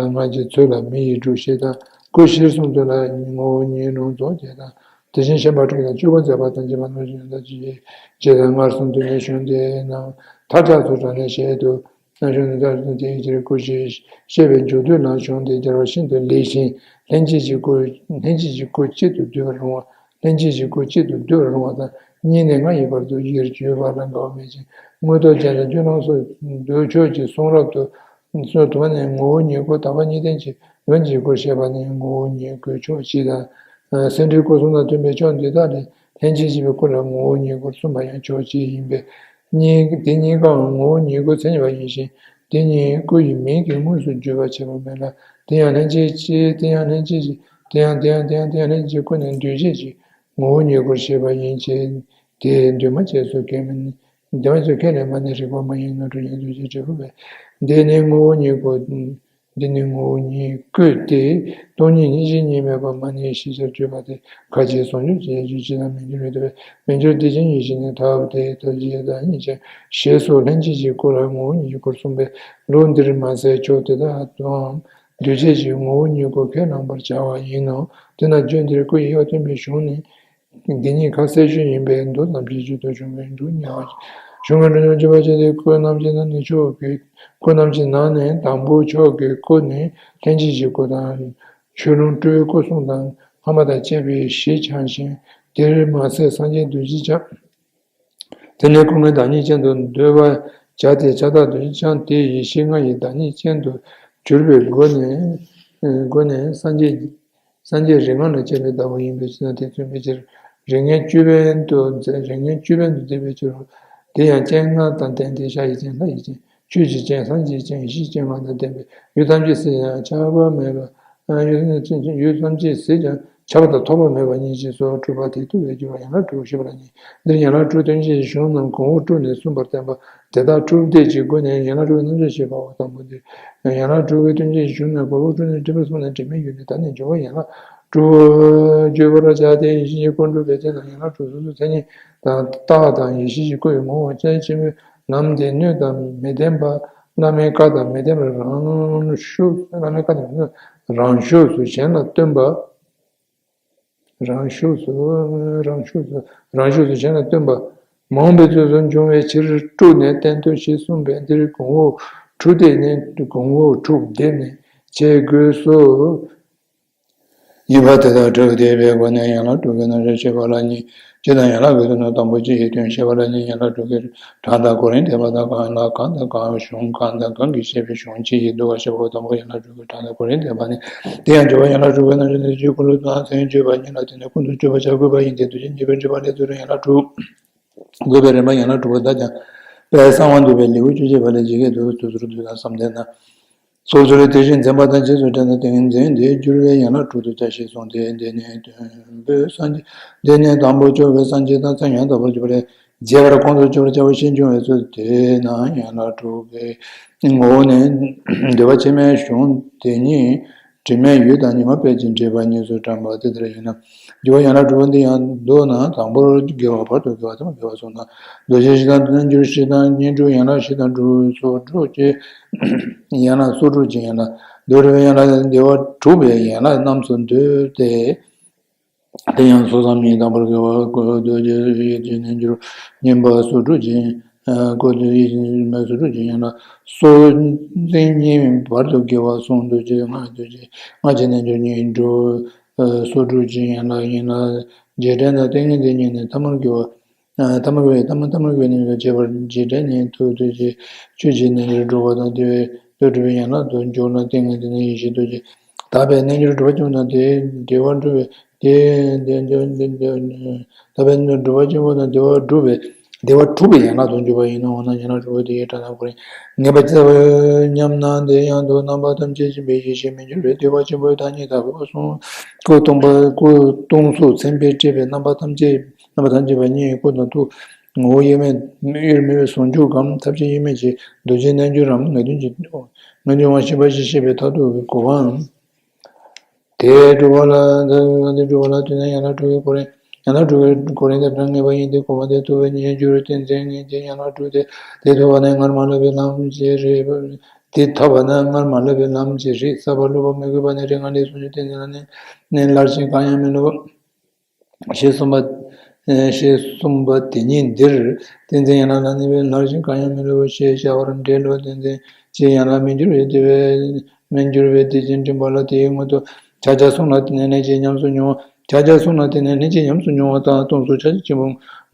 སྔགས་ཀྱི་ཚུལ་ལ་མི་ཡི་སྒྲུབ་བྱེད་དང་། སྐུ་གཞིར་གསུངས་ཚུལ་ལ་ངོ་བོ་ཉིད་རུང་རྫོགས་བྱེད་དང་། དེ་བཞིན་གཤེགས་པ་དྲུག་དང་བཅུ་པོ་མཛད་པ་དང་བཅས་པ་རྣམས་ཀྱི་ཡོན་ཏན་ཇི་སྙེད་ཅེས་དང་སྔར་གསུངས་དོན་ནི་གཞུང་དེ་རྣམས་མཐར་ཆགས་སུ་དྲངས་ནས་བཤད་དུ། ན་གཞུང་དེ་དག་དེ་ཡི་ཕྱིར་སྐུ་ཞེས་བཤད་པའི་མཇུག་བསྡུ་ན་གཞུང་དེ་སྦྱར་བ་ཤིན་ཏུ་ལེགས་ཤིང་། ལྷན་སྐྱེས་ཀྱི་སྐུ་ལྷན་སྐྱེས་ཀྱི་སྐུ་གཅིག་ཏུ་བསྡུ་བར་རུང་བ། ལྷན་སྐྱེས་ཀྱི་སྐུ་གཅིག་ཏུ་བསྡུ་བར་རུང་བ་དང་གཉིས་ནས་ལྔ་ཡི་བར་དུ་ཡིར་བརྗོད་པ་ལ་འགལ་བ་མེད་ཅིང་། མངོན་རྟོགས་རྒྱན་དང་སྤྱོད་ལམ་སོགས་འདུལ་ཕྱོགས་ཀྱི་གསུང་རབ་ཏུ་སོ་དུ་མ་ནས་ངོ་བོ་ཉིད་སྐུ། དག་པ་གཉིས་ལྡན་གྱི་ལུང་གི་སྐུར་བཤད་པ་ནི་ངོ་བོ་ཉིད་སྐུའི་ཕྱོགས་གཅིག་དང་། སེམས་འགྲེལ་སྐུ་གསུམ་དང་མཐུན་པའི་ཕྱོགས་འདི་དག་ལས་ལྷན་སྐྱེས་ཀྱི་སྐུ་ལ་ངོ་བོ་ཉིད་སྐུར་གསུངས་པ་ཡང་ཕྱོགས་གཅིག་ཡིན་པས། གཉིས་དེ་གཉིས་ཀའང་ངོ་བོ་ཉིད་སྐུའི་མཚན་ཉིད་པ་ཡིན་ཞིང་། དེ་གཉིས་སྐུ་ཡི་མིང་གིས་དངོས་སུ་བརྗོད་པར་བྱེད་པ་མེད་ལ། དེ་ཡང་ལྷན་སྐྱེས་ཀྱི་དེ་ཡང་ལྷན་སྐྱེས་ཀྱི་དེ་ཡང་དེ་ཡང་དེ་ཡང་དེ་ཡང་ལྷན་སྐྱེས་ཀྱི་སྐུ་ནི་འདུས་བྱས་ཀྱི་ངོ་བོ་ཉིད་སྐུར་བཤད་པ་ཡིན་གྱི། དེ་འདུས་མ་བྱས་སུ་ཁས་མི་འདུས་མ་བྱས་སུ་ཁས་ལེན་པ་ནི་རིགས་པ་མ་ཡིན་ནོར་འཁྲུལ་ཡིན་འདུས་བྱས་འབྲས་བུ་བས། འདི་ནི་ངོ་བོ་ཉིད་སྐུ། འདི་ནི་ངོ་བོ་ཉིད་སྐུ་སྟེ། སྟོང་ཉིད་གཉིས་གཞན་གཉིས་མེད་པ་མ་ནི་ཤེས་བྱར་བརྗོད་པ་སྟེ། ཁ་ཅིག་ཟུང་འཇུག་ཅེས་བརྗོད་ཅི་དང་མི་འགྱུར་བའི་དོད་པས། མི་འགྱུར་བདེ་ཆེན་ཡེ་ཤེས་ནི་ཐབས་དེ་ཐབས་ཀྱི་བདག་ཉིད་ཅན་ཞེས་སོགས་ལྷན་སྐྱེས་ཀྱི་སྐུ་ལ་ངོ་བོ་ཉིད་སྐུར་གསུངས་པས། ལུགས་འདིར་མ་ཟད་ཕྱོགས་དེ་དག་ཏུའང་འདུས་བྱས་ཀྱི་ངོ་བོ་ཉིད་སྐུ་ཁས་བླང་བར་བྱ་བ་ཡིན་ནོ། དེས་ན་རྒྱུད་འདིར་སྐུ་ཡི་དབྱེ་བ་སྟོན་པའི་གཞུང་ནི། འདི་ཉིད་ཁ་གསལ་ཤོས་ཡིན་པས་མདོ་ཙམ་ཞིག་བརྗོད་དོ། གཞུང་གི་འབྲུ་གཉིས་པ། གཞུང་གི་འབྲུ་གཉིས་པ་བརྗོད་པ་ཅི་སྟེ། སྐུ་རྣམ་བསྒྱིངས་ནང་ནས་ཕྱོགས་ཀྱི་སྐུ་རྣམ་བསྒྱིངས་ནང་ནས་དང་པོ་ཕྱོགས་ཀྱི་སྐུ་ནི་ལྷན་སྐྱེས་ཀྱི་སྐུ་དང་། ཆོས་ལོངས་སྤྲུལ་པའི་སྐུ་གསུམ་དང་སྔ་མ་དང་བཅས་པའི་བཞི་འཆང་ཞིང་། དེར་མ་ཟད་སངས་རྒྱས་རྡོ་རྗེ་འཆང་། དེ་ནས་སྐུ་ལྔའི་བདག་ཉིད་ཅན་དུ་འདོད་པར་བྱ་སྟེ། ཁྱབ་བདག་རྡོ་རྗེ་འཆང་དེ་ཡེ་ཤེས་ལྔ་ཡི་བདག་ཉིད་ཅན་དུ་གྱུར་པའི་སྒོ་ནས་སྒོ་ནས་སངས་རྒྱས། སངས་རྒྱས་རིགས་ལྔ་ལ་སྤྱད་པའི་བདག་པོ་ཡིན་པའི་ཕྱིར་ན། དེ་མཚོན་པའི་ཕྱིར། རིགས་ལྔའི་ཅོད་པན་དུ་མཛད། རིགས་ལྔའི་ཅོད་པན་དུ་མཛད་པའི་ཕྱིར་རོ། དེ་ཡང་སྤྱན་ལྔ་དང་ལྡན་ཏེ། ཤར་གྱི་སྤྱན། ལྷོ་ཡི་སྤྱན། ཆོས་ཀྱི་སྤྱན། སངས་རྒྱས་ཀྱི་སྤྱན། ཡེ་ཤེས་སྤྱན་ལྔ་དང་ལྡན་པས། ཡུལ་ཐམས་ཅད་གཟིགས་ཀྱང་ཁྱབ་པ་མེད་པ། ཡུལ་ཡུལ་ཐམས་ཅད་གཟིགས་ཀྱང་ཁྱབ་པ་དང་ཐོགས་པ་མེད་པ་ཉིད་ཅེས་སོགས་སྤྲུལ་པ་དེ་ཐུབ་པའི་སྤྲུལ་པ་ཡན་ལག་དྲུག་ཞེས་པ་ལ་གཉིས། འདིར་ཡན་ལག་དྲུག་སྟོན་བྱེད་ཀྱི་གཞུང་རྣམས་གོང་འོག་དྲུག་ནས་གསུངས་པར་བསྟན་པ། དེ་དག་དྲུག་སྡེ་གཅིག་སྒོ་ནས་ཡན་ལག་དྲུག་གི་རྣམ་གཞག་བཤད་པའོ། དང་པོ་འདི། ཡན་ལག་དྲུག་གི་སྟོན་བྱེད་ཀྱི་གཞུང་རྣམས་གོང་འོག་དྲུག་ནས་འགྲེལ་པར་གསུངས་ནས་དྲི་མེད་ཡུལ་ནི་ད་ནི་འཇུག་པ་ཡན་ལག་དྲུག་བརྗོད་པར་བྱ་སྟེ། ཡེ་ཤེས་ཀྱི་སྐུ་འགྲུབ་པའི་ཚེ་ན་ཡན་ལག་དྲུག་སོ་སོའི་མཚན་ཉིད་དང་རྟགས་དང་། ཡེ་ཤེས་ཀྱི་སྐུ་ཡི་ངོ་བོ་སྤྱན་ཆེན་པོའི་ལམ་སྟེ། སྣོད་དང་མི་ལྡན་པ། བླ་མའི་བཀའ་དང་མི་ལྡན་པར་རང་ཤུགས། བླ་མའི་བཀའ་དང་མི་ལྡན་པར་རང་ཤུགས་སུ་གཞན་ལ་སྟོན་པ། རང་ཤུགས་སུ། རང་ཤུགས་སུ། རང་ཤུགས་སུ་གཞན་ལ་སྟོན་པ། མང་པོའི་ཚུལ་དུ་འབྱུང་བའི་ཕྱིར་དྲུག་ནས་བསྟན་ཏོ་ཞེས་གསུངས་པས། འདིར་གོང་འོག་དྲུག་སྡེ་ནས། གོང་འོག་དྲུག་སྡེ་ནས་འབྱེད་དགོས་སོ། གཉིས་པ། དེ་དག་དྲུག་སྡེ་པའི་སྒོ་ནས་ཡན་ལག་དྲུག་གི་རྣམ་གཞག་བཤད་པ་ལ་གཉིས། སྤྱིར་ན་ཡན་ལག་གི་དོན་དུ་དང་པོ་སྤྱི་ཡི་དོན་བཤད་པ་ལ་གཉིས། ཡན་ལག་དྲུག་གི་གྲངས་དང་གོ་རིམ་བསྟན་པ་དང་། གང་ལ་གང་དང་གང་གཞུང་གང་དང་གང་གིས་བཤད་པའི་གཞུང་སྤྱི་ཡི་བསྡུ་བ་བཤད་པའོ། དང་པོ་ཡན་ལག་དྲུག་གི་གྲངས་དང་གོ་རིམ་བསྟན་པ་ནི། དེ་ཡང་སྦྱོར་བ་ཡན་ལག་དྲུག་གི་རྣམ་གཞག་ནི། སྤྱི་ཀུན་སློང་དང་མཚན་ཉིད་བརྗོད་པ་གཉིས་ལ་བརྟེན་ནས་ཀུན་ཏུ་སྤྱོད་པར་བྱ་དགོས་པ་ཡིན་ཏེ། རྡོ་རྗེ་འཇིགས་པའི་སྤྲུལ་པ་ལས་ཚུལ་ཁྲིམས་ཡན་ལག་དྲུག། དགོས་པའི་རིམ་པ་ཡན་ལག་དྲུག་པ་དག་ཀྱང་། དཔལ་གསང་བ་འདུས་པའི་ལེའུ་བཅུ་གཅིག་པ་ལས་ཇི་སྐད་དུ། དུས་གསུམ་དུས་དང་བསམ་གཏན་དང་། སོ་སོར་དེ་བཞིན་འཛིན་པ་དང་རྗེས་སུ་དྲན་དང་ཏིང་ངེ་འཛིན་དེ་བསྒྱུར་བས་ཡན་ལག་དྲུག་ཏུ་བྱ་ཞེས་གསུངས་ཏེ། འདི་ནི་དོན་པོའི་སངས་རྒྱས། འདི་ནི་དང་པོ་སྐྱོབ་པའི་སངས་རྒྱས་དང་མཚན་ཡང་དག་པར་གྱུར་པ་ལས་རྒྱས་པར་ཁོང་དུ་ཆུད་པར་བྱ་བ་ཞེས་འབྱུང་བའི་ཚུལ་དེས་ན། ཡན་ལག་དྲུག་གི་ངོ་བོ་ནི་འདུལ་བ་ཕྱི་མའི་གཞུང་དེ་ཉིད་དྲི་མེད་ཡུལ་དང་ཉི་མ་དཔལ་གྱི་འགྲེལ་པ་གཉིས་སུ་བགྲངས་པ་དེ་ལྟར་ཡིན་ན། རྒྱུ་བ་ཡན་ལག་དྲུག་པོ་འདི་ཡང་མདོ་ན་དང་པོར་དགེ་བ། བར་དུ་དགེ་བ། ཐ་མར་དགེ་བ་གསུངས་ན། རྡོ་རྗེ་བཞི་དང་རྣལ་འབྱོར་བཞི་དང་བསྙེན་སྒྲུབ་ཡན་ལག་བཞི་དང་སོ་དྲུག་ཅན་ཡན་ལག་སོ་དྲུག་ཅན་ཡན་ལག་འདུལ་བའི་ཡན་ལག་བདེ་བ་གྲུབ་པའི་ཡན་ལག་རྣམས་སུ་འདུས་ཏེ། དེ་ཡང་སོ་སོའམ་ཉིད་དང་པོར་དགེ་བ། རྡོ་རྗེ་ཡེ་ཤེས་རྣལ་འབྱོར་བསྙེན་པ་སོ་དྲུག་ཅན། ཨ་སྐུ་དེ་ཡེ་ཤེས་མེད་སོ་དྲུག་ཅན་ཡན་ལག་སོ་འཛིན་གཉིས། བར་དུ་དགེ་བ་གསུམ། རྡོ་རྗེ་ལྔ། རྡོ་རྗེ་ལྔ་བྱས་རྣལ་འབྱོར་བསྙེན་སྒྲུབ་སོ་དྲུག་ཅན་ཡན་ལག་ཡན་ལག་རྗེས་དྲན་དང་ཏིང་ངེ་འཛིན་གཉིས་ནི་ཐ་མར་དགེ་བ། ཐ་མར་དགེ་བའི་ཐ་མ་ཐ་མར་དགེ་བའི་རྣལ་འབྱོར་བྱེད་པར་རྗེས་དྲན་ནི་ཐུགས་རྡོ་རྗེ་ཆོས་ཀྱི་རྣལ་འབྱོར་སྒྲུབ་པ་དང་། དེ་བས་དོན་གྲུབ་པའི་ཡན་ལག་ཏུ་འཇུག་ན་ཏིང་ངེ་འཛིན་ནི་ཡེ་ཤེས་རྡོ་རྗེ། དག་པའི་རྣལ་འབྱོར་སྒྲུབ་པ་ཆེན་པོ་དང་། དེ་བདེ་བ་སྒྲུབ་པའི་དེ་དེ་དེ་དེ་དག་པའི་རྣལ་འབྱོར་སྒྲུབ་པ་ཆེན་པོ་དང་བདེ་བ་སྒྲུབ་པའི་བདེ་བ་གྲུབ་པའི་ཡན་ལག་ཏུ་འཇུག་པ་ཡིན་ནོ། འོ་ན་ཡན་ལག་དྲུག་པོ་དེ་ཡི་གྲངས་དང་གོ་རིམ་ངེས་པར་བྱ་བར་སྙམ་ན། དེ་ཡང་དུ་རྣམ་པ་ཐམས་ཅད་མཁྱེན་པའི་ཡེ་ཤེས་མི་འགྱུར་བའི་བདེ་བ་ཆེན་པོའི་བདག་ཉིད་དག་པའི་སྐུ་གསུང་སྐུ་སྟོང་པ་སྐུ་སྟོང་གཟུགས་མཚན་དཔེས་སྤྲས་པའི་རྣམ་པ་ཐམས་ཅད་རྣམ་པ་ཐམས་ཅད་པ་ཉིད་ཀྱི་སྐུ་དང་ཐུགས། ངོ་བོ་དབྱེར་མེད་དབྱེར་མེད་པའི་ཟུང་འཇུག་གམ་ཐབས་ཤེས་དབྱེར་མེད་ཀྱི་རྡོ་རྗེ་རྣལ་འབྱོར་རམ་ངེས་དོན་གྱི་ངེས་དོན་དབང་ཤེས་པ་ཞེས་བཤད་པའི་མཐར་ཐུག་གི་གོ་འཕང་དེ་སྒྲུབ་པ་ལ། དེ་སྒྲུབ་པ་ལ་བརྟེན་ནས་ཡན་ལག་དྲུག་གི་གོ་རིམ། ཡན་ལག་དྲུག་གི་གོ་རིམ་དེ་དྲང་ངེས་པ་ཡིན་ཏེ། གོ་འཕང་དེ་ཐུབ་པའི་རྣལ་འབྱོར་ཏིང་འཛིན་ངེས་ཀྱི་ཡན་ལག་དྲུག་སྟེ། དེ་ཐུབ་པ་ནི་སྔར་མ་བསླབས་པའི་ལམ་གྱི་རིགས། དེ་ཐོབ་པ་ནི་སྔར་མ་བསླབས་པའི་ལམ་གྱི་རིགས། གསར་པ་བསླབ་པ་མི་དགོས་པ་ནི་རིགས་ལྔ་ལས་ཟུང་འཇུག་ཏིང་འཛིན་ལ་ནི་སླར་གསོ་གང་ཡང་མི་སློབ། ཞེས་གསུངས་པ། ཞེས་གསུངས་པ་དེ་ཉིད་འདིར། ཏིང་འཛིན་ཡན་ལག་ལ་ནི་བས་མནར་ཞིང་གང་ཡང་མི་སླུ་ཞེས་བྱ་བར་འབྲེལ་ལོ། ཏིང་འཛིན་གྱི་ཡན་ལག་མི་འགྱུར་བའི་དེ་བས་མི་འགྱུར་བའི་དེ་བཞིན་མགྲིན་པ་ལ་དེའི་སྔོན་དུ་ཕྱག་རྒྱ་གསུམ་ལ་དེ་ནས་ལྷན་ཅིག་ཉམས་སུ་མྱོང་། ཕྱག་རྒྱ་གསུམ་ལ་དེ་ནས་ལྷན་ཅིག་ཉམས་སུ་མྱོང་བ་དང་སྟོང་གཟུགས་ཕྱག་རྒྱ་ཆེན་པོ་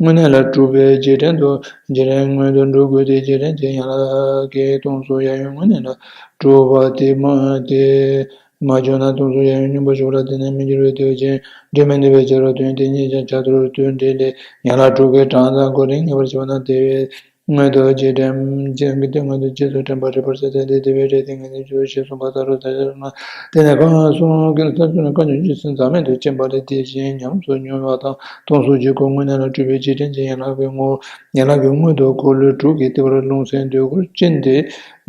དངོས་གནས་ལ་གྲུབ་པའི་རྗེས་དྲན་དུ་རྗེས་དྲན་མངོན་དུ་འགྲོ་དགོས་ཏེ། རྗེས་དྲན་གྱི་ཡན་ལག་གིས་སྟོང་གཟུགས་གཡས་གཡོན་དངོས་གནས་ལ་གྲུབ་པ་དེ་མ་དེ། མ་བྱུང་ན་སྟོང་གཟུགས་གཡས་གཡོན་སྙོམས་པར་ཞུགས་ལ་དེ་ནས་མི་འགྱུར་བའི་དེ་བཞིན་འབྲལ་མི་ནུས་པའི་ཕྱིར་རོ། དོན་དེ་ཉིད་ཀྱང་བྱ་ཐུར་དུ་འབྲེལ་ཏེ་ཡན་ལག་དྲུག་གི་གྲངས་དང་གོ་རིམ་ངེས་པར་བྱེད་པ་ན་དེ་བས་སྔོན་དུ་རྗེས་དྲན་རྗེས་ཀྱི་དོན་སྔོན་དུ་རྗེས་སུ་དྲན་པ་རིག་པར་བྱ་སྟེ། དེ་བས་འབྲེལ་ཏེ་ངེས་ནས་འགྱུར་ཞེས་གསུངས་པ་ལྟར་རོ། ད་ཡང་ན་དེ་ནས་གང་གསུངས་ཀྱི་ལྟར་ཚུལ་ནི་བཀའ་འགྱུར་རྗེས་སུ་འཛག་མེད་དུ་སྤྱན་པ་ལས་དེ་བཞིན་ཉམས་སུ་མྱོང་བ་དང་སྟོང་གཟུགས་ཀྱི་སྐུ་དངོས་གནས་ལ་གྲུབ་པའི་རྗེས་དྲན་གྱི་ཡན་ལག་གི་ངོ་ཡན་ལག་གི་སྔོན་དུ་འཁོར་ལོ་དྲུག་གི་ལྟེ་བར་རླུང་སེམས་འདོད་དགུར་ཅན་དེ་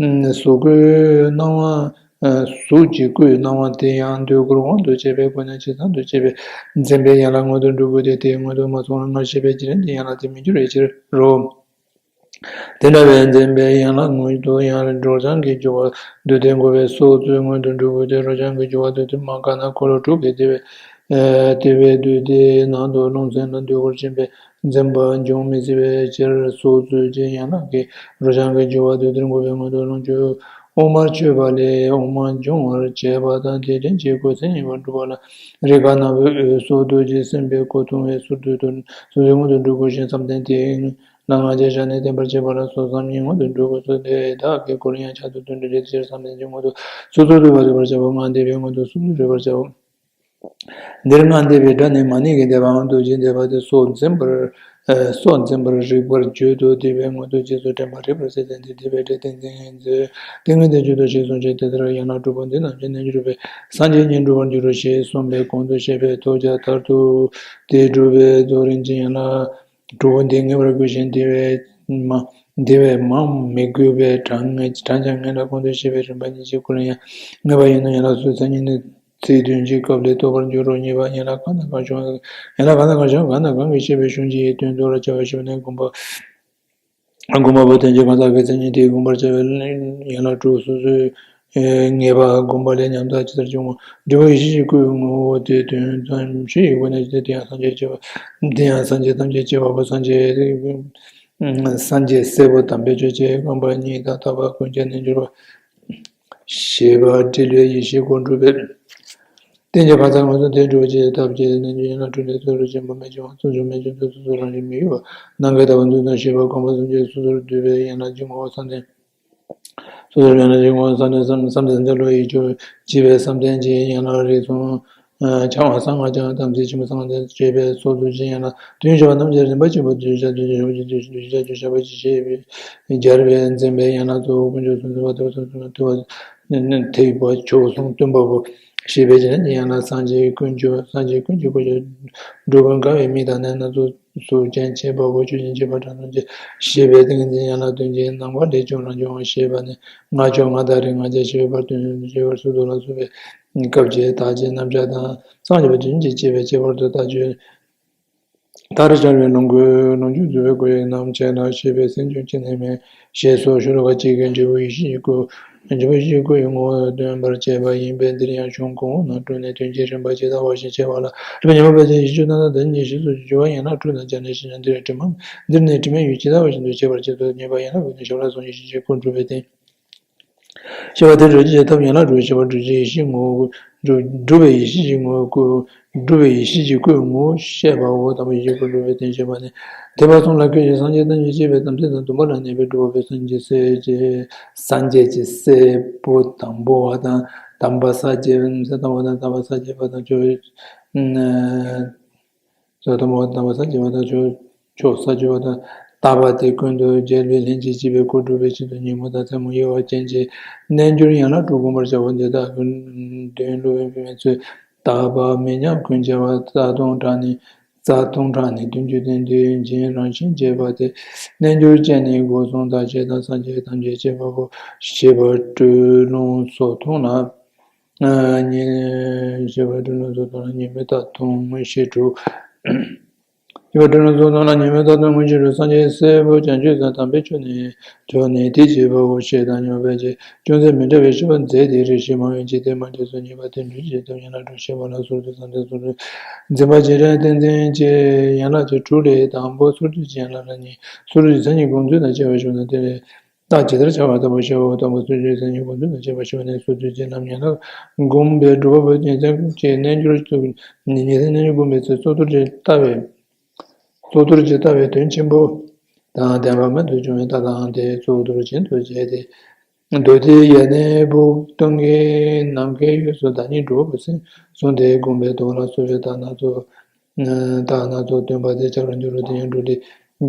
གཟུགས་སྐུའི་སྣང་བ། གཟུགས་ཀྱི་སྐུའི་སྣང་བ་དེ་ཡང་འདོད་དགུར་དབང་དུ་བྱས་པའི་སྒོ་ནས་ཇི་ཙམ་དུ་བྱས་པའི་འཛིན་པའི་ཡན་ལག་སྔོན་དུ་འགྲོ་དགོས་ཏེ། དེའི་སྔོན་དུ་མ་སོང་བར་སྔར་བཤད་པའི་རྗེས་དྲན་གྱི་ཡན་ལག་དེ་མི་འགྱུར་བའི་ཕྱིར་རོ། དེ་འདྲ་བའི་འཛིན་པའི་ཡན་ལག་སྔོན་དུ་ཡང་རོ་རྐྱང་གི་རྒྱུ་བ་འདོད་དེ་འགོ་བའི་སྲོག་རྩོལ་སྔོན་དུ་འགྲོ་དགོས་ཏེ། རོ་རྐྱང་གི་རྒྱུ་བ་འདོད་དེ་མ་འགགས་ན་འཁོར་ལོ་དྲུག་གི་ལྟེ་བའི་ལྟེ་བའི་འདོད་དེའི་ནང་དུ་རླུང་སེམས་ལ་འདོད་དགུར་ཅན་པའི་འཛིན་པ་འབྱུང་མི་སྲིད་པའི་ཕྱིར། སྲོག་རྩོལ་གྱི་ཡན་ལག་གིས་རོ་རྐྱང་གི་རྒྱུ་བ་འདོད་དེ་འགོ་བའི་སྔོན་དུ་རླུང་རྒྱུ་དབུ་མར་ཆུད་པ་ལས་དབུ་མ་འབྱུང་བར་བྱེད་པ་དང་། དེ་དྲན་གྱི་སྐུ་མཚན་ཉིད་པར་སྒྲུབ་པ་ལ་རེས་འགའ་ན་བུའི་འོད་སོགས་རྡོ་རྗེ་སེམས་དཔའི་སྐུ་མཐོང་བའི་ཚུལ་དུ་དོན་སོ་སོའི་སྔོན་དུ་འགྲོ་དགོས་ཤིང་། བསམ་གཏན་དེ་ལ་ང་རྒྱལ་བཞག་ནས་བརྟན་པར་བྱེད་པ་ལ་སོགས་བསམ་གཏན་སྔོན་དུ་འགྲོ་དགོས་སོ། དེ་དག་གི་སྐོར་ཡང་ཕྱག་ཏུ་དོན་འགྲེལ་རེད། སྤྱིར་བསམ་གཏན་གྱི་སྔོན་དུ་སོ་སོར་སྡུད་པ་རིག་པར་བྱའོ། ལྔ་འདས་པའི་སྔོན་དུ་སོ་སོར་རིག་པར་བྱའོ། འདིར་ལྔ་འདས་པའི་སྒྲ་ནི་མ་ནིང་གི་འདས་པའམ་རྡོ་རྗེ་འདས་པ་སྟེ། སྲོག་འཛིན་པར་སྲོག་འཛིན་པར་རིག་པར་བརྗོད་དོ། འདས་པའི་སྔོན་དུ་རྗེས་སུ་དྲན་པ་རིག་པར་བྱ་སྟེ། འདི་འདས་པའི་སྒྲ་ཏིང་ངེ་འཛིན་ཏིང་ངེ་འཛིན་བརྗོད་དོ་ཞེས་གསུངས་ཤིང་། དེ་ལྟར་ཡན་ལག་དྲུག་པོ་འདི་རྣམས་ཀྱི་རྣལ་འབྱོར་པས་སངས་རྒྱས་ཉིད་འགྲུབ་པར་འགྱུར་རོ་ཞེས་གསུངས་པའི་གོང་དུ་བཤད་པའི་ཐོབ་བྱ་མཐར་ཐུག་དེ་སྒྲུབ་པའི་རྫོགས་རིམ་གྱི་ཡན་ལག་དྲུག་པོ་འདི་ངེས་པར་དགོས་ཤིང་། འདི་བས་མ་འདི་བས་མང་མི་དགོས་པས་དྲངས་ངེས་དྲངས་ཀྱང་ངེས་ལ། གོང་དུ་བཤད་པའི་རིམ་པ་གཉིས་ཀྱི་སྐོར་ཡང་ངེས་པ་ཡིན་ནོ། ཡན་ལག་སོ་སོའི་མཚན་ཉིད་ནི་ཚིག་དོན་གྱི་སྐབས་ལས་རྟོགས་པར་འགྱུར་རོ། གཉིས་པ་ཡན་ལག་གང་དང་གང་བྱུང་ཡན་ལག་གང་དང་གང་བྱུང་གང་དང་གང་གིས་བཤད་པའི་གཞུང་གཅིག་གི་དོན་རྫོགས་ལ་བྱ་བ་ཞེས་པ་ནི་དགོངས་པ་དགོངས་པ་པོ་དོན་གྱི་གང་ཟག་གི་མཚན་ཉིད་དེས་བསྒོམ་པར་བྱ་བའི་ཡན་ལག་དྲུག་སོ་སོའི་ངེས་པ་བསྒོམ་པ་ལས་ཉམས་དག་ཇི་ལྟར་བྱུང་ངོ་། འབྲས་བུ་ཡེ་ཤེས་ཀྱི་སྐུའི་ངོ་བོ་དེ་དོན་ཙམ་ཞིག་གི་སྒོ་ནས་དེ་ཡང་སངས་རྒྱས་སྐྱེ་བ་དེ་ཡང་སངས་རྒྱས་ཐམས་ཅད་སྐྱེ་བ་པོ་སངས་རྒྱས་སངས་རྒྱས་སྲས་པོ་དམ་པའི་ཆོས་ཀྱི་རྐང་པ་གཉིས་དང་། ཐར་པ་ཀུན་ཁྱབ་རྣལ་འབྱོར་པ། ཞེས་པ་འབྲེལ་བའི་ཡེ་ཤེས་སྒོ་འགྲུབ་པས། རྟེན་གྱི་ཁ་ཚང་ངོ་སོ་དེ་འགྲུབ་ཅེས་ཐབས་ཀྱི་རྣལ་འབྱོར་ཡན་ལག་དྲུག་ལས་སོ་སོར་གྱེས་པ་མེད་ཀྱང་སོ་སོར་མེད་ཀྱང་སོ་སོ་རང་བཞིན་མི་གཡོ་བ་ནམ་མཁའི་ལྟ་བ་མཛོད་དང་ཞེས་པ་གོམས་པ་གསུམ་གྱིས་སོ་སོར་བསྡུས་པའི་ཡན་ལག་གི་ངོ་བོ་བསམ་གཏན། སོ་སོར་ཡན་ལག་གི་ངོ་བོ་བསམ་གཏན་བསམ་གཏན་བསམ་གཏན་ལ་ཡིད་སྐྱོ་བྱེད་པའི་བསམ་གཏན་གྱི་ཡན་ལག་རིགས་གསུམ། ཕྱག་དབང་གསང་སྔགས་ཀྱང་དམ་ཚིག་ཆེན་པོ་གསང་སྔགས་ཀྱང་བྱེད་པའི་ཚོགས་རྫོགས་ཀྱི་ཡན་ལག་དོན་བྱེད་པ་རྣམས་ཀྱི་རིམ་པ་གཅིག་པུ་གདུལ་བྱ་གདུལ་བྱ་གདུལ་བྱ་གདུལ་བྱ་གདུལ་བྱ་གདུལ་བྱ་བ་ཞེས་སྦྱར་བའི་འཛིན་པའི་ཡན་ལག་གཙོ་བོ་དཀོན་མཆོག་གསུམ་འདུས་པ་ཐེག་པ་གསུམ་ཐེག་པ་ཐེག་པ་མཆོག་གསུམ་སྟོན་པ་པོ་ཞེས་པའི་རྗེས་དྲན་གྱི་ཡན་ལག་སངས་རྒྱས་ཀུན་མཆོག་སངས་རྒྱས་ཀུན་གྱི་དཀོན་མཆོག་འགྲོ་ཀུན་དགའ་བའི་མིག་དང་ནི་སྣ་ཚོགས་གཟུགས་ཅན་ཁྱད་པར་བ་ཆོས་ཅན་ཁྱད་པར་དྲུག་ཅན་ཞེས་པའི་ཏིང་འཛིན་ཡན་ལག་བདུན་གྱི་རྣམ་པ་ལས་བྱུང་རང་བྱུང་བ་ཞེས་པ་ནི་སྔགས་ཕྱོགས་སྔགས་བདག་རིགས་ལྔ་བརྒྱ་ཞེས་པའི་བར་དུ་ཞེས་པར་སུ་དུ་ལ་སོགས་པའི་སྐབས་ཀྱི་རྟགས་ཀྱི་རྣམ་གཞག་དང་སངས་རྒྱས་པ་བདུན་གྱིས་བསྐྱེད་པའི་ཁྱད་པར་དུ་རྟགས་ཆོས། མཐར་སྦྱར་བའི་ལོངས་སྐུ་ལོངས་སྤྱོད་རྫོགས་པའི་སྐུ་ཡི་རྣམ་བཅད་ལ་ཞེས་པའི་སེམས་བྱུང་སྐྱེ་གནས་མེད་ཞེས་སོགས་ཤོ་ལོ་ཀ་གཅིག་གིས་འབྲས་བུ་ཡེ་ཤེས་ཀྱི་སྐུ། འབྲས་བུ་ཡེ་ཤེས་ཀྱི་སྐུ་ཡི་ངོ་བོ་སྟོན་པར་བྱེད་པ་ཡིན་པས། འདིར་ཡང་གཞུང་གོང་འོག་རྣམས་དྲུག་ནས་དོན་གྱི་རིམ་པ་ཇི་ལྟ་བ་བཞིན་བྱེད་པ་ལ། རིམ་པ་ཉམས་པ་པས་ཀྱང་ཡེ་ཤེས་ཀྱི་སྐུ་རྣམ་དག་དེ་ཉིད་ཀྱི་རྗེས་སུ་སྦྱོར་བ་ཡན་ལག་དྲུག་དང་སྦྱར་ནས་ཤེས་ཀྱང་འདིར་དྲི་མ་འདིར་ནི་དྲི་མས་ཡུལ་ཇི་ལྟ་བ་བཞིན་དུ་བྱེད་པར་བྱེད་དོ། གཉིས་པ་ཡན་ལག་དྲུག་ནས་ཞི་བ་ལ་སོགས་ཡེ་ཤེས་ཀྱི་སྐུ་འགྲུབ་པའི་སྟེང་། ཞེས་པ་སྟེ་སྒྲུབ་བྱེད་ཀྱི་ཐབས་ཡན་ལག་དྲུག་ཞེས་པ་སྒྲུབ་བྱེད་ཡེ་ཤེས་ངོ་བོ་སྒྲུབ་སྒྲུབ་པའི་ཡེ་ཤེས་ཀྱི་ངོ་བོ་སྐུ་སྒྲུབ་པའི་ཡེ་ཤེས་ཀྱི་སྐུའི་ངོ་བོ་བཤད་པའོ། དམ་པའི་ཡེ་ཤེས་སྐུ་སྒྲུབ་པའི་སྟེང་ཞེས་པ་ནི། ཐེག་པ་གསུམ་ལ་སྐྱེས་ཤིང་སངས་རྒྱས་ཐམས་ཅད་སྐྱེས་པའི་དམ་ཚིག་དང་སྡོམ་པ་ལ་གནས་པའི་སྒྲུབ་པ་པོའི་སངས་རྒྱས་སྲས་ཀྱི་སངས་རྒྱས་ཀྱི་སྲས་པོ་དང་པོ་བ་དང་དམ་པ་ས་བརྒྱད་ས་དང་པོ་དང་དམ་པ་ས་བརྒྱད་པ་དང་ཆོས། ས་དང་པོ་དམ་པ་ས་བརྒྱད་པ་དང་ཆོས་ཆོས་ས་བཅུ་པ་དང་། རྟག་པ་དེ་ཀུན་ཏུ་རྒྱལ་བའི་ལྷན་ཅིག་སྐྱེས་པའི་སྐུ་སྒྲུབ་པའི་ཆེད་དུ་ཉོན་མོངས་དང་མཚན་མོ་གཡོ་བ་ཅན་གྱི་རྣལ་འབྱོར་ཡན་ལག་དྲུག་བསྒོམ་པར་བྱའོ། འདི་དག་གི་དོན་སློབ་དཔོན་པདྨས་མཛོད། རྟག་པ་མི་ཉམས་ཀུན་འཆར་བ། རྩ་ལྟུང་དྲག་ནས་རྩ་ལྟུང་དྲག་ནས་དོན་བཅུ་སྟོན་ཏེ་རྒྱུན་རང་བཞིན་བྱེད་པ་སྟེ། རྣལ་འབྱོར་ཅན་ནི་སྒོ་གསུམ་དག་བྱེད་དང་སངས་རྒྱས་ཐམས་ཅད་ཁྱད་པར་པོ་ཞེས་པ་སྤྲོས་ལུང་སོགས་ཐུགས་ལ། ཉེ་ཞེས་པ་སྤྲོས་ལུང་སོགས་ཐུགས་ལ་ཉེ་མོ་དང་ཐུང་ངུ་ཞེས་དྲུག་སྐྱེ་བ་འཁྲུལ་ལ་སོགས་དོན་ལ་ཉེས་པའི་རྟགས་དང་མངོན་གྱུར་རོ། སངས་རྒྱས་སྲས་པོ་བྱང་ཆུབ་སེམས་དམ་པའི་ཆོས་ནི་ཆོས་ནི་དེ་བྱེད་པའོ་ཞེས་བདག་སྙོམས་པའི་ཕྱིར། ཅུང་ཟད་མི་འདྲ་བའི་སྤྱོད་པ་མཛད་དེ། རེ་ཞིག་སྨྲ་བའི་ཇི་ལྟར་སྨྲ་ཞེས་སོ། གཉིས་པ་དེ་འགྲུལ་བྱེད་དུ་ཡན་ལག་དྲུག་ཤེས་པ་ལ་སོགས་དུས་གསུམ་དུ་སོ་སོར་འཛིན་པ་བྱེད་རིགས་ཏིང་འཛིན་གྱི་ཡན་ལག་གི་དྲུག་ལས། དང་པོ་སོ་སོར་འཛིན་ཡན་ལག་ལ་གཉིས། སོ་སོར་འཛིན་མཚན་ཉིད་སྒོམ་ཚུལ་དང་བཅས་པ་བྱུང་ན་དེ་ལས། རྟགས་ཇི་ལྟར་བྱ་བ་ལྟ་བུ་ཤེས་པ། དང་པོ་སོ་སོར་འཛིན་མཚན་ཉིད་སྒོམ་ཚུལ་དང་བཅས་པ་ཞུ་བ་ནི། སོ་སོར་འཛིན་ལམ་ཡན་ལག་སྒོམ་པའི་སྒྲུབ་པ་པོའི་ཉིན་མཚན་གྱི་རྣལ་འབྱོར་དུ། ཉིན་མཚན་རྣལ་འབྱོར་སྒོམ་པའི་ཚེ་སོ་སོར་འཛིན་ལྟ་བའི། སོ་སོར་འཛིན་ལྟ་བའི་དོན་ཆེན་པོ་དང་ལྡན་པ་མངོན་དུ་བྱུང་བའི་རྟགས་དང་། དེ་སོ་སོར་འཛིན་དུ་བྱས་ཏེ། མདོ་སྡེ་ཡ་ནས་བུ་སྟོན་ཀའི་ནམ་མཁའི་དབྱིངས་སུ་བདག་ཉིད་འགྲོ་བའི་སེམས་བཟུང་སྟེ་སྒོམ་པའི་མདོ་ལ་སོགས་པའི་རྟགས་སྣ་ཚོགས། རྟགས་སྣ་ཚོགས་སྟོན་པ་དེ་ཆ་ལ་འགྱུར་རོ། དེ་ཡང་འགྲོ་ལས་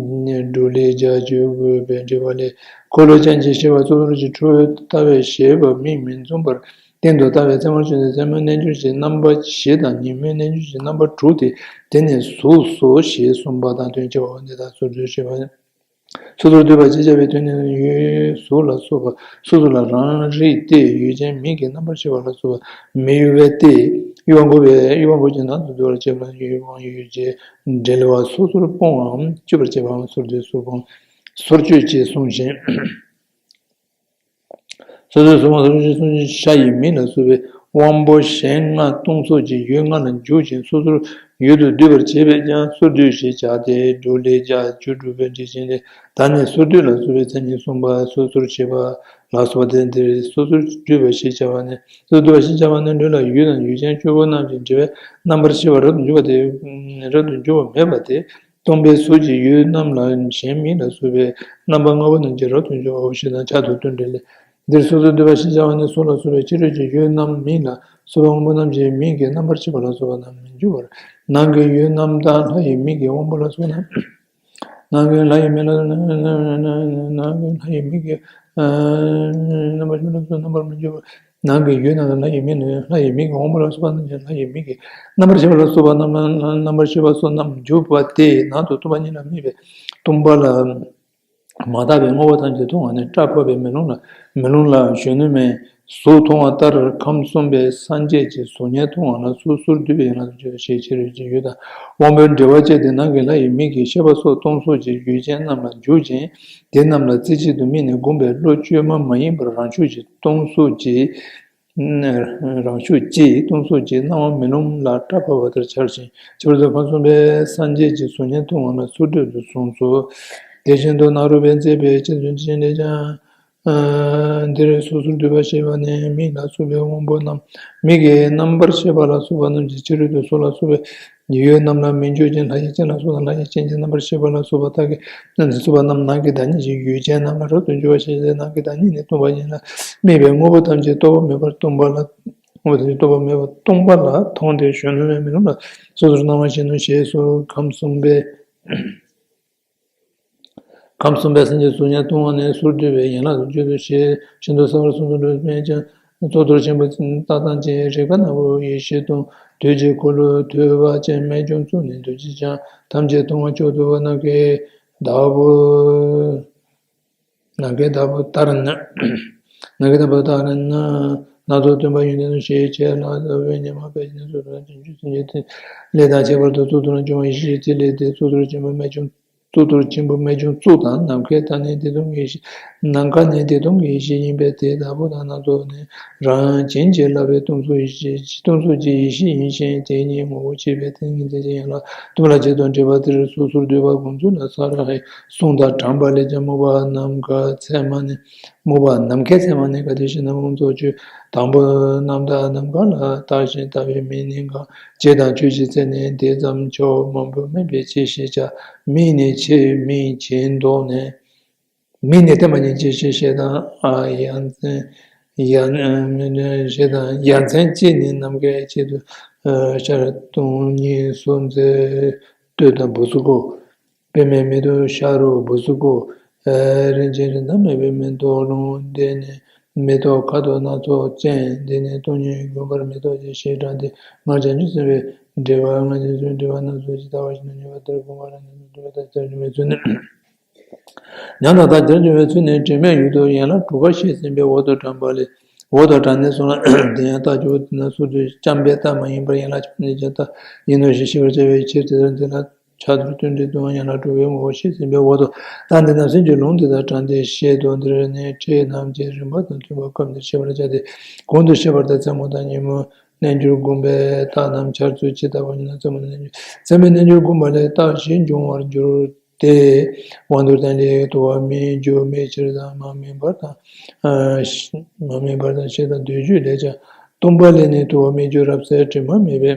འགྲོ་ལས་རྒྱ་ཆེ་དགོས་པའི་འགྲེལ་པ་ལས། འཁོར་ལོ་ཅན་གྱི་ཤེས་པ་སོ་སོར་གྱི་འཁྲུལ་ལྟ་བའི་ཤེས་པ་མིག་མི་འཛུམ་པར་སྟེང་དུ་ལྟ་བའི་མཚན་མར་བྱས་ཏེ། མཚན་མོའི་རྣལ་འབྱོར་གྱི་རྣམ་པ་བཞི་དང་ཉིན་མོའི་རྣལ་འབྱོར་གྱི་རྣམ་པ་དྲུག་སྟེ། དེ་ནི་གཟུགས་སོ་ཞེས་གསུངས་པ་དང་དོན་གཅིག་པའོ། འདི་དག་སོ་སོར་ཤེས་པ། སོ་སོར་འདུས་པ་ཞེས་བྱ་བའི་དོན་ནི། ཡུལ་གཟུགས་ལ་སོགས་པ་སོ་སོ་ལ་རང་རིག་སྟེ། ཡུལ་ཅན་མིག་གི་རྣམ་པར་ཤེས་པ་ལ་སོགས་པ་མི་གཡོ་བས་ཏེ། གཡོ་བ་འགུགས་པའི་གཡོ་བ་འགུགས་ཀྱི་ནང་དུ་འདུ་བར་བྱེད་པ་ལ་ཡུལ་དབང་ཡུལ་ཅན་འབྲེལ་བ། སོ་སོར་སྤོང་བའམ་གཅོད་པར་བྱེད་པའམ་སོར་སྡུད་སོར་སྤོང་སོར་གཅོད་ཅེས་གསུངས་ཤིང་། སོ་སོར་སོར་སྤོང་སོར་གཅོད་ཅེས་གསུངས་ཤིང་། ཤ་ཡི་མིག་ལ་སོགས་པའི་དབང་པོ་གཞན་ལྔ་སྟོང་ཚོགས་ཀྱིས་ཡུལ་ལྔ་ལ་འཇུག་ཅིང་སོ་སོར་ཡུལ་དུ་སྡུད་པར་བྱེད་པས་ཀྱང་སོར་སྡུད་ཞེས་བྱ་སྟེ། འགྲོ་ལས་རྒྱ་ཆེ་དགོས་པའི་འགྲེལ་ཆེན་ལས། ད་ནི་སོར་སྡུད་ལ་སོགས་པའི་མཚན་ཉིད་གསུངས་པ། སོ་སོར་བྱེད་པ་ལ་སོགས་པ་སྟེ། འདིར་སོ་སོར་སྡུད་པ་ཞེས་བྱ་བ་ནི། སོ་སོར་སྡུད་པ་ཞེས་བྱ་བ་ནི་ལུས་ལ་ཡུལ་དང་ཡུལ་ཅན་བཅུ་པོ་རྣམས་ཀྱི་འབྲེལ་བའི་རྣམ་པར་ཤེས་པ་རབ་ཏུ་འཇུག་པ་སྟེ། རབ་ཏུ་འཇུག་པ་མེད་པ་སྟེ། སྟོང་པའི་གཟུགས་ཀྱི་ཡུལ་རྣམས་ལ་གཞན་མིག་ལ་སོགས་པའི་རྣམ་པ་ལྔ་པོ་རྣམས་ཀྱིས་རབ་ཏུ་འཇུག་པའོ་ཞེས་དང་ཆ་དང་དོན་འགྲེལ་ལས། འདིར་སོ་སོར་སྡུད་པ་ཞེས་བྱ་བ་ནི་སོ་ལ་སོགས་པའི་ཕྱི་རོལ་གྱི་ཡུལ་རྣམས་མིག་ལ་སོགས་པའི་དབང་པོ་རྣམས་ཀྱིས་མིག་གི་རྣམ་པར་ཤེས་པ་ལ་སོགས་པ་རྣམས་མི་འཇུག་པར། ནང་གི་ཡུལ་རྣམས་དང་ལྷ་ཡི་མིག་གི་དབང་པོ་ལ་སོགས་པ་རྣམས། ནང་གི་ལྷ་ཡི་མིག་ལ་ནང་གི་ལྷ་ཡི་མིག་གི་རྣམ་པར་ཤེས་པ་ལ་སོགས་རྣམ་པར་མི་འཇུག་པར། ནང་གི་ཡུལ་རྣམས་ལ་ལྷ་ཡི་མིག་ནི་ལྷ་ཡི་མིག་གི་དབང་པོ་ལ་སོགས་པ་རྣམས་ཀྱིས་ལྷ་ཡི་མིག་གི་རྣམ་པར་ཤེས་པ་ལ་སོགས་པ་རྣམས་ལ་རྣམ་པར་ཤེས་པ་སོགས་རྣམས་འཇུག་པ་སྟེ། ནང་དུ་སྟོང་པ་ཉིད་ལ་དམིགས་པའི་སྟོང་པ་ལ་མ་དག་པའི་དངོས་པོ་ཐམས་ཅད་མཐོང་བ་ནི། སྐྲ་ཕབ་པའི་མེ་ལོང་ལ་མེ་ལོང་ལ་གཞོན་ནུ་མའི་གཟུགས་མཐོང་བ་ལྟར་ཁམས་གསུམ་པའི་སངས་རྒྱས་ཀྱི་གཟུགས་བརྙན་མཐོང་བ་ལ་སོ་སོར་སྡུད་པའི་ཡན་ལག་ཏུ་གྱུར་ཞེས་ཕྱི་རོལ་གྱི་ཡུལ་དང་དབང་པོའི་འབྲེལ་བ་བཅད་དེ། ནང་གི་ལྷ་ཡི་མིག་གི་ཤེས་པ་སོགས་སྟོང་གཟུགས་ཀྱི་ཡུལ་ཅན་རྣམས་ལ་འཇུག་ཅིང་། དེ་རྣམས་ལ་རྩེ་གཅིག་ཏུ་དམིགས་ནས་བསྒོམས་པས་བློ་བཅོས་མ་མ་ཡིན་པར་རང་ཕྱོགས་ཀྱི་སྟོང་གཟུགས་ཀྱི་རང་ཕྱོགས་ཀྱི་སྟོང་གཟུགས་ཀྱི་སྣང་བ་མེ་ལོང་ལ་སྐྲ་ཕབ་པ་ལྟར་འཆར་ཞིང་། ཁྱད་པར་དུ་ཁམས་གསུམ་པའི་སངས་རྒྱས་ཀྱི་གཟུགས་བརྙན་མཐོང་བ་ལ་སོར་སྡུད་དུ་གསུངས་སོ། དེ་བཞིན་དུ་ནཱ་རོ་པས་མཛད་པའི་ཁྱད་ཆོས་ཅན་ལས་ཀྱང་། འདིར་སོ་སོར་སྡུད་པ་ཞེས་པ་ནི་མིག་ལ་སོགས་པའི་དབང་པོ་རྣམས་མིག་གི་རྣམ་པར་ཤེས་པ་ལ་སོགས་པ་རྣམས་ཀྱི་ཕྱི་རོལ་དུ་སོ་ལ་སོགས་པའི་ཡུལ་རྣམས་ལ་མི་འཇུག་ཅིང་། ལྷ་ཡི་སྤྱན་ལ་སོགས་དང་ལྷ་ཡི་སྤྱན་གྱི་རྣམ་པར་ཤེས་པ་ལ་སོགས་པ་དག་གི་རྣམས་སོགས་པ་རྣམས་ནང་གི་བདག་ཉིད་ཀྱི་ཡུལ་ཅན་རྣམས་ལ་རབ་ཏུ་འཇུག་པ་ཞེས་བྱ་སྟེ། ནང་གི་བདག་ཉིད་ནི་སྟོང་པ་ཉིད་ལ་དམིགས་པའི་དངོས་པོ་ཐམས་ཅད་རྟོག་པ་མེད་པར་སྟོང་པ་ལ་དངོས་པོ་ཐམས་ཅད་རྟོག་པ་མེད་པར་སྟོང་པ་ལ་མཐོང་སྟེ་གཞོན་ནུ་མའི་མེ་ལོང་ལ་སོ་སོར་སྣང་བ་བཞིན་ནོ་ཞེས་སོ། ཁམས་གསུམ་པའི་ཁམས་གསུམ་པའི་སངས་རྒྱས་གཟུགས་བརྙན་མཐོང་བ་ནི་སོར་སྡུད་པའི་ཡན་ལག་ཏུ་གྱུར་ཏོ་ཞེས་ཤིན་ཏུ་གསལ་བར་གསུངས་སོ། འགྲོ་བའི་སྤྱན་གཙུག་ཏོར་ཆེན་པོ་ལྟ་སྟངས་ཅན། རིགས་པ་ནག་པོ་ཡེ་ཤེས་སྟོང་། དུས་ཀྱི་འཁོར་ལོ་ཐུབ་པ་ཅན། རྨད་བྱུང་གཙུག་ནས་འདུ་བྱེད་ཅན། ཐམས་ཅད་མཐོང་བ་མཆོག་ཏུ་ནམ་མཁའི་བདག་པོ། ནམ་མཁའི་བདག་པོ་ལྟར་ན། ནམ་མཁའི་བདག་པོ་ལྟར་ན། སྣ་ཚོགས་སྟོན་པ་ཡོན་ཏན་ཞེས་བྱའི་ལྷ་ལྟ་བུའི་ཉི་མ་དཔལ་གྱི་གཟུགས་སུ་བྱང་ཆུབ་སེམས་ཀྱི་ཐིག་ལེ་དང་ཁྱད་པར་དུ་གཙུག་ཏོར་ན་འབྱུང་བ་ཡེ་ཤེས་ཀྱི་ཐིག་ལེ་སྟེ། གཙུག་ཏོར་ཆེན་པོ་རྨད་བྱུང་། གཙུག་ཏོར་ཆེན་པོ་རྨད་བྱུང་གཙུག་དང་། ནམ་མཁའི་མཐའ་ནི་བདེ་སྟོང་གི་ཡེ་ཤེས། ནམ་མཁའ་ནི་བདེ་སྟོང་གི་ཡེ་ཤེས་ཡིན་པས་དེའི་བདག་པོ་དང་སྣ་ཚོགས་ནི་རང་བྱིན་གྱིས་བརླབས་པའི་སྟོང་གཟུགས་ཡེ་ཤེས། སྟོང་གཟུགས་ཀྱི་ཡེ་ཤེས་ཡིན་ཞིང་། དེ་ཉིད་ངོ་བོ་ཆེ་བས་ཏིང་ངེ་འཛིན་གྱི་ཡན་ལག་ཏུ་ལ་ཆེད་དུ་འདྲེས་པ་དེར་སོ་སོར་སྡུད་པ་སྒོམ་ཚུལ་ལ་ས་ར་ཧའི་གསུང་དང་འགྲམ་པ་ལས་ཀྱང་སྨུག་པ་ནམ་མཁའི་མཚན་མ་ནི། སྨུག་པ་ནམ་མཁའི་མཚན་མ་ནི་ག་དེ་ཞེ་ན། མངོན་རྟོགས་ཆོས་དང་པོ་རྣམ་དག་ནམ་མཁའ་ལ་བལྟ་ཞིང་ལྟ་བའི་མིག་ནི་གང་། ལྕེ་དང་ཆོས་ཀྱི་ཚད་ནི་དེ་ཙམ་མཆོག་མང་པོ་མིན་པའི་ཕྱིར་ཞེས་བྱ། མིག་ནི་ཕྱིར་མིག་ཅེས་འདོགས་ནས། མིག་ནི་ཐེམ་པ་ཉིད་ཅེས་ཞེས་བྱ་དང་། ཨ་ཡ་མཚན་ཡ་ཞེས་དང་། ཡ་མཚན་གཅིག་ནི་ནམ་མཁའི་དཀྱིལ་དུ་ཤར་སྟོང་ཉིད་སོ་མཛད་སྟོད་དང་སྦུ་སུ་གོ། པདྨའི་མེ་ཏོག་ཤར་རོ་སྦུ་སུ་གོ། རིན་ཆེན་རི་དྭགས་མེད་པའི་མེ་ཏོག་ལོང་། དེ་ནི་མེ་ཏོག་ཁ་དོག་སྣ་ཚོགས་ཅན། དེ་ནི་སྟོང་ཉིད་མགོན་པོར་མེ་ཏོག་ཅན་ཞེས་གྲགས་ཏེ། སྔར་བྱང་ཆུབ་སེམས་དཔའི་འགྲེལ་པ། སྔར་བྱང་ཆུབ་སེམས་དཔའི་འགྲེལ་པ་སྣ་ཚོགས་ཀྱིས་ལྟ་བ་བཞིན་དུ་ཉེས་པ་དེར་སྒོམ་པ་ལ་ཉམས་སུ་བློ་ལྟར་བྱར་འབྱུང་བའི་ཚུལ་ནི། ཉམས་དང་བརྟགས་བྱར་འབྱུང་བའི་ཚུལ་ནི་དྲི་མེད་ཡུལ་དུ་ཡན་ལག་དྲུག་པ་བཤད་ཟིན་པའི་འོག་ཏུ་དྲངས་པ་ལས། འོག་ཏུ་དྲངས་ནས་གསུངས་ལ། དེ་ཡང་རྟགས་ཀྱི་འོག་ཏུ་ན་སོ་སོའི་རྐྱང་པའི་རྟགས་མ་ཡིན་པར་ཡན་ལག་ཆ་ནས་ཀྱང་རྟགས་ཡིན་ནོ་ཞེས་ཤེས་པར་བྱ་བའི་ཕྱིར་དེ་ལྟར་འདི་ལ། ཕྱག་རྡོར་བསྟུན་གྲོས་དུ་ཡང་ཡན་ལག་དྲུག་པའི་ངོ་བོ་ཞེས་ཟིན་པའི་འོག་ཏུ། རྟགས་འདི་རྣམས་སེམས་ཀྱི་ལུང་འདི་དང་འདྲ་སྟེ་ཞེས་དོན་འདིར་ནི་ཕྲད་རྣམས་ཀྱི་རིམ་པ་དང་མཐུན་པར་སྐབས་འདིར་ཤེས་པར་བྱ་སྟེ། གོང་དུ་བཤད་པ་ལྟར་མཚན་མོ་དང་ཉིན་མོ་རྣལ་འབྱོར་བསྒོམས་པའི་རྟགས་རྣམས་འཆར་ཚུལ་ཇི་ལྟ་བ་ཉིད་ནི་མཚན་མོ་དང་རྣལ་འབྱོར། མཚན་མོའི་རྣལ་འབྱོར་བསྒོམས་པ་ལས་རྟགས་བཞི་འབྱུང་བར་འགྱུར་ཏེ། དབང་དུ་བཏང་ལས་དུ་བ་མི་འགྱུར་མེད་ཕྱིར་དང་མ་སྨིན་པར་དང་། མ་སྨིན་པར་དང་ཞེས་དང་འདོད་རྒྱུ་ལས་ཀྱང་སྟོང་པ་ལས་ནི་དུ་བ་མི་འགྱུར་རབ་གསལ་དྲི་མ་མེད་པའི་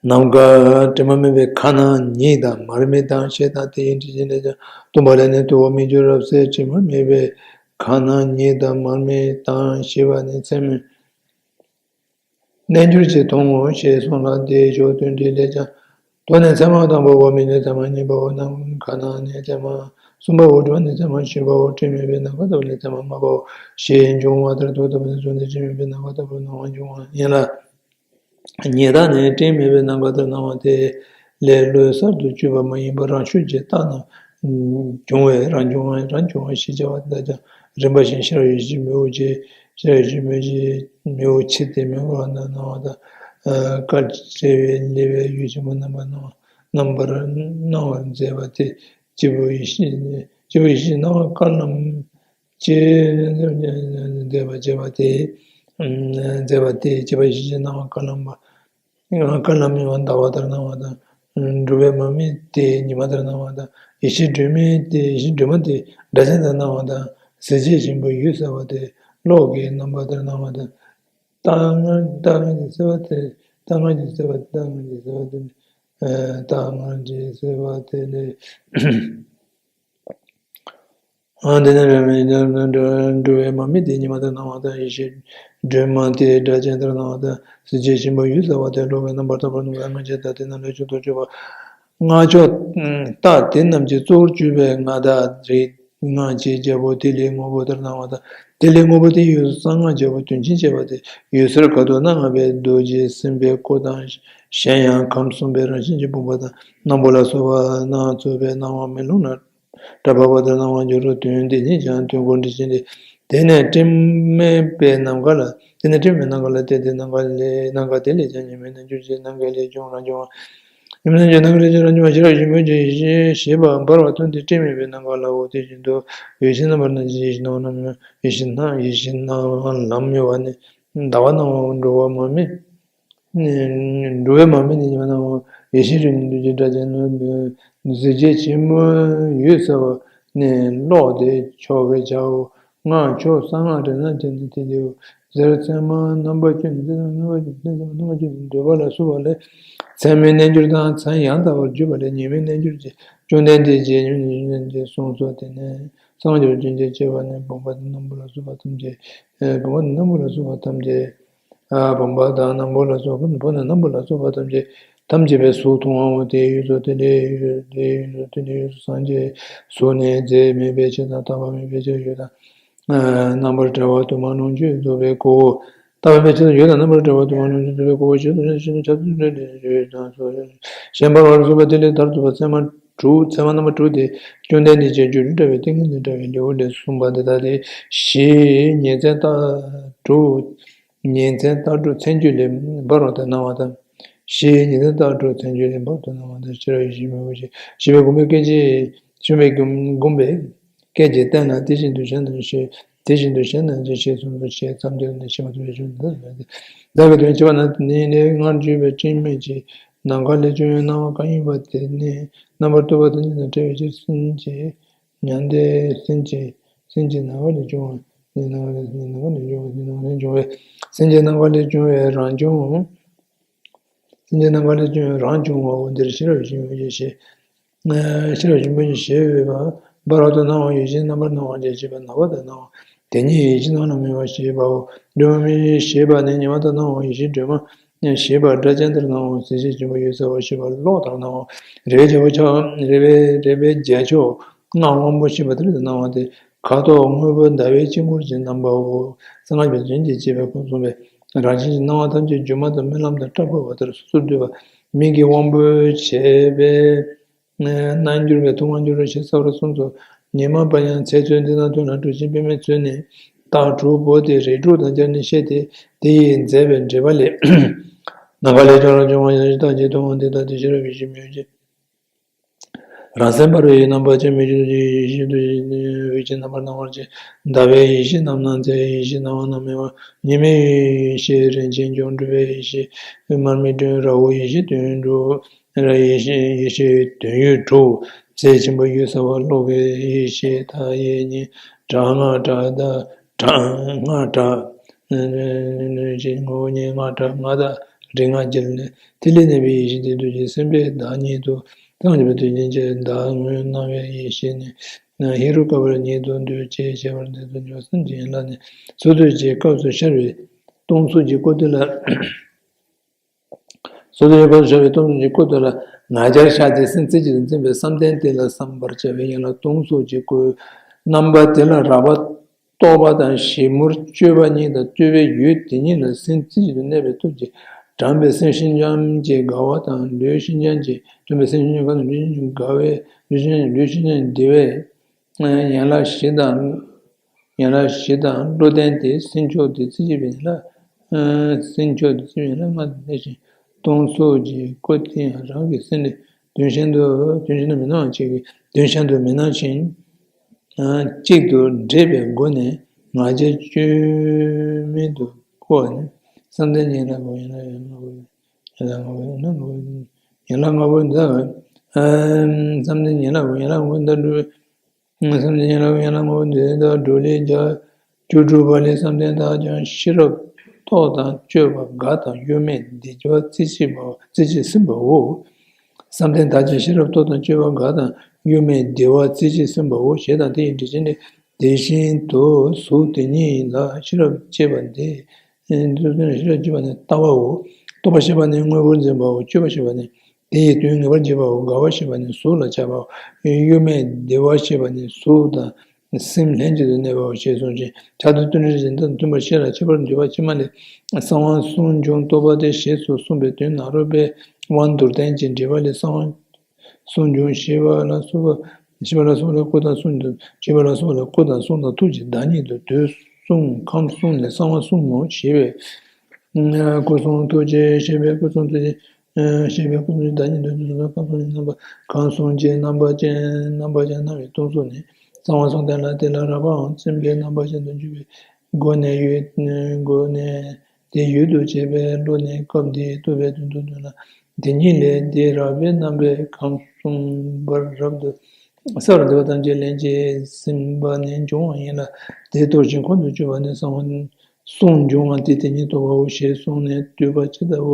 ནམ་མཁའ། དྲི་མ་མེད་པའི་ཁ་ནང་ཉིད་དང་མར་མེ་དང་ཞེས་དང་དེ་ཡི་འགྲེལ་ཆེན་ལས་ཀྱང་སྟོང་པ་ལས་ནི་དུ་བ་མི་འགྱུར་རབ་གསལ་དྲི་མ་མེད་པའི་ཁ་ནང་ཉིད་དང་མར་མེ་དང་ཞེས་པ་ནི་མཚན་མོའི་རྣལ་འབྱོར་གྱིས་མཐོང་ངོ་ཞེས་གསུངས་ལ། དེའི་ཕྱོགས་དོན་འགྲེལ་ལས་ཀྱང་། མདོ་ནས་མཚན་མ་དང་པོ་འོག་མིན་ནས་མཚན་མ་གཉིས་པའོ། ནམ་མཁའ་ནང་ནས་མཚན་མ་གསུམ་པའོ། དྲི་མ་ནས་མཚན་མ་བཞི་པའོ། སྤྲིན་མེད་པའི་ནམ་མཁའ་ལྟ་བུ་ལས་མཚན་མ་ལྔ་པའོ་ཞེས་འབྱུང་བ་ལྟར་དུ། ལྟ་བུ་ནས་བཟུང་སྟེ་སྤྲིན་མེད་པའི་ནམ་མཁའ་ལྟ་བུར་སྣང་བ་འབྱུང་བ་ཡིན་ལ། ཉི་ཟླ་ནི་སྤྲིན་མེད་པའི་ནམ་མཁའ་ལྟར་སྣང་བ་དེ་ལས་བློས་གསར་དུ་བཅོས་པ་མ་ཡིན་པར་རང་ཤུགས་ཀྱིས་རྟགས་རྣམས་འབྱུང་བས་རང་བྱུང་བ་རང་བྱུང་བ་ཞེས་བྱ་བ་དེ་དག་ཀྱང་རིམ་པ་བཞིན་ཤེས་རབ་ཡིད་བཞིན་མི་འོང་ཅེས། ཤེས་རབ་ཡིད་བཞིན་མི་འོང་ཅེས་མི་འོང་ཕྱིར་ཏེ་མི་འོང་བ་རྣམས་སྣང་བ་དང་། སྐལ་བྲལ་བའི་ལེ་བའི་ཡུལ་ཆེན་པོ་རྣམ་པར་སྣང་བ་རྣམ་པར་སྣང་བར་མཛད་པ་སྟེ། སྐྱེས་བུ་ཡེ་ཤེས་སྐྱེས་བུ་ཡེ་ཤེས་སྣང་བ་དཀར་ལམ་ཅེས་མཛད་པ་མཛད་པ་སྟེ། མཛད་པ་སྟེ་སྐྱེས་པ་ཡེ་ཤེས་སྣང་བ་དཀར་ལམ་པ། དཀར་ལམ་ཡང་ཟླ་བ་ལྟར་སྣང་བ་དང་། འགྲོ་བའི་མར་མེ་སྟེ་ཉི་མ་ལྟར་སྣང་བ་དང་། ཡེ་ཤེས་སྒྲོན་མེ་སྟེ་ཡེ་ཤེས་སྒྲོན་མ་སྟེ་སྒྲ་གཅན་ལྟར་སྣང་བ་དང་། གཟི་བརྗིད་ཆེན་པོའི་འོད་གསལ་བ་སྟེ་གློག་གི་རྣམ་པ་ལྟར་སྣང་བ་དང་། རྟགས་ལྔ་རྟགས་ལྔ་གི་གསལ་བ་སྟེ། རྟགས་ལྔ་གི་གསལ་བ་རྟགས་ལྔ་གི་གསལ་བ་སྟེ། རྟགས་ལྔ་གི་གསལ་བ་སྟེ་ལས། འདི་ནི་རེ་བའི་འགྲོ་བའི་མར་མེ་སྟེ་ཉི་མ་ལྟར་སྣང་བ་དང་། ཡེ་ཤེས་སྒྲོན་མ་སྟེ་སྒྲ་གཅན་ལྟར་སྣང་བ་དང་། གཟི་བརྗིད་ཆེན་པོའི་འོད་གསལ་བ་སྟེ་གློག་གི་རྣམ་པར་ཐོགས་པ་རྣམ་པ་ལྔ་བརྒྱ་དང་། དེ་རྣམས་ལས་མཆོག་ཏུ་གྱུར་པ་སྔགས་མཆོག་རྟགས་དེ་རྣམས་ཀྱི་གཙོ་བོར་གྱུར་པའི་སྔགས་བདག་རིགས་སྔགས་ཀྱི་རྒྱལ་པོ་ཐིག་ལེ་དངོས་པོ་ལྟར་སྣང་བ་དང་། ཐིག་ལེ་དངོས་པོ་དེའི་དབུས་སུ་གསང་སྔགས་རྒྱལ་པོ་དོན་ཆེན་བྱེད་པ་སྟེ། འོད་ཟེར་ཁ་དོག་སྣ་ལྔ་པའི་རྡོ་རྗེ་སེམས་དཔའི་སྐུ་དང་། གཞན་ཡང་ཁམས་གསུམ་པའི་རང་བཞིན་གྱི་བུམ་པ་དང་སྣམ་བུ་ལ་སོགས་པ་སྣ་ཚོགས་པའི་སྣང་བ་མེ་རླུང་ལ་སྒྲ་ཕབ་པ་ལྟར་སྣང་བར་འགྱུར་རོ། དོན་འདི་ཉིད་ཀྱང་དོན་ཀུན་འགྲེལ་ཆེན་ཏེ། དེ་ནས་སྤྲིན་མེད་པའི་ནམ་མཁའ་ལ། དེ་ནས་སྤྲིན་མེད་ནམ་མཁའ་ལ་སྟེ། དེ་ནམ་མཁའ་ལས་ནམ་མཁའ་དེ་ལས་ཀྱང་ཉི་མའི་རྣལ་འབྱོར་གྱིས་ནམ་མཁའི་ལས་བྱུང་རང་བྱུང་བ། ཉི་མའི་རྣལ་འབྱོར་ནམ་མཁའི་ལས་བྱུང་རང་བྱུང་བ་ཤེས་རབ་ཡིད་བཞིན་མོས་ཀྱི་ཡེ་ཤེས་ཞེས་པ་འབར་བ་ཐོན་ཏེ་སྤྲིན་མེད་པའི་ནམ་མཁའ་ལའོ། དེ་བཞིན་དུ་འོད་ཞེས་རྣམ་པར་སྣང་ཡེ་ཤེས་སྣང་ལམ་ཡེ་ཤེས་སྣང་ཡེ་ཤེས་སྣང་ལམ་ཡོད་པ་ནི་ཟླ་བ་སྣང་བ་འགྲོ་བ་མ་སྨིན། འགྲོ་བའི་མ་སྨིན་ནི་ཉི་མ་སྣང་བ། ཡེ་ཤེས་རིགས་ནི་རྡོ་རྗེ་སྒྲ་གཅན་གཟི་བརྗིད་ཆེན་པོའི་འོད་གསལ་བ་ནི་གློག་སྟེ་མཆོག་གི་བྱའོ། སྔགས་མཆོག་གསང་སྔགས་དྲན་ན་དྲན་ཏེ་དེ་དེའོ། ཟེར་མཚན་མ་རྣམ་པ་ཀུན་ཏུ་མཚན་མ་རྣམ་པ་ཀུན་ཏུ་མཚན་མ་རྣམ་པ་ཀུན་ཏུ་འདོད་པ་ལ་སོགས་པ་ལས། མཚན་མོའི་རྣལ་འབྱོར་དང་མཚན་ཡང་དག་པར་བརྗོད་པ་ལས་ཉི་མའི་རྣལ་འབྱོར་གྱིས་བཅོམ་ལྡན་འདས་རྗེ་བཙུན་མོའི་རྗེ་བཙུན་མོའི་གསུངས་སོ། དེ་ནས་སངས་རྒྱས་རྒྱུན་ཆད་ཅེས་པ་ནི་བུམ་པ་དང་སྣམ་བུ་ལ་སོགས་པ་ཐམས་ཅད། བུམ་པ་དང་སྣམ་བུ་ལ་སོགས་པ་ཐམས་ཅད། བུམ་པ་དང་སྣམ་བུ་ལ་སོགས་པ་བུམ་པ་དང་སྣམ་བུ་ལ་སོགས་པ་ཐམས་ཅད་ཐམས་ཅད་པའི་གཟུགས་མཐོང་བའོ། དེའི་དབུས་སུ་ཐིག་ལེའི་དབུས་སུ་ཐིག་ལེའི་དབུས་སུ་སངས་རྒྱས་གཟུགས་ནི་རྫས་མེད་པའི་ཕྱིར་དང་རྟག་པ་མེད་པའི་ཕྱིར་ཡོད་དང་། རྣམ་པར་བྲལ་བ་དུ་མ་ལོངས་སྤྱོད་རྫོགས་པའི་སྐུའོ། རྟག་པ་མེད་ཕྱིར་དང་ཡོད་དང་རྣམ་པར་བྲལ་བ་དུ་མ་ལོངས་སྤྱོད་རྫོགས་པའི་སྐུའོ། ཞེས་སོགས་ཞེས་སོགས་ཕྱག་རྫོགས་འདྲེན་ཏེ་ཡོད་དང་སོ། གཞན་པ་ལ་སོགས་པ་ཐིག་ལེ་མཐར་ཐུག་པ་ཚད་མ་དྲུག་ཚད་མ་རྣམ་པ་དྲུག་སྟེ། བཅོམ་ལྡན་འདས་ཀྱིས་སྒྱུ་འཕྲུལ་དྲ་བའི་ཏིང་ངེ་འཛིན་དྲ་བའི་ལེའུ་ལས་གསུངས་པ་འདི་ལྟ་སྟེ། གཞིའི་ཉིན་མཚན་རྟགས་དྲུག་ཉིན་མཚན་རྟགས་དྲུག་མཚན་བརྗོད་ལས་འབར་བ་ལྟར་སྣང་བ་དང་། གཞིའི་ཉིན་མཚན་རྟགས་དྲུག་མཚན་བརྗོད་ལས་འབར་བ་ལྟར་སྣང་བ་དང་། ཤེས་རབ་ཡིད་བཞིན་མོས་གུས་ཞེས་བྱ་བའི་བུམ་པའི་སྐད་ཅིག་བྱུང་བའི་བུམ་བུམ་པའི་སྐད་ཀྱིས་བསྟན་ལ། དེ་བཞིན་དུ་གཞན་རྣམས་ཀྱིས་དེ་བཞིན་དུ་གཞན་རྣམས་ཀྱིས་ཞེས་གསུངས་སོ། ཞེས་མཚམས་འདིར་ནི་ཤེས་པ་ཐོབ་པའི་ཆོས་འདི་ལྟར་སྨྲས་ཏེ། བདག་གི་དོན་བྱེད་པ་ན་ནི་ནི་སྔར་བརྗོད་པའི་སྤྲིན་མེད་ཀྱི་ནམ་མཁའ་ལས་བྱུང་བའི་སྣང་བ་གང་ཡིན་པ་དེ་ནི་རྣམ་པར་རྟོག་པ་དང་ཉིད་དང་བྲལ་བའི་ཕྱིར། སེམས་ཀྱི་མྱང་འདས་སེམས་ཀྱི་སེམས་ཀྱི་སྣང་བ་ལས་བྱུང་བ་ནི་སྣང་བ་ལས་སྣང་བ་ལས་བྱུང་བ་ནི་སྣང་བ་ལས་བྱུང་བས། སེམས་ཀྱི་སྣང་བ་ལས་བྱུང་བའི་རང་བྱུང་། སེམས་ཀྱི་སྣང་བ་ལས་བྱུང་བའི་རང་བྱུང་བའོ། འདིར་ཤེས་རབ་ཡིད་བཞིན་མོས་གུས་ཞེས། ཤེས་རབ་ཡིད་བཞིན་མོས་གུས་ཞེས་པ་འབར་བ་ལྟར་སྣང་བ་ཡིད་བཞིན་རྣམ་པར་སྣང་བ་ཅེས་བྱ་བའི་ནམ་མཁའ་ལྟར་སྣང་བ་དེ་ཉིད་ཡིད་བཞིན་སྣང་ལ་སྨིན་པ་ཞེས་པའོ། སྒྲོན་མ་མི་ཞེས་པ་ནི་ཉི་མ་ལྟར་སྣང་བ་ཡིད་བཞིན་སྒྲོན་མ་ཞེས་པ་སྒྲ་གཅན་ལྟར་སྣང་བ་གཟི་བརྗིད་ཆེན་པོའི་འོད་གསལ་བ་ཞེས་པ་གློག་ལྟར་སྣང་བ། རེ་བའི་རྒྱལ་པོ་ཆགས་རེ་བའི་རེ་བའི་རྒྱལ་མཆོག་སྔགས་དབང་པོ་ཞེས་པ་དེ་ལྟར་སྣང་བ་སྟེ། ཁ་དོག་སྔོན་པོ་ཟླ་བའི་དཀྱིལ་འཁོར་གྱི་རྣམ་པའོ། གསང་སྔགས་པའི་རྫུན་གྱིས་བྱས་པའི་ཁོང་གསུངས་པས། རང་བཞིན་གྱི་སྣང་བ་ཐམས་ཅད་སྒྱུ་མ་དང་རྨི་ལམ་དང་སྐྲག་པ་བ་ལྟར་སོ་སོར་སྡུད་པ་མིག་གི་དབང་པོས་བྱས་པས། རྣལ་འབྱོར་པས་མཐོང་བར་འགྱུར་རོ་ཞེས་གསལ་བར་གསུངས་སོ། ཉི་མ་པ་ཡང་ཚེ་ཚོད་འདི་དང་དོན་ལ་འགྲོ་ཞིང་པདྨའི་ཚོད་ནི་རྟགས་དྲུག་པོ་སྟེ་རིགས་དྲུག་དང་སྦྱར་ནས་བཤད་དེ། དེ་ཡིས་མཛད་པའི་འགྲེལ་པ་ལས། ནམ་མཁའ་ལས་ཀྱང་རབ་བྱུང་བ་ཡེ་ཤེས་རྟག་གཅིག་མཐོང་བ་དེ་ལྟ་སྟེ། ཤེས་རབ་ཡེ་ཤེས་མི་གཡོ་ཅན། རང་སེམས་ཕ་རོལ་ཡི་རྣམ་པ་ཅན། མི་བསྐྱོད་རྡོ་རྗེ་ཡེ་ཤེས་རྡོ་རྗེ་འོད་ཀྱི་རྣམ་པར་སྣང་བར་བྱེད། ཟླ་བའི་ཡེ་ཤེས་རྣམ་སྣང་མཛད། ཡེ་ཤེས་སྣང་བ་རྣམ་སྨིན་པ། ཉི་མའི་ཡེ་ཤེས་རིན་ཆེན་འབྱུང་། གྲུབ་པའི་ཡེ་ཤེས་མར་མེ་སྤྲིན། ར་ཧུ་ཡེ་ཤེས་དོན་ཡོད་དྲུག་ར་ཡེ་ཤེས་ཡེ་ཤེས་དོན་ཡོད་དྲུག་རྩལ་ཆེན་པོ་ཡུལ་གསལ་བ། གློག་གི་ཡེ་ཤེས་མཐའ་ཡས་གཉིས། དྲག་སྔགས་དྲག་མཐའ་དྲག་སྔགས་དྲག་ངོ་བོ་ཉིད་སྔགས་དྲག་སྔགས་དང་རིག་སྔགས་རྒྱལ། ཐིག་ལེ་གནས་པའི་ཡེ་ཤེས་ཏེ། རྡོ་རྗེ་སེམས་དཔའི་བདག་ཉིད་དོ། སངས་རྒྱས་པའི་དོན་ཡོད་ཅན་གྱི་བདག་ངོས་སྣང་བའི་ཡེ་ཤེས་ནི། ཧེ་རུ་ཀ་པར་ཉིད་དུ་འདོད་ཅེས་བྱ་བར་འདོད་དོ། སེམས་ཀྱི་ཡན་ལག་ནི། སོ་སོའི་སྐབས་སུ་ཤར་བའི་སྟོང་གཟུགས་ཀྱི་སྐུ་དེ་ལ། སོ་སོའི་སྐབས་སུ་ཤར་བའི་སྟོང་གཟུགས་ཀྱི་སྐུ་དེ་ལ་ང་རྒྱལ་བཞག་སྟེ། སེམས་རྩེ་གཅིག་ཏུ་འཛིན་པའི་བསམ་གཏན་དེ་ལ་བསམ་པར་བྱ་བའི་ཡན་ལག་སྟོང་གཟུགས་ཀྱི་སྐུའི་རྣམ་པ་དེ་ལ་རགས་པ་རྟོག་པ་དང་ཞིབ་མོར་དཔྱོད་པ་གཉིས་དང་། རྟོག་པའི་ཡུལ་དེ་ཉིད་ལ་སེམས་རྩེ་གཅིག་ཏུ་གནས་པའི་སྟོབས་ཀྱིས་དྲན་པའི་སེམས་ཤིན་སྦྱངས་ཀྱི་དགའ་བ་དང་། ལུས་ཤིན་སྦྱངས་ཀྱི་དྲན་པའི་སེམས་ཤིན་སྦྱངས་དགའ་བ་དང་། ལུས་ཤིན་སྦྱངས་ཀྱི་དགའ་བའི། ལུས་ཤིན་སྦྱངས་ཀྱི་ལུས་ཤིན་སྦྱངས་ཀྱི་བདེ་བའི། ཡན་ལག་བཞི་དང་། ཡན་ལག་བཞི་དང་བློ་ལྡན་དེ་སེམས་མཆོག་དེ་རྩེ་གཅིག་པའི་ཡན་ལག་སེམས་མཆོག་དེ་རྩེ་གཅིག་པའི་ཡན་ལག་ལྔ་དང་ལྡན་ཞིང་། སྟོང་གཟུགས་ཀྱི་སྐུ་དེ་ཡང་རང་གི་སེམས་ནི་དོན་གཞན་དུ། དོན་གཞན་དུ་མི་སྣང་བ་ཅིག་གིས་དོན་གཞན་དུ་མི་སྣང་ཞིང་། གཅིག་ཏུ་འདྲེས་པའི་སྒོ་ནས་ང་རྒྱལ་བཅོས་མིན་དུ་བཀོད་པ་ནི། བསམ་གཏན་གྱི་ཡན་ལག་གོ། ཡན་ལག་ཡན་ལག་ལྔ་པོ། ཡན་ལག་ལྔ་པོ་ཡིན་ན་ལྔ་པོ་ཡིན། ཡན་ལག་ལྔ་པོ་འདི། བསམ་གཏན་གྱི་ཡན་ལག་གོ། ཡན་ལག་ལྔ་པོ་འདི་ལྟར་སྒྲུབ། བསམ་གཏན་གྱི་ཡན་ལག་ཡན་ལག་ལྔ་པོ་འདི་ལྟར་སྒྲུབ་ལས་བྱ། བཅུ་དྲུག་པ་ལས། བསམ་གཏན་དག་ཀྱང་ཤེས་རབ་རྟོག་དང་སྤྱོད་པ་དགའ་དང་གཡོ་མེད་བདེ་བ་རྩེ་གཅིག་པ། རྩེ་གཅིག་ཟིན་པའོ། བསམ་གཏན་དག་ཀྱང་ཤེས་རབ་རྟོག་དང་སྤྱོད་པ་དགའ་དང་གཡོ་མེད་བདེ་བ་རྩེ་གཅིག་ཟིན་པའོ། ཞེས་དང་དེ་ཡི་འགྲེལ་ཆེན་ནི། དེ་བཞིན་དུ་གཟུགས་དེ་ཉིད་ལ་ཤེས་རབ་བསྐྱེད་པ་འདི། ཤེས་རབ་བསྐྱེད་པ་ནི་ལྟ་བའོ། རྟོག་པ་ཞེས་པ་ནི་དངོས་པོར་འཛིན་པའོ། སྤྱོད་པ་ཞེས་པ་ནི་དེ་ཡི་དོན་ངེས་པར་བྱེད་པའོ། དགའ་བ་ཞེས་པ་ནི་གཟུགས་ལ་ཆགས་པའོ། གཡོ་མེད་བདེ་བ་ཞེས་པ་ནི་གཟུགས་དང་སེམས་ལྷན་ཅིག་ཏུ་གནས་པའོ། ཞེས་གསུངས་ཤིང་། ཕྱག་རྡོར་བསྟུན་གྲོས་ཀྱི་རྗེས་ཟླ་དང་མཐུན་པར་ཤེས་རབ་ཁྱད་པར་འདུས་པ་ཕྱི་མ་ལས། གསང་བ་གསུམ་འབྱུང་རྟོག་པ་སྟེ། ཞེས་སུ་གསུངས་པའི་དོན་ནཱ་རོ་པའི་དབང་མདོར་བསྟན་གྱི་འགྲེལ་པ་ལས། གསང་བ་གསུམ་འབྱུང་ཞེས་པ་ལ་སོགས་པ། ཞེས་པ་ལ་སོགས་ལ་སྐུ་དང་གསུང་དང་། ཞེས་པ་ལ་སོགས་ལ་སྐུ་དང་གསུང་དང་ཐུགས་ཀྱི་བདག་ཉིད་དུ། དུས་གསུམ་ཁམས་གསུམ་ནས་གསང་བ་གསུམ་མོ་ཞེས་པས། སྐུ་གསུང་ཐུགས་རྗེ་ཞེས་པས། སྐུ་གསུང་ཐུགས་རྗེ་ཞེས་པས་སྐུ་གསུང་ཐུགས་རྗེ་བདག་ཉིད་དུ། དུས་གསུམ་ཁམས་གསུམ་ནས་རྣམ་པ་ཁམས་གསུམ་གྱི་རྣམ་པ་ཅན། རྣམ་པ་ཅན་སྣང་བའི་སྟོང་གཟུགས་ནི། གསང་བ་གསུམ་ལྡན་ལ། དེ་ལ་རགས་པའང་མཚོན་པའི་རྣམ་པ་ཅན་དུ་འགྱུར་བའི་སྒོ་ནས་ཡུལ། སྒོ་ནས་དེ་ཡུལ་དུ་བྱེད་པའི་བློ་ནི་སྐབས་འདིའི་རྟོག་པའི་དོན་དུ་འདོད་ན། དེ་ཉིད་ལས་དེ་རགས་པའི་རྣམ་པས་ཁམས་གསུམ་པར་རབ་ཏུ་གསལ་བར་འདོད་པ་ཐམས་ཅད་ལྷན་ཅིག་ཟིན་པ་ནི་འབྱུང་བ་ཡིན་ལ། དེ་རྟོགས་ཤིང་ཁོང་དུ་ཆུད་པ་ནི་གསང་བ་གསུམ་འབྱུང་བ་སྟེ། དེ་ཉིད་རྟོགས་པའོ། ཞེས་གསུངས་ནས་བསྡུས་པ་ཇི་ལྟ་བ་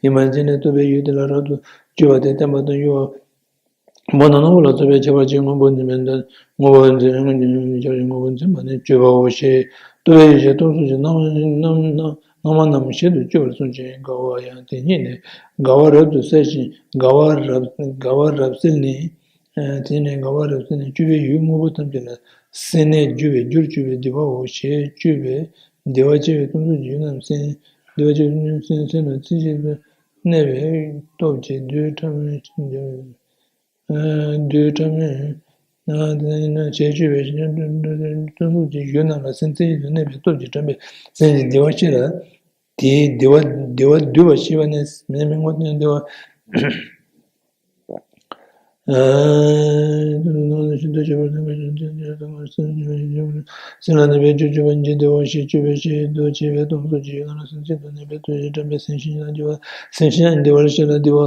ཡིན་པ་བཞིན་ནི་རྟོག་པའི་ཡུལ་དེ་ལ་རབ་ཏུ་གྱུར་པ་དེ་བརྟན་པ་དང་གཡོ་བ། མོ་དང་སྣང་བ་ལ་སོགས་པའི་ཁྱད་པར་གྱིས་དངོས་པོར་འཛིན་པའི་འདོད། དངོས་པོར་འཛིན། དངོས་པོར་འཛིན་པ་ནི་དཔྱོད་པའོ་ཞེས། རྟོག་པའི་ཡུལ་ཅན་སྟོང་གཟུགས་ཀྱི་སྣང་སྣང་སྣང་སྣང་བ་རྣམས་ཞིབ་ཏུ་དཔྱོད་པར་གསུངས་ཤིང་། དགའ་བ་ཡང་དེ་ཉིད་ནི། དགའ་བ་རབ་ཏུ་གསལ་ཞིང་། དགའ་བ་རབ་དགའ་བ་རབ་གསལ་ནི། དེ་ནི་དགའ་བ་རབ་གསལ་ནི་དཔྱོད་པའི་ཡུལ་དངོས་པོ་ཐམས་ཅད་ལ་སེམས་གནས་རྒྱུ་བས་རྒྱུར་གྱུར་པའི་བདེ་བའོ་ཞེས་དཔྱོད་པས་བདེ་བ་སྐྱེ་བའི་སྟོང་གཟུགས་ཀྱི་ཡུལ་རྣམས་སེམས། བདེ་བ་སྐྱེ་བའི་སེམས་སེམས་དང་རྩེ་གཅིག་ཏུ་གནས་པའི་སྟོབས་ཀྱིས་རྡུལ་ཕྲ་མོའི། རྡུལ་ཕྲ་མོའི། ན་དེ་ན་ཡིན་ན་བྱས་སྤྱོད་པའི་ཞིང་ཀྱང་སྟོང་གཟུགས་ཀྱི་ཡུལ་རྣམས་ལ་སེམས་རྩེ་གཅིག་ཏུ་གནས་པའི་སྟོབས་ཀྱིས་དྲན་པའི་སེམས་ཀྱི་བདེ་བ་ཤེས་ལ། དེའི་བདེ་བ་བདེ་བ་བསྡུས་པ་ཞེས་པ་ནི་མིན་མི་དངོས་བདེ་བ། སེམས་ལ་གནས་པའི་རྒྱུར་གྱུར་པ་འཇིག་བདེ་བ་ཞེས་སྤྱོད་པའི་ཞེས་སུ་བྱ་བའི་སྟོང་གཟུགས་ཀྱི་ཡུལ་རྣམས་ལ་སེམས་རྩེ་གཅིག་ཏུ་གནས་པའི་སྟོབས་ཀྱིས་དྲན་པའི་སེམས་ཤིན་སྦྱངས་ཀྱི་བདེ་བ། སེམས་ཤིན་སྦྱངས་ཀྱི་བདེ་བ་ལ་ཤེས་ལ། བདེ་བ་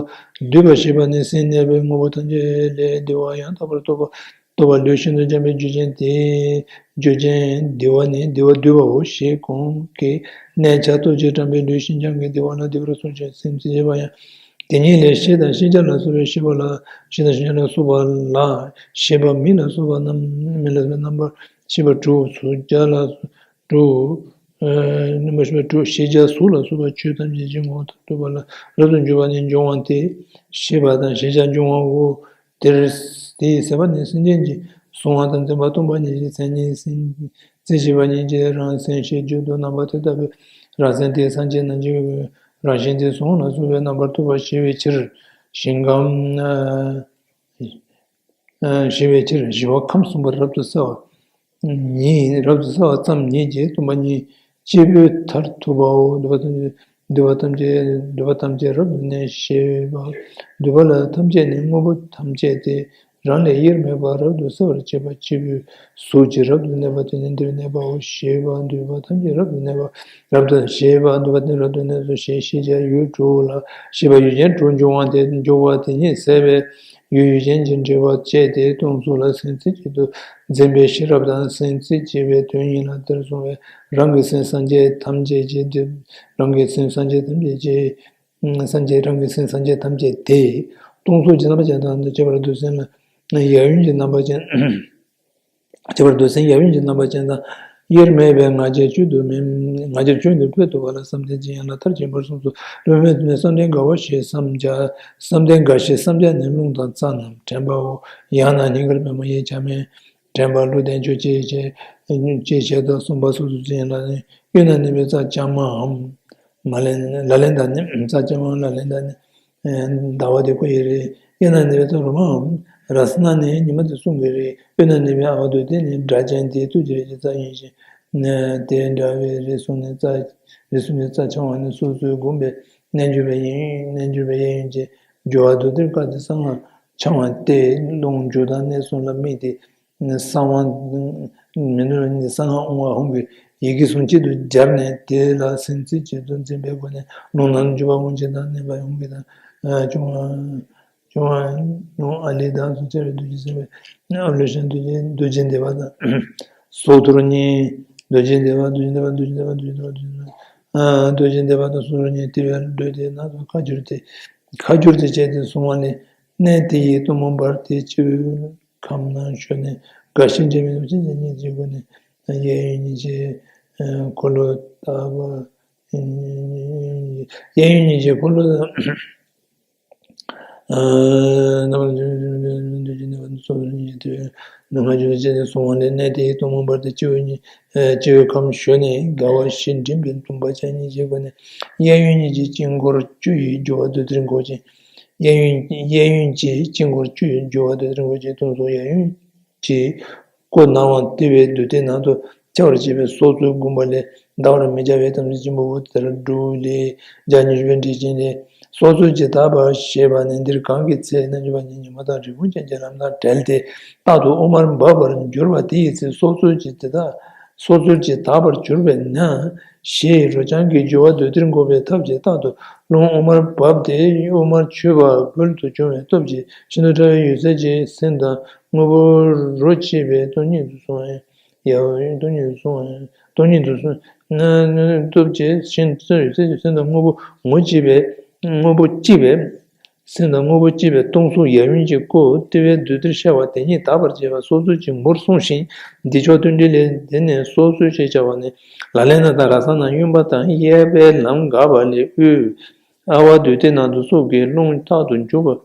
བསྡུས་པ་ཞེས་པ་ནི་སེམས་གནས་པའི་དངོས་པོ་ཐམས་ཅད་ལས་བདེ་བ་ཡང་དག་པར་རྟོགས་པ། རྟོགས་པ་ལུས་ཤིན་ཏུ་སྦྱངས་པའི་རྒྱུ་ཅན་དེ། རྒྱུ་ཅན་བདེ་བ་ནི་བདེ་བ་བསྡུས་པའོ་ཞེས་གོང་གི་གནས་ཆ་སྟོབས་ཀྱིས་དྲན་པའི་ལུས་ཤིན་སྦྱངས་ཀྱི་བདེ་བ་ལ་བདེ་བར་གསུངས་ཤིང་། སེམས་རྩེ་གཅིག་པ་ཡང་དེ་ཉིད་ལས། ཤེས་དང་ཤེས་བྱ་ལ་སོགས་པའི་ཤེས་པ་ལ། ཤེས་དང་ཤེས་བྱ་ལ་སོགས་པ་ལ་ཤེས་པ་མིག་ལ་སོགས་པ་རྣམ། མིག་ལ་སོགས་པའི་རྣམ་པར་ཤེས་པ་དྲུག་གཟུགས་བྱ་ལ་དྲུག་རྣམ་པར་ཤེས་པ་དྲུག་ཤེས་བྱ་གཟུགས་ལ་སོགས་པ་ཆོས་ཐམས་ཅད་ཀྱི་ངོ་བོ་ཐག་རྟོགས་པ་ལ་རབ་ཏུ་འགྱུར་བ་ནི་འབྱུང་བ་སྟེ། ཤེས་པ་དང་ཤེས་བྱ་འབྱུང་བའོ། དེར་དེའི་ཟད་པ་ནི་སེམས་ཅན་གྱི་གཟུང་བ་དང་འཛིན་པ་སྟོང་པ་ཉིད་ཀྱི་མཚན་ཉིད་སེམས་རྩེ་གཅིག་པ་ཉིད་ཀྱི་རང་སེམས་ཤེས་རྒྱུད་དུ་རྣམ་པ་དེ་ལྟ་བུའི་རང་སེམས་དེ་སངས་རྒྱས་རྣམས་ཀྱི་རང་བཞིན་དེ་གཟུང་ལ་སོགས་པའི་རྣམ་པར་རྟོག་པ་ཞི་བའི་ཕྱིར་ཞིང་ཁམས། ཞི་བའི་ཕྱིར་ཞི་བ་ཁམས་གསུམ་པར་རབ་ཏུ་གསལ་བ་ཉིད། རབ་ཏུ་གསལ་བ་ཙམ་ཉིད་ཀྱིས་སྟོང་པ་ཉིད་སྐྱེས་བུའི་མཐར་ཐུག་པའོ། འདོད་པ་ཐམས་ཅད་ འདུས་པ་ཐམས་ཅད་འདུས་པ་ཐམས་ཅད་རབ་ཏུ་གནས་ཞེས་པ། འདུས་པ་ལ་ཐམས་ཅད་ནི་དངོས་པོ་ཐམས་ཅད་དེ། རང་ལས་དབྱེར་མེད་པར་རབ་ཏུ་གསལ་བར་བྱེད་པ་སྐྱེས་བུའི་གཟུགས་ཀྱིས་རབ་ཏུ་གནས་པ་དེ་ནི་འདིར་གནས་པའོ་ཞེས་པ། འདུས་པ་ཐམས་ཅད་རབ་ཏུ་གནས་པ་རབ་ཏུ་ཞེས་པ། འདུས་པ་ཐམས་ཅད་རབ་ཏུ་གནས་སོ་ཞེས་ཤེས་བྱ་ཡུལ་དྲུག་ལ་ཤེས་པ་ཡུལ་ཅན་དྲུག་འབྱུང་བ་དེ་འབྱུང་བ་དེ་ཉིད་ཟད་པས། ཡུལ་ཡུལ་ཅན་གྱི་འབྲེལ་བ་བཅད་དེ་སྟོང་གཟུགས་ལ་སེམས་རྩེ་གཅིག་ཏུ་འཛིན་པའི་ཤེས་རབ་དང་སེམས་རྩེ་གཅིག་པའི་དོན་ཡིན་ལ། དེར་གསུངས་པའི་རང་གི་སེམས་སངས་རྒྱས་ཐམས་ཅད་ཀྱི་རང་གི་སེམས་སངས་རྒྱས་ཐམས་ཅད་ཀྱི་སངས་རྒྱས་རང་གི་སེམས་སངས་རྒྱས་ཐམས་ཅད་དེ། སྟོང་གཟུགས་ཀྱི་རྣམ་པ་ཅན་དང་ཁྱད་པར་འདུས་སེམས་ལ་ཡབ་ཡུམ་གྱི་རྣམ་པ་ཅན། ཁྱད་པར་འདུས་སེམས་ཡབ་ཡུམ་གྱི་རྣམ་པ་ཅན་དང་དབྱེར་མེད་པའི་ང་རྒྱལ་བཅུད་དུ་མེད། ང་རྒྱལ་བཅུད་དུ་འཕེལ་ཐུབ་པ་ལ་བསམ་གཏན་ཅན་ཡན་ལག་མཐར་ཕྱིན་པར་གསུངས་སོ། ལུང་མེད་དུ་ནི་བསམ་གཏན་དགའ་བ་ཞེས་བསམ་བྱ། བསམ་གཏན་དགའ་ཞེས་བསམ་བྱ་ནི་རླུང་དང་རྩ་རྣམས་དྲན་པའོ། ཡང་ན་སྙིང་གར་པདྨོ་ཡི་བྱ་མེད་དྲན་པ་ཀླུ་ལྡན་ཆོས་ཅན། ཅན་ཞེས་དང་གསུམ་པ་སོ་སོ་ཅན་ལ་ནི་གཡོན་ན་གནས་པའི་རྩ་རྐྱང་མའམ། མ་ལན་ལ་ལན་དང་ནི་རྩ་རྐྱང་མའམ། ལ་ལན་དང་ནི་ཟླ་བ་དེ་ཁོ་ཡི་རེད། གཡོན་ན་གནས་པའི་རྩ་རོ་མའམ། ར་ས་ན་ནི་ཉི་མ་དེ་གསུང་གི་རེད། གཡོན་ན་གནས་པའི་ཨ་བ་དོ་དེ་ནི་སྒྲ་གཅན་དེ་ཐུགས་ཀྱི་རེད་ཀྱི་རྩ་ཡིན་ཞིང་། དེ་འདྲ་བའི་རེ་ཟུང་ནས་རྩ་རེ་ཟུང་ནས་རྩ་འཆང་བ་ནི་སོ་སོའི་བསྒོམས་པའི་རྣལ་འབྱོར་པའི་གཡས་གཡོན་རྣལ་འབྱོར་པའི་གཡས་གཡོན་གྱི་སྦྱོར་བ་དོ་དེར་སྐབས་དེ་གསང་སྔགས་འཆང་བ་སྟེ། རླུང་འཇུག་དང་གནས་གསུམ་ལ་དམིགས་ཏེ། གསང་བ་མི་ནུབ་གསང་སྔགས་ཨོཾ་ཨཱཿཧཱུྃ་གི་ཡི་གེ་ཟུང་གཅིག་ཏུ་སྦྱར་ནས། དེ་ལ་སེམས་རྩེ་གཅིག་ཏུ་འཛིན་པའི་སྒོ་ནས་རླུང་ནང་འཇུག་པ་དབང་ཆེན་དང་མནན་པ་ཡོངས་ཀྱི་དང་། བྱུང་བ་བྱུང་བ་ཡང་ཨ་ལས་དང་སུ་ཆེ་བའི་རྡོ་རྗེ་སེམས་དཔའི་ཨ་ལུ་ཤ་རྡོ་རྗེ་རྡོ་རྗེ་འདེབས་པ་དང་། སོ་ཐོར་གཉིས། རྡོ་རྗེ་འདེབས་པ་རྡོ་རྗེ་འདེབས་པ་རྡོ་རྗེ་འདེབས་པ་རྡོ་རྗེ་འདེབས་པ་རྡོ་རྗེ་འདེབས་པ་དང་སོ་ཐོར་གཉིས། དེ་བས་འགྲོས་དེ་ན་ཚོ་ཁ་བསྒྱུར་ཏེ། ཁ་བསྒྱུར་ཏེ་བྱས་ཏེ་གསུང་བ་ལས། གནས་དེ་ཡི་གཏུམ་མོ་འབར་ཏེ་སྤྱི་བོའི་ཁམས་ན་ཞོན་ནས་དགའ་བཞིན་འདྲེས་མའི་ལུས་ཅན་གྱི་གཉིས་ཀྱི་སྒོ་ནས་གཡས་གཡོན་གཉིས་ཀྱི་འཁོར་ལོ་དག་པ། གཡས་གཡོན་གཉིས་ཀྱི་འཁོར་ལོ་དང་། རྣམ་པར་འདུ་བྱེད་གནས་པ་སོ་སོ་གཉིས་ཀྱི་དུས་ནང་ང་བརྗོད་བྱས་ཏེ་གསུང་བ་ལས། གནས་དེ་ཡི་གཏུམ་མོ་འབར་ཏེ་སྤྱི་བོ་གཉིས་སྤྱི་བོའི་ཁམས་ཞོན་ནས་དགའ་བ་བཞི་འདྲེས་པའི་གཏུམ་པ་ཅན་གཉིས་ཀྱི་སྒོ་ནས་གཡས་གཡོན་གཉིས་ཀྱི་དཀྱིལ་འཁོར་བཅུ་ཡི་སྦྱོར་བ་དུ་དེར་འགོད་ཅིང་། གཡས་གཡོན་གཡས་གཡོན་གྱི་དཀྱིལ་འཁོར་བཅུ་ཡི་སྦྱོར་བ་དུ་དེར་འགོད་ཅིང་། སྟོང་གཟུགས་གཡས་གཡོན་གྱི་སྐུ་སྣང་བ་དེ་བས་བདུད་སྡེ་ནང་དུ་འཆར་བར་བྱེད་པའི་སྲོག་རྩོལ་བསྒོམ་པ་ལས་འདའ་བར་མི་བྱ་བའི་དམ་ཚིག་ཆེན་པོ་བོ་དེ་ལྟར་སྒྲུབ་ལས་བརྒྱ་ཉི་ཤུ་པའི་འགྲེལ་ཆེན་ལས། སྲོག་རྩོལ་གྱི་དག་པ་ཞེས་པ་ནི་འདིར་གང་གི་ཚེ་རྣལ་འབྱོར་པ་ཉིད་ཉོན་མོངས་དང་རེ་སྐུང་ཅན་གྱི་ལམ་དང་བྲལ་ཏེ་རྟག་ཏུ་དབུ་མར་འབབ་པར་འགྱུར་བ་དེ་ཡི་ཚེ་སྲོག་རྩོལ་གྱི་དེ་དག་སྲོག་རྩོལ་གྱི་དག་པར་གྱུར་པས་ན། ཞེས་རོ་རྐྱང་གི་སྦྱོར་བ་དུ་དེར་འགོད་པའི་ཐབས་ཀྱིས་རྟག་ཏུ་རླུང་དབུ་མར་བབས་ཏེ་དབུ་མར་ཆུད་པ་འབུལ་དུ་བྱུང་བའི་སྟོབས་ཀྱིས་ཤིན་ཏུ་ཕྲ་བའི་འོད་གསལ་གྱི་སེམས་དང་དངོས་པོ་རོ་གཅིག་པའི་སྟོང་ཉིད་དུ་སོང་བས། ཡང་སྟོང་ཉིད་དུ་སོང་བས། སྟོང་ཉིད་དུ་སོང་ན་སྟོབས་ཀྱིས་ཤིན་ཏུ་འོད་གསལ་གྱི་སེམས་དང་དངོས་པོ་ངོ་གཅིག་པའི་དངོས་པོ་གཅིག་པའི་སེམས་དང་དངོས་པོ་གཅིག་པའི་སྟོང་གཟུགས་ཡབ་ཡུམ་གྱི་སྐུ་དེ་བས་བདུད་རྩིར་ཤར་བ་དེ་ཉིད་དག་པར་བྱེད་པ་སྲོག་རྩོལ་གྱི་མུར་གསུངས་ཤིང་། འདི་མཆོག་བསྟོད་འགྲེལ་ལས། འདི་ནི་སྲོག་རྩོལ་ཞེས་བྱ་བ་ནི་ལ་ལེ་ན་དང་ར་ས་ན་གཡོན་པ་དང་གཡས་པའི་ལམ་འགགས་པ་ལས་དབུས་ཨ་བ་བདུད་སྡེ་ནང་དུ་སྲོག་གི་རླུང་རྟག་ཏུ་འཇུག་པ་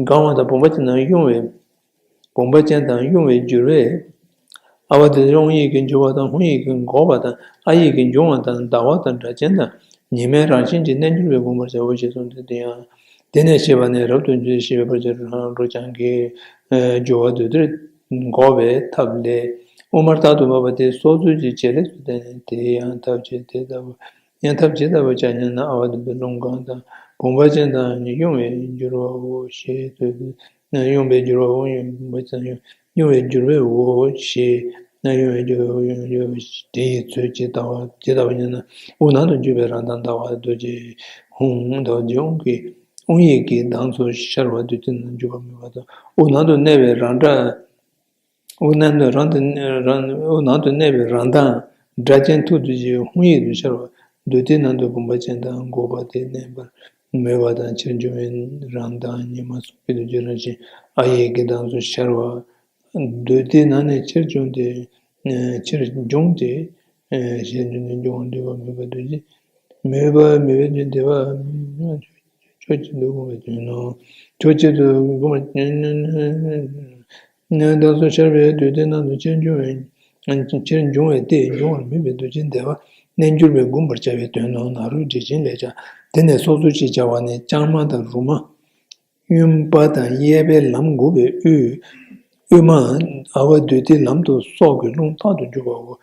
གང་བ་དང་བུམ་པ་ཅན་དང་དབྱུང་བའི་བུམ་པ་ཅན་དང་དབྱུང་བའི་འགྱུར་བས། ཨ་བ་དེ་དབྱུང་ཡིད་ཀྱི་འགྱུར་བ་དང་ཧཱུྃ་ཡིད་ཀྱི་འགོག་པ་དང་ཨ་ཡིད་ཀྱི་འབྱུང་བ་དང་ཟླ་བ་དང་སྒྲ་གཅན་དང་ཉི་མའི་རང་བཞིན་གྱི་རྣལ་འབྱོར་པས་བསྒོམ་པར་བྱའོ་ཞེས་གསུངས་ཏེ། དེ་ཡང་དེ་ནས་ཞེས་པ་ནི་རབ་ཏུ་འཇུག་ཞེས་པའི་བར་གྱི་རང་རོ་རྐྱང་གི་སྦྱོར་བ་དུ་དེར་འགོག་པའི་ཐབས་ལས། དབུ་མར་རྟག་ཏུ་འབབ་པ་དེ་སྲོག་རྩོལ་གྱི་བྱེད་ལས་སུ་བསྟན་ནས། དེ་ཡང་ཐབས་ཅིག་དེ་ལྟ་བུ་ཡང་ཐབས་ཇི་ལྟ་བུ་བྱ་ཉན་ན་ཨ་བ་དུ་དེ་རླུང་གང་དང་བུམ་པ་ཅན་དང་དབྱུང་བའི་འགྱུར་བའོ་ཞེས་ཐོས་ཏེ། དབྱུང་བའི་འགྱུར་བའོ། དབྱུང་བའི་འགྱུར་བའོ་ཞེས། དབྱུང་བའི་འགྱུར་བའོ། དབྱུང་བའི་འགྱུར་བའོ། དེ་ཡི་ཚུལ་ཇི་ལྟ་བུ་ཇི་ལྟ་བུ་ཉིད་ན། དབུགས་ནང་དུ་འཇུག་པའི་རང་མདངས་ཟླ་བ་རྡོ་རྗེ་ཧཱུྃ། རྡོ་རྗེ་ཧཱུྃ་གི་དབུགས་ཡིད་ཀྱི་གདངས་སུ་ཤར་བ་བདུད་རྩི་ནང་འཇུག་པ་མོས་པ་དང་། དབུགས་ནང་དུ་གནས་པའི་རང་སྒྲ། དབུགས་ནང་དུ་རང་དུ་རང་དབུགས་ནང་དུ་གནས་པའི་རང་མདངས་སྒྲ་གཅན་ཐུགས་རྡོ་རྗེའི་ཧཱུྃ་ཡིད་དུ་ཤར་བ། བདུད་རྩི་ནང་དུ་བུམ་པ་ཅན་དང་འགོག་པ་དེ་གནས་པར་མོས་པ་དང་། ཕྱིར་འབྱུང་བའི་རང་མདངས་ཉི་མ་གསུང་གི་རྡོ་རྗེ་རང་བཞིན་ཨ་ཡིག་གི་གདངས་སུ་ཤར་བ། བདུད་རྩི་ནང་ནས་ཕྱིར་བྱུང་སྟེ། ཕྱིར་འབྱུང་སྟེ། ཞེས་འབྱུང་བ་མོས་པ་རྡོ་རྗེ། མོས་པ་མོས་པའི་རྗེས་འདེབས་པ། ཕྱོགས་གཅིག་ཏུ་བསྒོམ་པའི་དོན་ནོ། ཕྱོགས་གཅིག་ཏུ་བསྒོམ་པ། གདངས་སུ་ཤར་བའི་བདུད་རྩི་ནང་དུ་ཕྱིར་འབྱུང་བའི་ཕྱིར་འབྱུང་བའི་སྟེ། འབྱུང་བར་མོས་པའི་རྡོ་རྗེ་འདེབས་པ་རྣལ་འབྱོར་པས་བསྒོམ་པར་བྱ་བའི་དོན་ནོ། ནཱ་རོའི་འགྲེལ་ཆེན་ལས་ཀྱང་། དེ་ནས་སྲོག་རྩོལ་ཞེས་བྱ་བ་ནི་རྐྱང་མ་དང་རོ་མ། གཡོན་པ་དང་གཡས་པའི་ལམ་འགོག་པའི་དབུས། དབུས་མ་ཨ་བ་བདུད་རྩིའི་ལམ་དུ་སྲོག་གི་རླུང་རྟག་ཏུ་འཇུག་པའོ།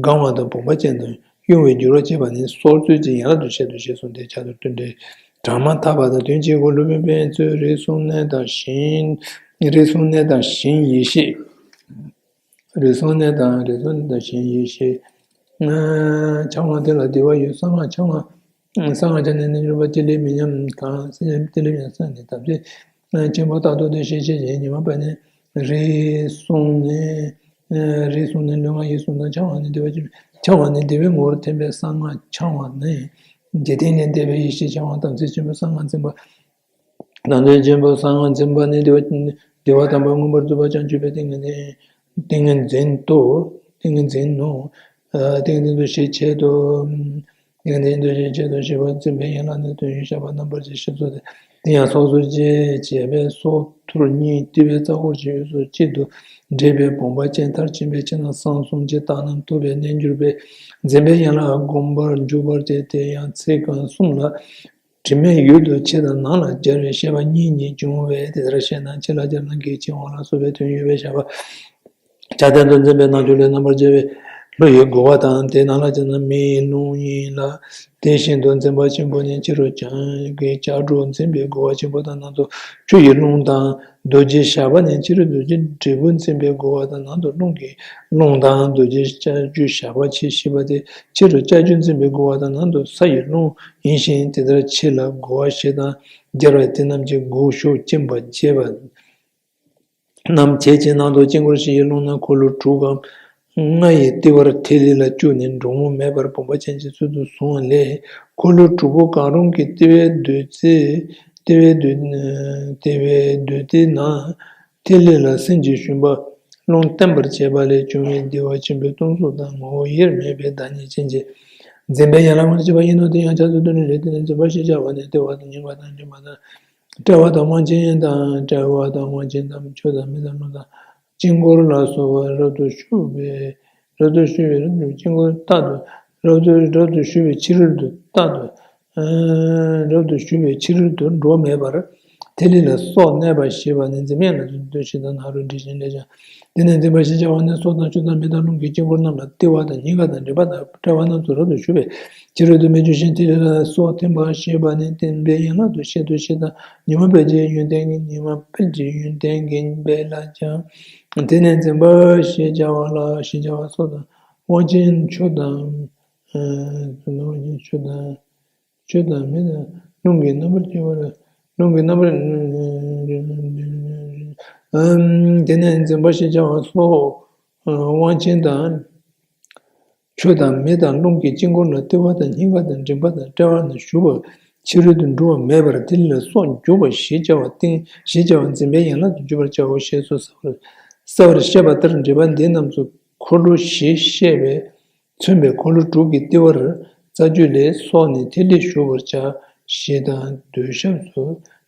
གང་བ་དང་བུམ་པ་ཅན་དང་ དབྱུང་བའི་འགྱུར་བ་བྱེད་པ་ནི་སྲོག་རྩོལ་གྱི་ཡན་ལག་ཏུ་བཤད་དོ་ཞེས་གསུངས་ཏེ། ཕྱག་རྡོར་བསྟོད་འགྲེལ། གྲངས་མ་ཐག་པ་དང་དོན་གཅིག་གོ། སློབ་དཔོན་ཕན་ཚུན་རིགས་གསུམ་གནས་དང་ཞིང་། རིགས་གསུམ་གནས་དང་ཞིང་ཡེ་ཤེས། རིགས་གསུམ་གནས་དང་རིགས་གསུམ་གནས་དང་ཞིང་ཡེ་ཤེས། ཕྱག་དབང་དེ་ལ་བདེ་བ་ཡོད། གསང་སྔགས་ཕྱག་དབང་། གསང་སྔགས་ཆ་ནས་རྣལ་འབྱོར་པ་ཐིག་ལེ་མི་མཉམ་གང་། སེམས་ཉིད་ཐིག་ལེ་མི་མཉམ་གསང་སྔགས་ནི་དམ་ཚིག་ཆེན་པོ་རྟག་ཏུ་དེ་ཤེས་བྱེད་ཅིང་། ཉི་མ་པ་ནི་རིགས་གསུམ་ནི། རིགས་གསུམ་ནི་ལུས་ངག་ཡིད་གསུམ་དང་། ཕྱག་དབང་ནི་བདེ་བ་ཆེན་པོ། ཕྱག་དབང་ནི་བདེ་བའི་ངོ་བོར་ཐིམ་པས་གསང་སྔགས་ཕྱག་དབང་ནི། འཇིག་རྟེན་ལས་འདས་པའི་ཡེ་ཤེས་ཕྱག་དབང་དམ་ཚིག་ཆེན་པོ་གསང་སྔགས་འཛིན་པ། དམ་ཚིག་ཆེན་པོ་གསང་སྔགས་འཛིན་པ་ནི་བདེ་བ། བདེ་བ་དམ་པ་མངོན་པར་རྫོགས་པ་བྱང་ཆུབ་པའི་ཏིང་ངེ་འཛིན། ཏིང་ངེ་འཛིན་ཏོ། ཏིང་ངེ་འཛིན་ནོ། ཏིང་ངེ་འཛིན་ཏོ་ཞེས་བྱེད་དོ། ཏིང་ངེ་འཛིན་ཏོ་ཞེས་བྱེད་དོ་ཞེས་པ་འཛིན་པའི་ཡན་ལག་ནི་དོན་ཡོད་བཤད་པ་རྣམ་པར་ཕྱེ་ཞེས་སོགས་ཏེ། དེ་ཡང་སོ་སོར་བཅད་བྱས་པས་སོ་ཐུར་གཉིས། ལྟེ་བའི་རྩ་འཁོར་གྱི་དབུས་སུ་གཅིག་ཏུ་འདྲེས་པའི་བུམ་པ་ཅན་མཐར་ཕྱིན་པའི་ཕྱི་ནང་གསང་གསུམ་གྱི་རྟགས་རྣམས་ཐུབ་པའི་རྣལ་འབྱོར་པས་འཛིན་པའི་ཡན་ལག་བསྒོམ་པར་འཇུག་པ་སྟེ། དེ་ཡང་ཚིག་རྐང་གསུམ་ལ། དྲི་མེད་ཡུལ་དུ་ཕྱི་དང་ནང་ལ་སྦྱར་བའི་བཤད་པ་གཉིས་གཉིས་འབྱུང་བས། དེ་ལྟར་བཤད་ན་ཕྱི་ལ་སྦྱར་ན་གེགས་ཆེ་བ་ལ་སོགས་པའི་དོན་ཡོད་པའི་བཤད་པ། བྱ་བརྟན་དུ་འཛིན་པའི་རྣལ་འབྱོར་ལས་རྣམ་པར་རྒྱལ་བའི་བློ་ཡིས་རྒོལ་བ་དང་། དེ་ནང་ལ་སྦྱར་ན་མེའི་རླུང་ཡིན་ལ། དེ་བཞིན་དུ་འཛིན་པ་ཆེན་པོ་ནི་ཕྱི་རུ་བྱང་གི་ལྕགས་སྒྲོག་འཛིན་པའི་རྒོལ་བ་ཆེན་པོ་དང་། ནང་དུ་ཆུ་ཡི་རླུང་དང་། རྡོ་རྗེ་ཞགས་པ་ནི་ཕྱི་རུ་རྡོ་རྗེ་དྲིལ་བུ་འཛིན་པའི་རྒོལ་བ་དང་། ནང་དུ་རླུང་གི་རླུང་དང་། རྡོ་རྗེ་ལྕགས་ཀྱུ་ཞགས་པ་ཆེ་ཞེས་པ་སྟེ། ཕྱི་རུ་ལྕགས་ཀྱུ་འཛིན་པའི་རྒོལ་བ་དང་། ནང་དུ་ས་ཡི་རླུང་ཡིན་ཞིང་། དེ་ལྟར་ཕྱི་ལ་རྒོལ་བ་བཞི་དང་སྦྱར་བས་དེ་རྣམས་ཀྱི་སྒོ་ཞུགས་བཅིངས་པ་བྱས་པ་རྣམས་བྱེད་ཅིང་། ནང་དུ་དཀྱིལ་འཁོར་བཞི་ཡི་རླུང་རྣམས་འཁོར་ལོ་དྲུག་གམ་ལྔ་ཡི་ལྟེ་བར་ཐིག་ལེ་ལ་བཅུག་ནས་འགྲོ་འོང་མེད་པར་བུམ་པ་ཅན་གྱི་ཚུལ་དུ་བཟུང་བ་ལས། འཁོར་ལོ་དྲུག་པོ་གང་རུང་གི་ལྟེ་བའི་རྡུལ་རྩི། ལྟེ་བའི་རྡུལ། ལྟེ་བའི་རྡུལ་དེ་ན། ཐིག་ལེ་ལ་སེམས་ཀྱི་ཤུན་པ་རླུང་བརྟེན་པར་བྱེད་པ་ལས་བྱུང་བའི་བདེ་བ་ཆེན་པོའི་སྟོང་གཟུགས་དང་ངོ་བོ་དབྱེར་མེད་པའི་བདག་ཉིད་ཅན་གྱི་འཛིན་པའི་ཡན་ལག་ངོ་བོར་བྱེད་པ་ཡིན་ནོ། དེ་ཡང་ཕྱག་རྡོར་སྟོད་འགྲེལ་ལས། དེ་ནི་འཛིན་པ་ཞེས་བྱ་བ་ནི་ལྟེ་བ་དང་སྙིང་པ་དང་མགྲིན་པ་དང་། དཔྲལ་བ་དང་དབང་ཆེན་དང་། དཔྲལ་བ་དང་དབང་ཆེན་དང་། ཆུ་དང་མེ་དང་རླུང་དང་། དཀྱིལ་འཁོར་ལ་སོགས་པ་རབ་ཏུ་ཞུགས་པའི། རབ་ཏུ་ཞུགས་པའི་དཀྱིལ་འཁོར་རྟག་ཏུ། རབ་ཏུ་རབ་ཏུ་ཞུགས་པའི་ཕྱི་རོལ་དུ་རྟག་ཏུ། རབ་ཏུ་ཞུགས་པའི་ཕྱི་རོལ་དུ་འགྲོ་མེད་པར། ཐིག་ལེ་ལ་སོགས་གནས་པ་ཞེས་པ་ནི་འཛིན་པའི་ཡན་ལག་ཏུ་འདོད་ཞེ་སྡང་ནཱ་རོ་འདྲིས་ཤིང་ལས་བྱུང་། དེ་ནས་འཛིན་པ་ཞེས་བྱ་བ་ནི་སོ་དང་ཆུ་དང་མེ་དང་རླུང་གི་དཀྱིལ་འཁོར་རྣམས་ལ་ལྟེ་བ་དང་སྙིང་ག་དང་མགྲིན་པ་དང་དཔྲལ་བ་རྣམས་སུ་རབ་ཏུ་ཞུགས་པའི་ཕྱི་རོལ་དུ་མི་འགྱུར་ཞིང་ཐིག་ལེ་ལ་སོགས་ཐིམ་པ་ཞེས་པ་ནི་འཛིན་པའི་ཡན་ལག་ཏུ་བཤད་དོ་ཞེ་སྡང་། ཉི་མ་དཔལ་གྱི་ཡོན་ཏན་ཉི་མ་དཔལ་གྱི་ཡོན་ཏན་གྱི་དཔལ་ལ་ཀྱང་། དེ་ནས་འཛིན་པ་ཞེས་བྱ་བ་ལ་ཞེས་བྱ་བ་སོགས་དང་། དབང་ཆེན་ཆུ་དང་། དབང་ཆེན་ཆུ་དང་། ཆུ་དང་མེ་དང་རླུང་གི་རྣམ་པར་སྐྱེ་བ་ལ། རླུང་གི་རྣམ་པར། དེ་ནས་འཛིན་པ་ཞེས་བྱ་བ་སོགས། དབང་ཆེན་དང་། ཆུ་དང་མེ་དང་རླུང་གི་དཀྱིལ་འཁོར་ལ་ལྟེ་བ་དང་སྙིང་ག་དང་མགྲིན་པ་དང་དཔྲལ་བ་རྣམས་ཞུགས་པ་ཕྱི་རོལ་དུ་འགྲོ་བ་མེད་པར་ཐིག་ལེ་ལ་སོགས་འཇུག་པ་ཞེས་བྱ་བ་སྟེང་ཞེས་བྱ་བ་འཛིན་པའི་ཡན་ལག་ཏུ་འཇུག་པར་བྱའོ་ཞེས་སོ། གསལ་བར་གསལ་བར་བཤད་པ་ལྟར་འགྲེལ་པ་འདི་རྣམས་སུ་འཁོར་ལོ་བཞི་བཤད་པས། མཚོན་པའི་འཁོར་ལོ་དྲུག་གི་ལྟེ་བར་རྩ་རྒྱུད་ལས་སོགས་ནས་ཐིག་ལེ་ཞུགས་པར་བྱ་ཞེས་དང་། མདོས་ཞབས་སུ་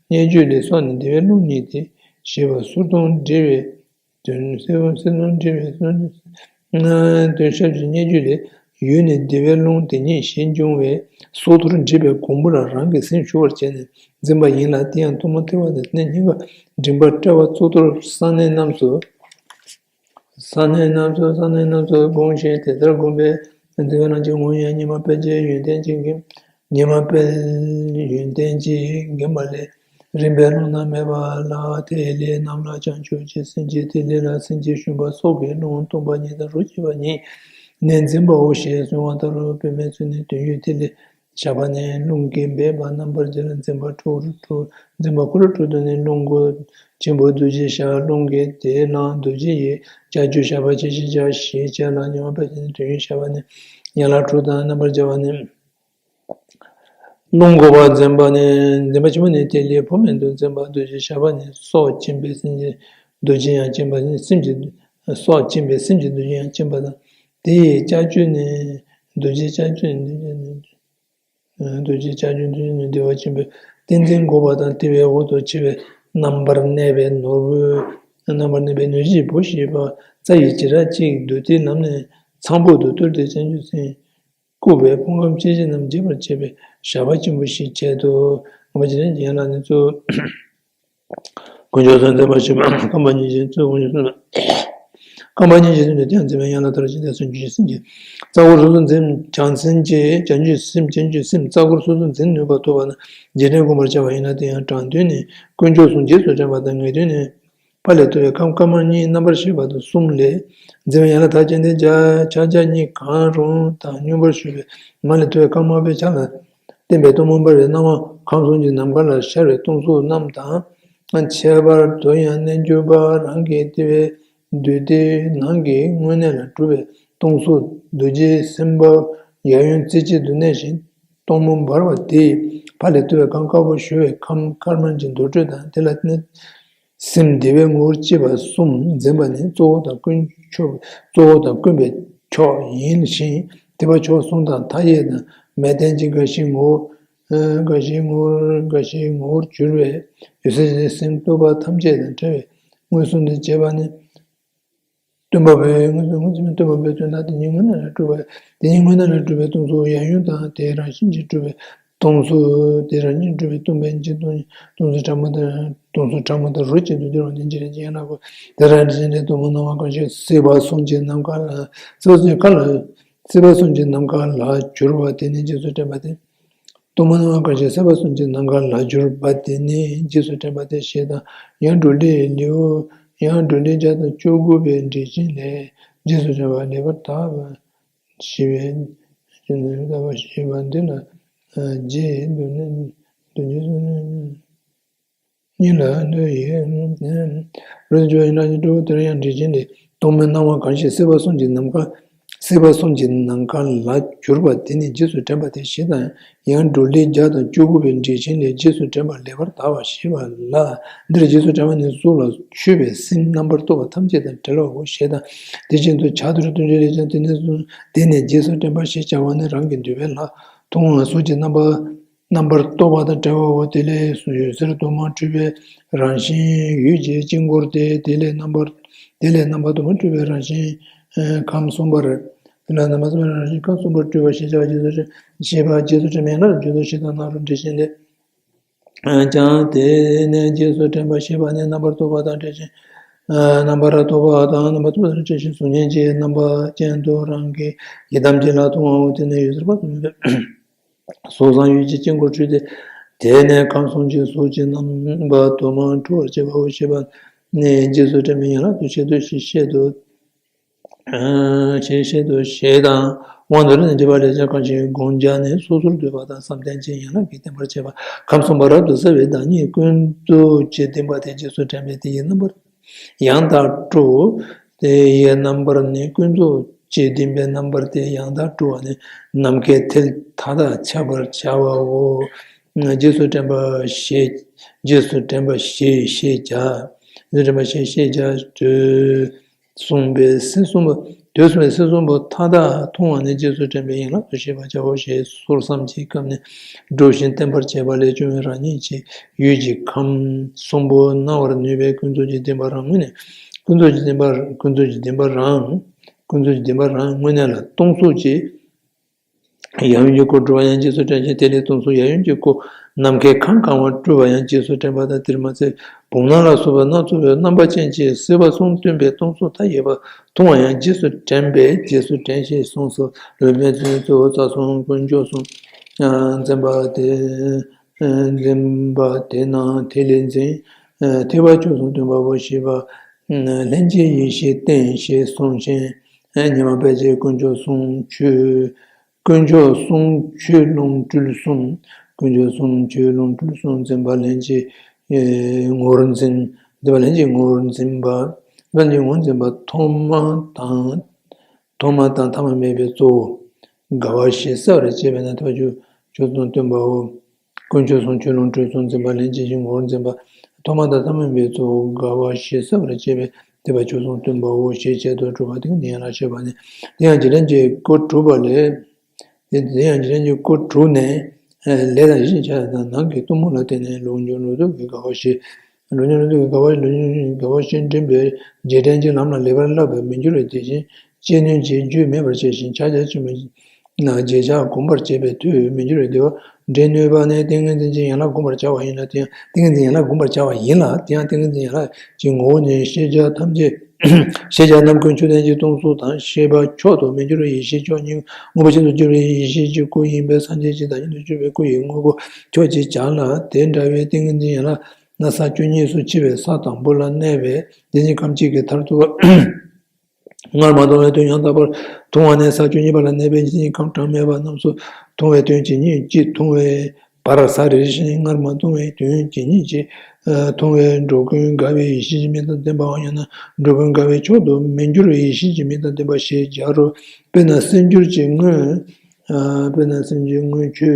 སྙན་བརྒྱུད་ལས་སོགས་ནས་བདེ་བའི་རླུང་ཉིད་དེ་ཞེས་པ་གསུར་དུང་འགྲེལ་བའི་དོན། གསེར་སྐྱེམས་སེར་སྣུམ་འདྲེས་པའི་སོ། མདོས་ཞབས་ཀྱི་སྙན་བརྒྱུད་ལས། ཡུལ་ནི་བདེ་བའི་རླུང་དེ་ཉིད་ཞེས་འབྱུང་བས། སོ་ཐུར་འདྲེས་པའི་གོང་བུ་ལ་རང་གི་སེམས་ཞུགས་པར་བྱས་ནས་འཛིན་པ་ཡིན་ལ། དེ་ཡང་ཐུན་མོང་ལྟེ་བ་དང་སྙིང་ག་མགྲིན་པ་དཔྲལ་བ་གཙུག་ཏོར་གསང་གནས་རྣམས་སུ། གསང་གནས་རྣམས་སུ་གསང་གནས་རྣམས་སུ་བསྒོམ་ཞིང་དེ་ལྟར་བསྒོམས་པས། འཛིན་པ་རང་གི་ངོ་བོ་ཡང་ཉི་མ་དཔལ་གྱི་ཡོན་ཏན་གྱིས་འགེམས། ཉི་མ་དཔལ་ཡོན་ཏན་གྱིས་འགེམས་པ་ལས། རིམ་པས་རླུང་རྣམས་མེད་པ་ལ། ཐིག་ལེ་རྣམས་ལ་བྱང་ཆུབ་ཀྱི་སེམས་ཀྱི་ཐིག་ལེ་ལ་སེམས་ཀྱི་ཤུན་པ་སྲོག་གི་རླུང་སྟོང་པ་ཉིད་དང་རོ་གཅིག་པ་ཉིད་ནི་འཛིན་པའོ་ཞེས་གསུངས་པ་ལྟར་རོ། དཔེ་མེད་ཚུལ་ནི་དོན་ཡོད་ཐིག་ལེ་ཞགས་པ་ནི་རླུང་གིས་འབེབས་པ་རྣམ་པར་འབྱེད་ལ་འཛིན་པ་འཁོར་ལོ་དྲུག་འཛིན་པ་འཁོར་ལོ་དྲུག་ཏུ་ནི་རླུང་སྒོ་ཆེན་པོ་རྡོ་རྗེ་ཞགས་རླུང་གིས་དེ་བླངས་རྡོ་རྗེ་ཡི་ལྕགས་ཀྱུ་ཞགས་པ་ཆེ་ཞེས་བྱ་ཞེས་བྱ་ལ། ཉི་མ་དཔལ་གྱི་ནི་དོན་ཡོད་ཞགས་པ་ནི་ཡན་ལག་དྲུག་དང་རྣམ་པར་འབྱེད་པ་ནི། རླུང་སྒོ་པ་འཛིན་པ་ནི་འཛིན་པ་ཆེན་པོ་ནི་དེ་ལས་བུ་མེད་དུ་འཛིན་པ་རྡོ་རྗེ་ཞགས་པ་ནི་སྲོག་སྦྱིན་པའི་སེམས་ཀྱི་རྡོ་རྗེ་ཡང་སྦྱིན་པ་ནི་སེམས་ཀྱི་སྲོག་སྦྱིན་པའི་སེམས་ཀྱི་རྡོ་རྗེ་ཡང་སྦྱིན་པ་དང་། དེ་ཡི་ལྕགས་ཀྱུ་ནི་རྡོ་རྗེ་ལྕགས་ཀྱུ་ནི་རྡོ་རྗེ་ལྕགས་ཀྱུ་འདི་ནི་བདེ་བ་ཆེན་པོའི་ཏིང་འཛིན་སྒོ་པ་དང་ལྟེ་བའི་འོག་ཏུ་ཆེ་བའི་རྣམ་པར་གནས་པའི་ནོར་བུ། རྣམ་པར་གནས་པའི་ནོར་གྱི་བུ་ཞེས་པ་རྩ་ཡི་བྱེ་བྲག་གཅིག་བདུད་རྩིའི་ལམ་ནས་ཚངས་བུག་ཏུ་གཏོར་ཏེ་བྱང་ཆུབ་སེམས་བཀུག་པས་ཕུང་ཁམས་སྐྱེ་མཆེད་རྣམས་འཇིག་པར་བྱེད་པའི་ཞགས་པ་ཆེན་པོ་ཞིག་བྱེད་དོ། ངོ་བོ་ཇི་ལྟར་ཡན་ལག་ནི་གཙོ། དཀོན་མཆོག་གསུམ་མཛད་པ་ཞེས་པ་རྐང་པ་གཉིས་ཀྱི་གཙོ་དཀོན་མཆོག་གསུམ་ལ། རྐང་པ་གཉིས་ཀྱིས་ཟིན་ཏེ་དེ་ཡང་འཛིན་པའི་ཡན་ལག་མཐར་ཕྱིན་ཏེ་སུམ་ཅུ་ཞིག་ཟིན་གྱི། རྩ་འཁོར་སོ་སོར་འཛིན་བྱང་སེམས་ཀྱིས་བྱང་ཆུབ་སེམས་བྱང་ཆུབ་སེམས་རྩ་འཁོར་སོ་སོར་འཛིན་ནུས་པ་ཐོབ་པ་ན་རྗེས་དྲན་བསྒོམ་པར་བྱ་བ་ཡིན་ན། དེ་ཡང་དྲང་དོན་ནི་དཀོན་མཆོག་གསུམ་རྗེས་སུ་དྲན་པ་དང་། ངེས་དོན་ནི་ཕ་ལས་ཐོབ་པའི་ཁམས་སྐར་མ་གཉིས་རྣམ་པར་ཤེས་པ་དང་གསུམ་ལས། འཛིན་པའི་ཡན་ལག་མཐར་ཕྱིན་ཏེ་ཕྱག་རྒྱ་གཉིས་གང་རུང་དང་། སྙོམས་པར་ཞུགས་པའི་མ་ལས་ཐོབ་པའི་ཁམས་དམར་པོའི་ཆ་ལ་བརྟེན་པའི་གཏོར་མ་འབར་བའི་སྣང་བ་ཁམས་གསུམ་གྱི་ནམ་མཁའ་ལ་ཤར་བའི་སྟོང་གཟུགས་རྣམས་དང་། ཁྱད་པར་དུ་ཡང་རྣལ་འབྱོར་པ་རང་གི་ལྟེ་བའི་རྡུལ་དེའི་ནང་གི་དངོས་གནས་ལ་གྲུབ་པའི་སྟོང་གཟུགས་རྡོ་རྗེ་སེམས་དཔའ་ཡབ་ཡུམ་རྩེ་གཅིག་ཏུ་གནས་ཤིང་གཏོར་མ་འབར་བ་དེས་ཕ་ལས་ཐོབ་པའི་ཁམས་དཀར་པོ་ཞུ་བའི་ཁམས་དཀར་དམར་གྱི་འདུ་འཕྲོད་དང་། དེ་ལ་གནས་སེམས་བདེ་བའི་ངོ་བོར་སྐྱེས་པ་གསུམ་འཛིན་པ་ནི་གཙོ་བོ་དང་དཀོན་མཆོག་གཙོ་བོ་དང་དཀོན་པའི་མཆོག་ཡིན་ཞིང་། ཐེག་པ་མཆོག་གསུམ་དང་མཐའ་ཡས་དང་མལ་སྟན་གྱི་རྒ་ཤིའི་ངོ་བོ། རྒ་ཤིའི་ངོ་བོར་རྒ་ཤིའི་ངོ་བོར་གྱུར་པའི་འོད་གསལ་སེམས་རྟོག་པ་ཐམས་ཅད་དང་བྲལ་བའི་མངོན་སུམ་དུ་བྱེད་པ་ནི། སྟོན་པ་པོའི་མངོན་སུམ་མངོན་སུམ་སྟོན་པ་པོའི་དོན་དག་དེ་ཉིད་དངོས་གནས་ལ་གྲུབ་པ། དེ་ཉིད་དངོས་གནས་ལ་གྲུབ་པའི་སྟོང་གཟུགས་ཡབ་ཡུམ་དང་། དེའི་རང་བཞིན་གྱིས་གྲུབ་པའི་སྟོང་གཟུགས། དེའི་རང་བཞིན་གྱིས་གྲུབ་པའི་སྟོང་པའི་འཇིག་སྟོང་སྟོང་གཟུགས་ཕྲ་མོ་དང་། སྟོང་གཟུགས་ཕྲ་མོ་དང་རོ་གཅིག་ཏུ་འགྱུར་བ་ནི་འཇིག་རྟེན་གྱི་ཡན་ལག་གོ། དེ་རང་བཞིན་གྱིས་གཏོར་མ་སྣང་བ་གང་ཞིག་སྲིད་པ་གསུམ་གྱི་ནམ་མཁའ་ལ། སྲིད་པ་གསུམ་གྱི་ནམ་མཁའ་ལ་གྱུར་པ་དེ་ནི་རྗེས་སུ་དྲན་པ་སྟེ། གཏོར་མ་སྣང་བ་གང་ཞིག་སྲིད་པ་གསུམ་གྱི་ནམ་མཁའ་ལ་གྱུར་པ་དེ་ནི་རྗེས་སུ་དྲན་པ་སྟེ་ཞེས་དང་། ཡང་འབྲོག་ལས་ལེའུ། ཡང་འབྲོག་ལས་བརྒྱ་དང་བཅུ་དགུ་པའི་འགྲེལ་ཆེན་ལས། རྗེས་སུ་དྲན་པ་ལེགས་པར་དག་པ་ཞེས་པའི་ཞེས་པ་འདི་ལ་རྗེས་ཟློས་ནས་འདོན་རྗེས་སུ། གཉིས་ལ་འདོད་ཡོད། རོ་ཅོ་ཡིན་ན་ཉིད་དུ་དེར་ཡང་འགྲེལ་ཆེན་ལས། གཏོར་མའི་སྣང་བ་གང་ཞིག་སྲིད་པ་གསུམ་གྱི་ནམ་མཁའ། སྲིད་པ་གསུམ་གྱི་ནམ་མཁའ་ལ་གྱུར་པ་དེ་ནི་རྗེས་སུ་དྲན་པ་སྟེ་ཞེས་དང་། ཡང་འབྲོག་ལས་བརྒྱ་དང་བཅུ་དགུ་པའི་འགྲེལ་ཆེན་ལས། རྗེས་སུ་དྲན་པ་ལེགས་པར་དག་པ་ཞེས་པ་ལ། འདིར་རྗེས་སུ་དྲན་པ་ནི་གཟུགས་ལ་ཆུད་པའི་སེམས་རྣམ་པར་རྟོག་པ་ཐམས་ཅད་དང་བྲལ་བའོ་ཞེས་དང་། དེ་བཞིན་དུ་ཕྱག་རྡོར་བསྟན་བཅོས་ལས་ཀྱང་དེ་ནས་བཟུང་། དེ་ནས་རྗེས་སུ་དྲན་པ་ཞེས་བྱ་བ་ནི་རང་གི་འདོད་པའི་ལྷ་མཐོང་བ་གཟུགས་ཀྱི་རྣམ་པ། རྣམ་པར་རྟོག་པ་དང་བྲལ་བའོ། དེ་ལས་འོད་ཟེར་དུ་མ་འཕྲོས་པའི་རང་བཞིན་འོད་ཀྱི་དཀྱིལ་འཁོར་ཏེ། དེ་ལས་རྣམ་པར། དེ་ལས་རྣམ་པར་དུ་མ་འཕྲོས་པའི་རང་བཞིན་ཁམས་གསུམ་པར། དེ་ལས་རྣམ་པར་དུ་མ་འཕྲོས་པའི་རང་བཞིན་ཁམས་གསུམ་པར་སྤྲུལ་པ་ཞེས་བྱ་བ་རྗེས་སུ་དྲན། ཞེས་པ་རྗེས་སུ་དྲན་པའི་ཡན་ལག་བརྗོད་དོ་ཞེས་དང་། ནང་ལུགས་འགྲེལ་ཆེན་ལས། ཀྱང་དེ་ནས་རྗེས་སུ་དྲན་པ་ཞེས་པ་ནི་རྣམ་པར་རྟོག་པ་དང་བྲལ་ཞིང་། རྣམ་པར་རྟོག་པ་དང་རྣམ་པར་རྟོག་པ་དང་བྲལ་ཞིང་གཟུགས་བརྙན་གྱི་རྣམ་པ་ཅན་དུ་རང་གི་ཡི་དམ་གྱི་ལྷ་མཐོང་བའོ། དེ་ནས་འོད་ཟེར་པ་གསུམ་གྱིས་གཟུགས་བཟང་འོད་ཀྱི་དཀྱིལ་འཁོར་འཕྲོས་ཏེ། དེ་ནས་ཁམས་གསུམ་གྱི་གཟུགས་ཀྱི་རྣམ་པ་དུ་མ་འཕྲོ་བར་བྱེད་པའོ་ཞེས་པ་ནི་རྗེས་སུ་དྲན་པའི་ཡན་ལག་ཏུ་བཤད་དོ་ཞེས་བཤད་དོ། ཞེས་བཤད་དོ་ཞེས་དང་། དབང་དུ་རེད་ན་འཇུག་པ་ལས་ཀྱང་གང་ཞིག་བསྒོམ་བྱ་ནི་སོ་སོར་འདུས་པ་དང་བསམ་གཏན་གྱི་ཡན་ལག་གིས་བརྟེན་པར་བྱེད་པ། ཁམས་གསུམ་པ་རབ་ཏུ་གསལ་བའི་བདག་ཉིད་ཀུན་རྫོབ་ཀྱི་བདེན་པ་དེ་རྗེས་སུ་དྲན་པས་དེ་ཡི་རྣམ་པར་ཡང་དག་སྤྲོ། དེ་ཡི་རྣམ་པར་ནི་ཀུན་རྫོབ་ཀྱི་བདེན་པའི་རྣམ་པར་དེ་ཡང་དག་སྤྲོ་བ་ནི་ནམ་མཁའི་མཐིལ་མཐའ་དག་ཁྱབ་པར་བྱ་བའོ། རྗེས་སུ་དྲན་པ་ཞེས། རྗེས་སུ་དྲན་པ་ཞེས་ཞེས་བྱ། རྗེས་སུ་དྲན་པ་ཞེས་ཞེས་བྱ། དུས་གསུམ་པའི་སྲིད་གསུམ་པོ། དུས་གསུམ་པའི་སྲིད་གསུམ་པོ་མཐའ་དག་མཐོང་བ་ནི་རྗེས་སུ་དྲན་པའི་ཡན་ལག་ཏུ་ཤེས་པར་བྱའོ་ཞེས་སོར་བསམ་གྱི་སྐབས་ནས་སྒྲུབ་ཞིང་བརྟན་པར་བྱས་པ་ལས་བྱུང་བའི་རང་ཉིད་ཀྱི་འོད་ཀྱི་ཁམས་གསུམ་པོ་སྣང་བར་ནུས་པའི་ཀུན་རྫོབ་ཀྱི་བདེན་པ་རང་ངོས་ནས། ཀུན་རྫོབ་ཀྱི་བདེན་པ། ཀུན་རྫོབ་ཀྱི་བདེན་པ་རང་། ཀུན་རྫོབ་ཀྱི་བདེན་པ་རང་ངོས་ནས་ལ་སྟོང་གཟུགས་ཀྱི་ཡབ་ཡུམ་གྱི་སྐུ་སྤྲུལ་པ་ཡང་རྗེས་སུ་དྲན་ཞིང་། དེ་ལས་སྟོང་གཟུགས་ཡབ་ཡུམ་གྱི་སྐུ་ནམ་མཁའི་ཁམས་གང་བར་སྤྲུལ་པ་ཡང་རྗེས་སུ་དྲན་པ་དང་། དེར་མ་ཚད་བུམ་སྣམ་ལ་སོགས་པའི་སྣ་ཚོགས་པའི་རྣམ་པ་ཅན་གྱི་སྲིད་པ་གསུམ་སྟོན་པའི་སྟོང་གཟུགས་མཐའ་ཡས་པ་མཐོང་བ་ཡང་རྗེས་སུ་དྲན་པས་རྗེས་སུ་དྲན་ཞེས་གསུངས་སོ། ལུང་པའི་ཚུལ་གཙོ་བོ་རྩ་གསུམ་དཀོན་མཆོག་གསུམ་འཛིན་པ་སྟེ། འཛིན་པ་སྟེ་ན་དེ་ལས་འཛིན། ཐེག་པ་མཆོག་གསུམ་སྟོན་པའོ་ཞེས་པ། ལྷན་སྐྱེས་ཡེ་ཤེས་བརྟན་ཞེས་གསུངས་ཤིང་། ཉི་མ་ཕལ་ཆེར་དཀོན་མཆོག་གསུམ་ཆོས། དཀོན་མཆོག་གསུམ་ཆོས་ལོངས་སྤྲུལ་གསུམ། དཀོན་མཆོག་གསུམ་ཆོས་ལོངས་སྤྲུལ་གསུམ་འཛིན་པ་ལྷན་སྐྱེས། ངོར་འཛིན། འཛིན་པ་ལྷན་སྐྱེས་ངོར་འཛིན་པ། ལྷན་སྐྱེས་ངོར་འཛིན་པ་ཐོག་མ་དང་། ཐོག་མ་དང་ཐ་མ་མེད་པའི་གཙོ་བོ། དགའ་བ་ཞེས་བསལ་བར་བྱེད་པས་ན་ཐེག་པ་མཆོག་གསུམ་སྟོན་པའོ། དཀོན་མཆོག་གསུམ་ཆོས་ལོངས་སྤྲུལ་གསུམ་འཛིན་པ་ལྷན་སྐྱེས་ཀྱི་ངོར་འཛིན་པ། ཐོག་མ་དང་ཐ་མ་མེད་པའི་གཙོ་བོ་དགའ་བ་ཞེས་བསལ་བར་བྱེད་པས་ཐེག་པ་མཆོག་གསུམ་སྟོན་པའོ་ཞེས་བྱས་ཏེ་དྲུག་པ་ཏིང་ངེ་འཛིན་ཡན་ལག་བཤད་པ་ནི། དེ་ཡང་འཇིག་རྟེན་གྱི་སྐུ་གྲུབ་པ་ལས། དེ་དེ་ཡང་འཇིག་རྟེན་གྱི་སྐུ་གྲུབ་ནས། ལས་དང་ཡིད་བཞིན་བྱ་ཡ་དང་ནང་གི་གཏུམ་མོ་ལ་བརྟེན་ནས་ལུགས་འབྱུང་ལུགས་ལྡོག་གི་དགའ་བ་བཞི། ལུགས་འབྱུང་ལུགས་ལྡོག་གི་དགའ་བ་ལུགས་འབྱུང་དགའ་བ་བཞི་འདྲེན་པའི་རྗེས་དྲན་གྱི་ལམ་ལ་ལེགས་པར་བསླབ་པས་མི་འགྱུར་བའི་དེ་བཞིན་གཅིག་ནོན་གྱི་རྒྱུ་མེད་པར་བྱས་ཤིང་ཕྱག་རྒྱ་ཆེན་པོའི་ན་རྗེས་ཆགས་བསྒོམ་པར་བྱེད་པའི་མཐུས་མི་འགྱུར་བའི་བདེ་བ་འདྲེན་ནུས་པ་ནི་ཏིང་ངེ་འཛིན་གྱི་ཡན་ལག་བསྒོམ་པར་བྱ་བ་ཡིན་ལ། དེ་ཡང་ཏིང་ངེ་འཛིན་ཡན་ལག་བསྒོམ་པར་བྱ་བ་ཡིན་ལ། དེ་ཡང་ཏིང་ངེ་འཛིན་ཡན་ལག་གི་ངོ་བོ་ནི་ཤེས་བྱ་ཐམས་ཅད་ ཞེས་བྱ་རྣམ་ཀུན་ཆོས་ལྡན་གྱི་སྟོང་གཟུགས་དང་ཤེས་པ་མཆོག་ཏུ་མི་འགྱུར་བའི་ཡེ་ཤེས་མཆོག་ཉིད་དངོས་པོ་ཆོས་སུ་གྱུར་པའི་ཡེ་ཤེས་ཀྱི་སྐུ་ཡིན་པས་སངས་རྒྱས་ཀྱི་བདག་ཉིད་དུ་གྱུར་པའི་སྐུ་ཡི་དངོས་པོ་མཆོག་ཅེས་བྱ་ལ། དེ་འདྲ་བའི་ཏིང་ངེ་འཛིན་ཡན་ལག་ན་ས་བཅུ་གཉིས་སུ་ཕྱེ་བའི་ས་དང་པོ་ལ་གནས་པའི་དེ་ཉིད་ཁམས་གཅིག་གི་མཐར་ཐུག་སྔར་མ་མཐོང་བའི་དོན་ཡང་དག་པར་མཐོང་བ་ནས་ས་བཅུ་གཉིས་པ་ལ་གནས་པའི་ཉིད་ཀྱི་ཁམས་གྲངས་མེད་པ་རྣམས་སུ་མཐོང་བའི་དོན་ཇི་སྙེད་ཅིག་མཐོང་བའི་བར་ས་རེ་རེ་བཞིན་སྔར་མ་མཐོང་བའི་དོན་ཇི་སྙེད་ཅིག་མཐོང་བས་འགྲོ་ཀུན་དགའ་བའི་ཡེ་ཤེས་ཀྱི་མིང་དང་ལྡན་པའམ། ཡང་ན་འགྲོ་ཀུན་དགའ་བའི་མཆོག་ཏུ་མི་འགྱུར་བའི་ཡེ་ཤེས་ཀྱི་མིང་དང་ལྡན་པ་ཞེས་བྱ་རུང་། དཔེར་ན་གསེར་འགྱུར་གྱི་དངུལ། དཔེར་ན་གསེར་འགྱུར་དངུལ་ཆུ།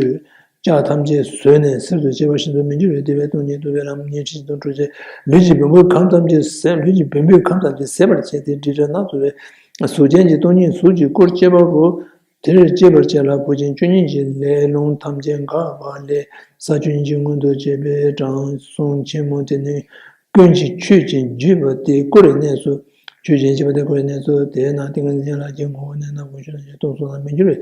ལྕགས་ཐམས་ཅད་ཟོས་ནས་གསེར་དུ་སྐྱེས་པ་བཞིན་དུ་མི་འགྱུར་བའི་བདེ་བ་སྟོང་ཉིད་རྟོགས་པའི་ལམ་ཉེར་གཅིག་དང་དྲུག་ཅེས་ལུས་ཀྱི་བེམ་པོའི་ཁམས་ཐམས་ཅད་ཟད། ལུས་ཀྱི་བེམ་པོའི་ཁམས་ཐམས་ཅད་ཟད་པར་བྱས་ཏེ། དྲི་བྲལ་སྣ་ཚོགས་པའི་གཟུགས་ཅན་གྱི་སྟོང་ཉིད་གཟུགས་ཀྱི་སྐུར་སྐྱེས་པ་པོ། དེར་སྐྱེས་པར་བྱས་ལ། བུ་ཆེན་བཅུ་གཉིས་ཀྱི་ལས་རླུང་ཐམས་ཅད་འགགས་པ་ལས་ས་བཅུ་གཉིས་ཀྱི་མངོན་དུ་བྱས་པའི་དྲང་སྲོང་ཆེན་མོ་དེ་ནི་ཀུན་གྱི་ཆོས་ཀྱི་བརྒྱུད་པ་སྟེ། སྐུ་རུ་གནས་སོ། ཆོས་ཀྱི་བརྒྱུད་པ་སྟེ་སྐུ་རུ་གནས་སོ། དེས་ན་ཏིང་ངེ་འཛིན་ཡན་ལག་གི་ངོ་བོ་ནི་རྣམ་ཀུན་ཆོས་ལྡན་གྱི་སྟོང་གཟུགས་དང་མི་འགྱུར་བའི་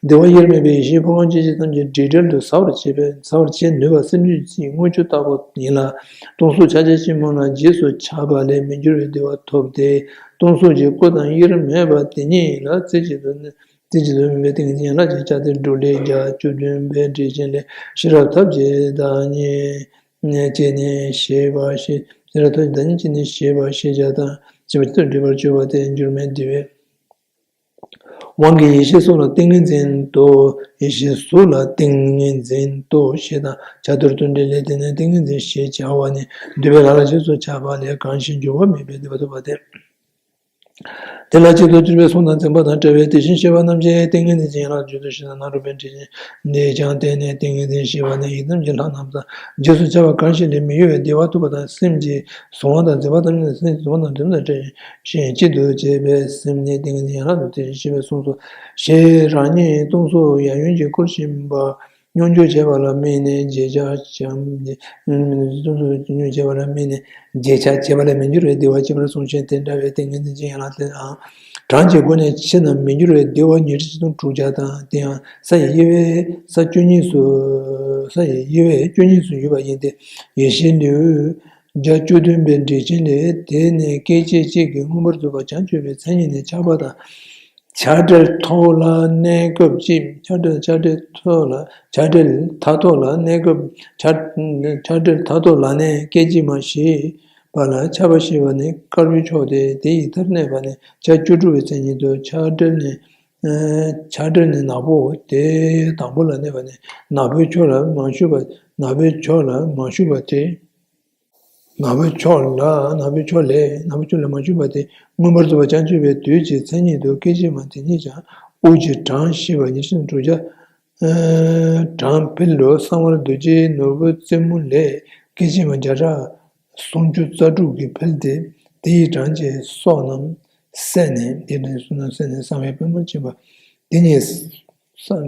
བདེ་བ་དབྱེར་མེད་པའི་ཡེ་ཤེས་ཕོ་བྲང་སྐྱེ་མཆེད་ཐམས་ཅད་དྲི་བྲལ་དུ་ཟ་བར་བྱེད་པའི་ཟ་བར་བྱེད་ནུས་པ་སེམས་རྒྱུད་རྩིའི་དངུལ་ཆུ་ལྟ་བུ་ཡིན་ལ། སྟོང་གཟུགས་ཕྱག་རྒྱ་ཆེན་མོ་ལ་རྗེས་སུ་ཆགས་པ་ལས་མི་འགྱུར་བའི་བདེ་བ་ཐོབ་སྟེ། སྟོང་གཟུགས་ཀྱི་སྐུ་དང་དབྱེར་མེད་པ་དེ་ཉིད་ལ་རྩེ་གཅིག་ཏུ་རྩེ་གཅིག་ཏུ་སྨིན་པའི་ཏིང་ངེ་འཛིན་ཡན་ལག་བརྒྱད་ཀྱི་ཆ་དེ་འབྲུ་ལས་རྒྱ་བཅུ་བདུན་པའི་འགྲེལ་ཆེན་ལས། ཤེས་རབ་ཐབས་ཀྱི་བདག་ཉིད་ནས་སྐྱེས་ནས་ཞེས་པ་ཞེས། ཤེས་རབ་ཐབས་ཀྱི་བདག་ཉིད་སྐྱེས་ནས་ཞེས་པ་ཞེས་བྱ་དང་ཞེས་པ་སྤྱི་ལྡོག་འགྲེལ་པར་གྱུར་པ་སྟེ། འགྱུར་མེད་བདེ་བའི་དབང་གིས་ཡེ་ཤེས་གཟུགས་ལ་ཏིང་ངེ་འཛིན་ཏོ། ཡེ་ཤེས་གཟུགས་ལ་ཏིང་ངེ་འཛིན་ཏོ་ཞེས་དང་། ཕྱག་རྡོར་ཏུ་འགྲེལ་ལས། དེ་ནས་ཏིང་ངེ་འཛིན་ཞེས་བྱ་བ་ནི། འདུས་པའི་ལྷ་ལ་རྗེས་སུ་ཆགས་པ་ལས་གང་ཞིག་འགྱུར་བ་མེད་པའི་བདེ་བ་ཐོབ་པ་སྟེ། དེ་ལ་གཅིག་ཏུ་གྱུར་པའི་གཟུགས་དང་མཚན་པ་དང་བྲལ་བའི་དེ་བཞིན་གཤེགས་པ་རྣམས་ཀྱི་ཏིང་ངེ་འཛིན་ཡན་ལག་བརྗོད་དུ་ཞེས་དང་། ནཱ་རོ་པའི་འགྲེལ་ཆེན་ལས་ཀྱང་། དེ་ནས་ཏིང་ངེ་འཛིན་ཞེས་པ་ནི་ཡི་དམ་གྱི་ལྷ་རྣམས་དང་རྗེས་སུ་ཆགས་པ་གང་ཞིག་ལས་མི་གཡོ་བའི་བདེ་བ་ཐོབ་པ་དང་། སེམས་ཀྱི་གཟུང་བ་དང་མཛེས་པ་ཐམས་ཅད་སེམས་ཀྱི་གཟུང་བ་དང་མཛེས་པ་དང་བྲལ་ཞིང་གཅིག་ཏུ་བྱེད་པའི་སེམས་ནི་ཏིང་ངེ་འཛིན་ཡན་ལག་ཏུ་དེ་བཞིན་གཤེགས་པས་གསུངས་སོ། ཞེས་རང་ཉིད་སྟོང་གཟུགས་ཡབ་ཡུམ་གྱིས་བསྐོར་བཞིན་པ། སྙོམས་འཇུག་བྱེད་པ་ལ་དམིགས་ནས་རྗེས་ཆགས་བྱམས། སྙོམས་འཇུག་བྱེད་པ་ལ་དམིགས་ནས་རྗེས་ཆགས་བྱེད་པ་ལས་མི་འགྱུར་བའི་བདེ་བ་སྐྱེ་བར་གསུངས་ཤིང་། དེ་འདྲ་བའི་ཏིང་ངེ་འཛིན་གྱི་ཡན་ལག་དེའང་གྲངས་ཀྱི་སྒོ་ནས་ཕྱེ་ན་མི་འགྱུར་བའི་བདེ་བ་ཉེར་གཅིག་དང་དྲུག་བརྒྱ་དང་། དེ་ཡང་ས་ཡི་དབྱེ་བས་ས་བཅུ་གཉིས་སུ། ས་ཡི་དབྱེ་བས་བཅུ་གཉིས་སུ་ཡོད་པ་ཡིན་ཏེ། ཡེ་ཤེས་ལེའུ་བརྒྱ་བཅུ་བདུན་པའི་འགྲེལ་ཆེན་ལས། དེ་ནས་སྐད་ཅིག་གཅིག་གིས་མངོན་པར་རྫོགས་པར་བྱང་ཆུབ་པའི་མཚན་ཉིད་ནི་ཆགས་པ་དང་། ཆགས་བྲལ་ཐོག་ལ་གནས་སྐབས་གཅིག་ཆགས་བྲལ་ཆགས་བྲལ་ཐོག་ལ་ཆགས་བྲལ་མཐའ་ཐོག་ལ་གནས་སྐབས། ཆགས་ཆགས་བྲལ་མཐའ་ཐོག་ལ་ནི་སྐད་ཅིག་མ་ཞེས་པ་ལ་ཆགས་པ་ཞེས་པ་ནི་དཀར་པོའི་ཕྱོགས་ཏེ། དེ་ཡི་མཐར་གནས་པ་ནི་ཆ་བཅུ་དྲུག་པའི་མཚན་ཉིད་དོ། ཆགས་བྲལ་ནི་ཆགས་བྲལ་ནི་ནག་པོའོ། དེ་དང་པོ་ལ་གནས་པ་ནི་ནག་པོའི་ཕྱོགས་ལ་མ་ཞུགས་པ། ནག་པོའི་ཕྱོགས་ལ་མ་ཞུགས་པ་སྟེ། ནག་པོའི་ཕྱོགས་ལ་ནག་པོའི་ཕྱོགས་ལས་ནག་པོའི་ཕྱོགས་ལ་མ་ཞུགས་པ་སྟེ། མངོན་པར་རྫོགས་པར་བྱང་ཆུབ་པའི་དུས་ཀྱི་མཚན་ཉིད་དོ། སྐད་ཅིག་མ་དེ་ཉིད་ཀྱང་དབུགས་ཀྱི་གྲངས་ཞེས་པ་ཉེར་གཅིག་དང་དྲུག་བརྒྱ། གྲངས་འཕེལ་ལོ། གསང་བར་འདུ་བྱེད་ནོར་བུ་རྩེ་མོ་ལས་སྐད་ཅིག་མ་བརྒྱ་ཕྲག་སུམ་ཅུ་རྩ་དྲུག་གིས་འཕེལ་ཏེ། དེ་ཡི་གྲངས་ཀྱི་སྲོག་རྣམས་བསྲེགས་ནས། དེ་ཡི་གྲངས་ཀྱི་སྲོག་རྣམས་བསྲེགས་ནས་གསང་བའི་པདྨོར་ཕྱིན་པ་དེ་ཉིད། གསང་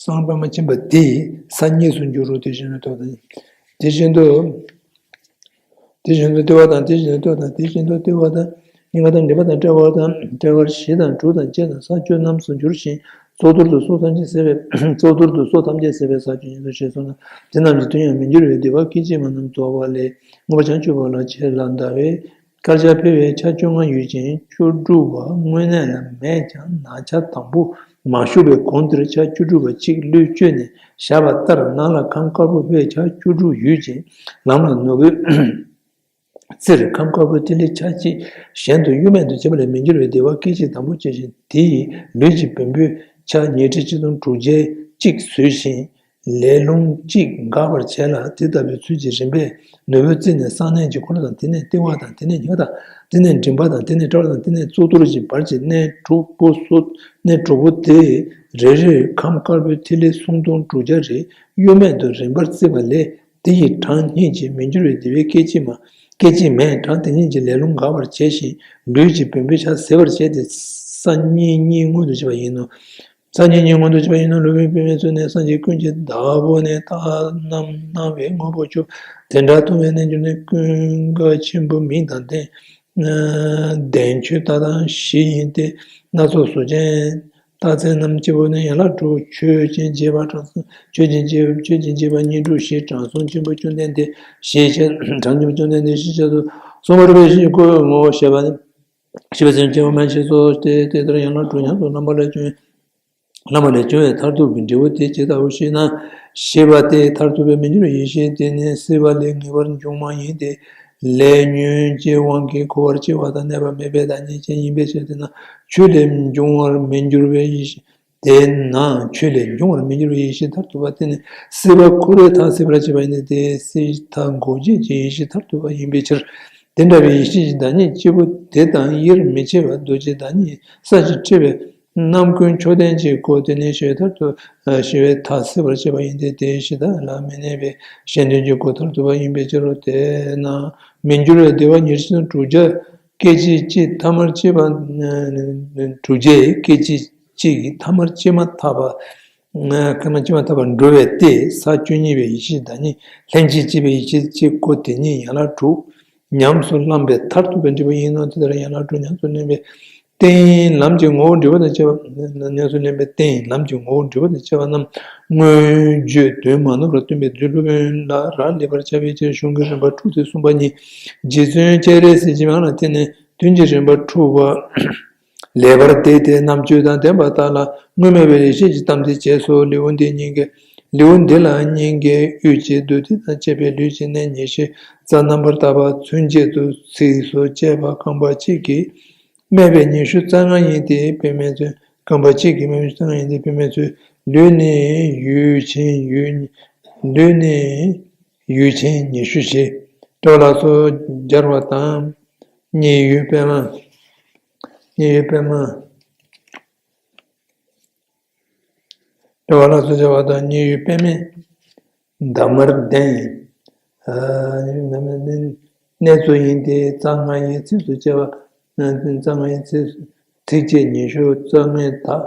གསང་པདྨ་ཆེན་པོ་དེ་ས་གཉིས་སུ་འགྱུར་རོ། དེ་བཞིན་དུ་ལྟོས་དང་། དེ་བཞིན་དུ། དེ་བཞིན་དུ་ལྟོས་པ་དང་། དེ་བཞིན་དུ་ལྟོས་དང་། དེ་བཞིན་དུ་ལྟོས་པ་དང་། སྙིང་ག་དང་འདྲེས་པ་དང་བྲལ་བ་དང་། བྲལ་བར་བཞི་དང་དྲུག་དང་བརྒྱད་དང་ས་བཅུ་རྣམས་སུ་འགྱུར་ཞིང་། གཙུག་ཏོར་དུ་སྲོག་ཐམས་ཅད་བསྲེགས་པས། གཙུག་ཏོར་དུ་སྲོག་ཐམས་ཅད་བསྲེགས་པས་ས་བཅུ་ཉིད་དོ་ཞེས་གསུངས་ན། དེ་རྣམས་ཀྱི་དོན་ཡང་མི་འགྱུར་བའི་བདེ་བ་སྐད་ཅིག་མ་རྣམས་རྫོགས་པ་ལས་མངོན་པར་བྱང་ཆུབ་པ་ལ་བྱེད་ལ་འདའ་བས། དཀར་ཆ་འཕེལ་བའི་ཆ་བཅོ་ལྔ་ཡོད་ཅིང་བཅུ་དྲུག་པ་དངོས་གནས་ལ་མེད་ཀྱང་ན་ཆ་དང་པོ་མ་ཞུགས་པའི་གོང་དེར་ཆ་བཅུ་དྲུག་པ་གཅིག་བློས་བཅོས་ནས་བཞག་པ་ལྟར་ནང་ལ་ཁམས་དཀར་པོ་འཕེལ་བའི་ཆ་བཅུ་དྲུག་ཡོད་ཅིང་ལམ་ལ་ནོར་བུའི་རྩེར་ཁམས་དཀར་པོ་ཐིག་ལེ་ཆ་གཅིག་གཞན་དུ་གཡོ་མེད་དུ་བྱེད་པ་ལས་མི་འགྱུར་བའི་བདེ་བ་སྐད་ཅིག་དང་པོ་སྐྱེ་ཞིང་། དེ་ཡིས་ལུས་ཀྱི་བེམ་པོའི་ཆ་ཉི་ཁྲི་གཅིག་སྟོང་དྲུག་བརྒྱ་གཅིག་ཟོས་ཤིང་། ལས་རླུང་གཅིག་འགག་པར་བྱེད་ལ། དེ་ལྟ་བུའི་ཚུལ་གྱིས་རིམ་པས་ནོར་བུའི་རྩེ་ནས་གསང་གནས་ཀྱི་འཁོར་ལོ་དང་། དེ་ནས་ལྟེ་བ་དང་། དེ་ནས་སྙིང་ག་དང་། དེ་ནས་མགྲིན་པ་དང་། དེ་ནས་དཔྲལ་བ་དང་། དེ་ནས་གཙུག་ཏོར་གྱི་བར་གྱི་གནས་དྲུག་པོ་སོ། གནས་དྲུག་པོ་དེ་རེ་རེར་ཁམས་དཀར་པོའི་ཐིག་ལེ་སུམ་སྟོང་དྲུག་བརྒྱ་རེ་གཡོ་མེད་དུ་རིམ་པར་བརྩིགས་པ་ལས། དེ་ཡི་གྲངས་སྙེད་ཀྱིས་མི་འགྱུར་བའི་བདེ་བའི་སྐད་ཅིག་མ། སྐད་ཅིག་མས་གྲངས་དེ་སྙེད་ཀྱི་ལས་རླུང་འགག་པར་བྱས་ཤིང་། ལུས་ཀྱི་བེམ་པོའི་ཆ་ཟད་པར་བྱས་ཏེ། ས་གཉིས་གཉིས་མངོན་དུ་བྱེད་པ་ཡིན་ནོ། ས་གཉིས་གཉིས་མངོན་དུ་བྱེད་པ་ཡིན་ནོ། ལུས་པའི་པདྨའི་ཚུལ་ནི་སངས་རྒྱས་ཀུན་གྱི་བདག་པོ་ནི། རྟགས་རྣམས་སྣང་བའི་དངོས་པོ་བཅུ། དེ་འདྲ་མཐོང་བའི་གནས་གྱུར་ནི། ཀུན་དགའ་ཆེན་པོའི་མིང་དང་ལྡན། ལྡན་ཆོས་ལྟ་སྟངས་བཞི་ཡིན་ཏེ། སྣ་ཚོགས་གཟུགས་ཅན་རྟགས་མཚན་རྣམས་སྐྱེ་བོ་ནི། ཡན་ལག་དྲུག་ཆོས་ཅན་བྱེད་པ་དྲང་སྲོང་། ཆོས་ཅན་བྱེད་པ་ཆོས་ཅན་བྱེད་པ་གཉིས་དྲུག་བཞི། དྲང་སྲོང་ཆེན་པོ་བཅོམ་ལྡན་འདས་ཞེས་བྱ། དྲང་སྲོང་ཆེན་པོ་བཅོམ་ལྡན་འདས་ཞེས་བྱ་སྟེ། གསུངས་པ་རིག་པའི་གཞི་ཡི་སྐུའི་ངོ་བོ་ཞེས་པ་ནི། ཤེས་པ་ཅན་སྐྱེ་བ་མེད་ཅེས་སོ། དེ་དེ་ལྟར་ཡན་ལག་དྲུག་ཉམས་སུ་བླངས་པ་ལས་བྱུང་བའི། བླངས་པ་ལས་བྱུང་བའི་མཐར་ཐུག་གི་འབྲས་བུ་དེ་ཇི་ལྟ་བུ་ཞེ་ན། ཞེས་པ་སྟེ། མཐར་ཐུག་པའི་མི་འགྱུར་བའི་ཡེ་ཤེས་དེ་ནི་སྲིད་པ་ལས་ངེས་པར་འབྱུང་བ་ཡིན་ཏེ། ལས་ཉོན་གྱི་དབང་གིས་འཁོར་བར་སྐྱེ་བ་དང་གནས་པ་མེད་པའི་བདག་ཉིད་ཅན་ཡིན་པའི་ཕྱིར། དེས་ན་ཆོས་ལས་འབྱུང་བར་མི་འགྱུར་བའི་ཡེ་ཤེས། དེས་ན་ཆོས་ལས་འབྱུང་བར་མི་འགྱུར་བའི་ཡེ་ཤེས་མཐར་ཐུག་པ་དེ་ནི་སྲིད་པ་འཁོར་བའི་མཐའ་སྲིད་པར་བྱེད་པ་ཡིན་ཏེ། དེ་སྲིད་མཐའ་འགོག་བྱེད་ཀྱི་ཡེ་ཤེས་མཐར་ཐུག་པ་ཡིན་པའི་ཕྱིར། དེ་འདྲ་བའི་ཡེ་ཤེས་ཀྱི་བདག་ཉིད་གཅིག་པུ་དེ་དང་དབྱེར་མི་ཕྱེད་པ་རྡོ་རྗེ་བདག་ཉིད་ས་གཞི་འཁྲི་བའི་རྣམ་ཀུན་མཆོག་ལྡན་གྱི་སྒོ་དེ་ནི་ཞི་བའི་མཐར་ཐུག་ཞི་བའི་མཐའ་སྲིད་པར་བྱེད་པ་ཡིན་ཏེ། དེ་ཞི་དང་ལ་མི་གནས་པའི་གཞན་དོན་གྱི་སྒོ་མཐར་ཐུག་པ་ཡིན་པའི་ཕྱིར་རོ། དེས་ན་མི་འགྱུར་བའི་བདེ་བ་ཉེར་ཞི་དང་དྲུག་བརྒྱ་སྐད་ཅིག་གཅིག་ཐ་མར་སྐྱེས་པ། དྲུག་བརྒྱའི་སྐད་ཅིག་གཅིག་གིས་ཐ་མར་སྐྱེས་མ་ཐག་པ། ཁ་མ་སྐྱེས་མ་ཐག་པར་འགྲོ་བའི་སྟེ། ས་བཅུ་གཉིས་པའི་ཡེ་ཤེས་བདག་ཉིད་ལྷན་ཅིག་སྐྱེས་པའི་ཡེ་ཤེས་གཅིག་པོ་དེ་ཉིད་ཡན་ལག་དྲུག་ཉམས་སུ་བླངས་པའི་མཐར་ཐུག་པའི་འབྲས་བུ་ཡིན་ནོ། དེ་ལྟར་ཡན་ལག་དྲུག་ཉམས་སུ་ལེན་པའི་རྟེན་ཡིན་ལམ་གྱི་ངོ་བོ་འདྲེས་པ་དང་བཅས་པ། ཉམས་སུ་ལེན་པའི་རྟེན་ཡིན་ལམ་གྱི་ངོ་བོ་འདྲེས་པ་དང་བཅས་པ་རྣམས་མངོན་བརྗོད་དོན་མ་ནོར་བར་སྟོན་པའི་ཚུལ་སློབ་དཔོན་ལ་རག་ལས་པར་བྱ་བའི་ཕྱིར་གཞུང་གི་རིམ་པ་དྲུག་སྟེ་གསུམ་པ་ཉིད་རྗེ་བཙུན་སྤྱན་རས་གཟིགས་ཀྱི་མིང་ལ་བརྟེན་ནས་དོན་གྱི་རིམ་པ་དྲུག་པ། ལེགས་པར་བལྟས་ཏེ་རྣམ་དཔྱོད་དང་ལྡན་པ་དག་ལ་དངོས་མེད་པའི་ཡེ་ཤེས་ཀྱི་གཏམ་དེ་བྱས་སོ། ལེའུ་འདི་སྙིང་གའི་ལེའུ་འདི་ལ་སྙིང་གའི་དབུས་ཀྱི་བདུད་སྡེ་དང་བཅས་པའི་ལུས་ཀྱི་གནས་ཉི་ཤུ་རྩ་རྣམ་པར་དག་པ་ཚུན་ཆད་དུ་ཚིགས་སུ་བཅད་པ་རྐང་པ་གཅིག་གིས་སྨྲས་པའི་ཉི་ཤུ་རྩ་ལྔ་ཡིན་ཏེ། དཔེ་མེད་ཚུལ། རྐང་པ་གཅིག་གིས་སྨྲས་པའི་ཉི་ཤུ་རྩ་ལྔ་ཡིན་ཏེ། དཔེ་མེད་ཚུལ། ལུས་ནི་ཡུལ་ཆེན་ཡུལ། ལུས་ནི་ཡུལ་ཆེན་ཉི་ཤུ་བཞི། དྲི་བ་ལ་སོགས་སྦྱར་བ་དང་། གཉིད་ཡུལ་པདྨ། གཉིད་ཡུལ་པདྨ། དྲི་བ་ལ་སོགས་སྦྱར་བ་དང་། གཉིད་ཡུལ་པདྨའི་འདབ་མར་ལྡན། གནས་ཚུལ་ཡིན་ཏེ། རྩ་ལྔ་ཡི་ཚིགས་སུ་བཅད་པ། རྩ་ལྔ་ཡི་ཚིགས་ཚིགས་བཅད་ཉི་ཤུ་རྩ་ལྔའི་དག་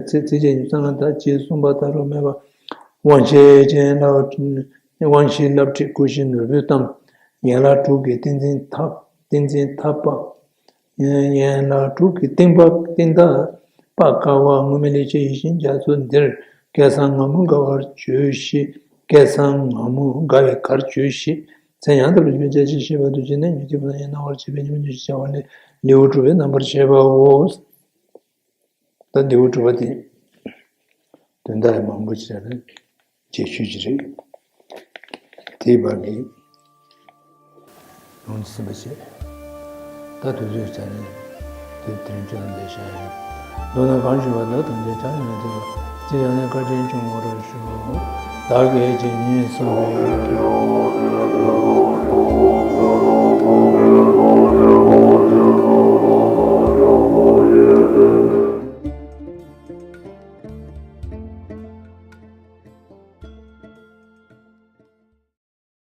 ཚིགས་ཚིགས་བཅད་ཉི་ཤུ་རྩ་ལྔ་དག་ཅེས་གསུངས་པ་ལྟར་རོ། སྨྲས་པ། དབང་བཞི་ཅན་ལ། དབང་བཞི་ལབ་ཁྲིད་སྐུ་བཞི་ནོར་བུའི་གཏམ། ཡན་ལག་དྲུག་གི་ཏིང་འཛིན་ཐབས། ཏིང་འཛིན་ཐབས་པ། ཡན་ལག་དྲུག་གི་སྟེང་པ་སྟེང་ཐག་པ་དཀའ་བ་དངོས་མེད་ལས་སྐྱེས་ཡེ་ཤེས་རྒྱ་མཚོ་འདིར། སྐལ་བཟང་ངང་མོ་དགའ་བར་བྱོས་ཤིག་སྐལ་བཟང་ངང་མོ་དགའ་བའི་གར་བྱོས་ཤིག་མཚན་ཡང་དག་པར་བརྗོད་པའི་བྱ་བྱེད་ཤེས་པ་དུ་བྱས་ནས་ཉོན་སྒྲིབ་པ་ཡང་སྣང་བར་བྱེད་པའི་ཉོན་མོངས་ཀྱི་བྱ་བ་ལས་ལེའུ་དྲུག་པའི་རྣམ་པར་བཤད་པའོ། ད་ལེའུ་དྲུག་པ་དེ་དོན་དག་མང་པོ་ཞིག་རེད། རྗེས་ཤུལ་གྱི་རེད། དེའི་བར་གྱི་ལུང་ཟིན་པ་བྱས། ད་དུས་ཚོད་ཚར་ནས་དེ་དེ་རིང་ཁྱོད་རང་ལས་བྱ་ཡིན། མདོར་ན་གང་ཞུ་བ་ལ་དམ་བཅའ་ཆ་ཡང་མི་ཐེབས་པ། ཅི་ཡང་ན་བཀའ་དྲིན་སྐྱོང་བར་ཞུ། བདག་གིས་ཇི་སྙེད་བསམ་པའི་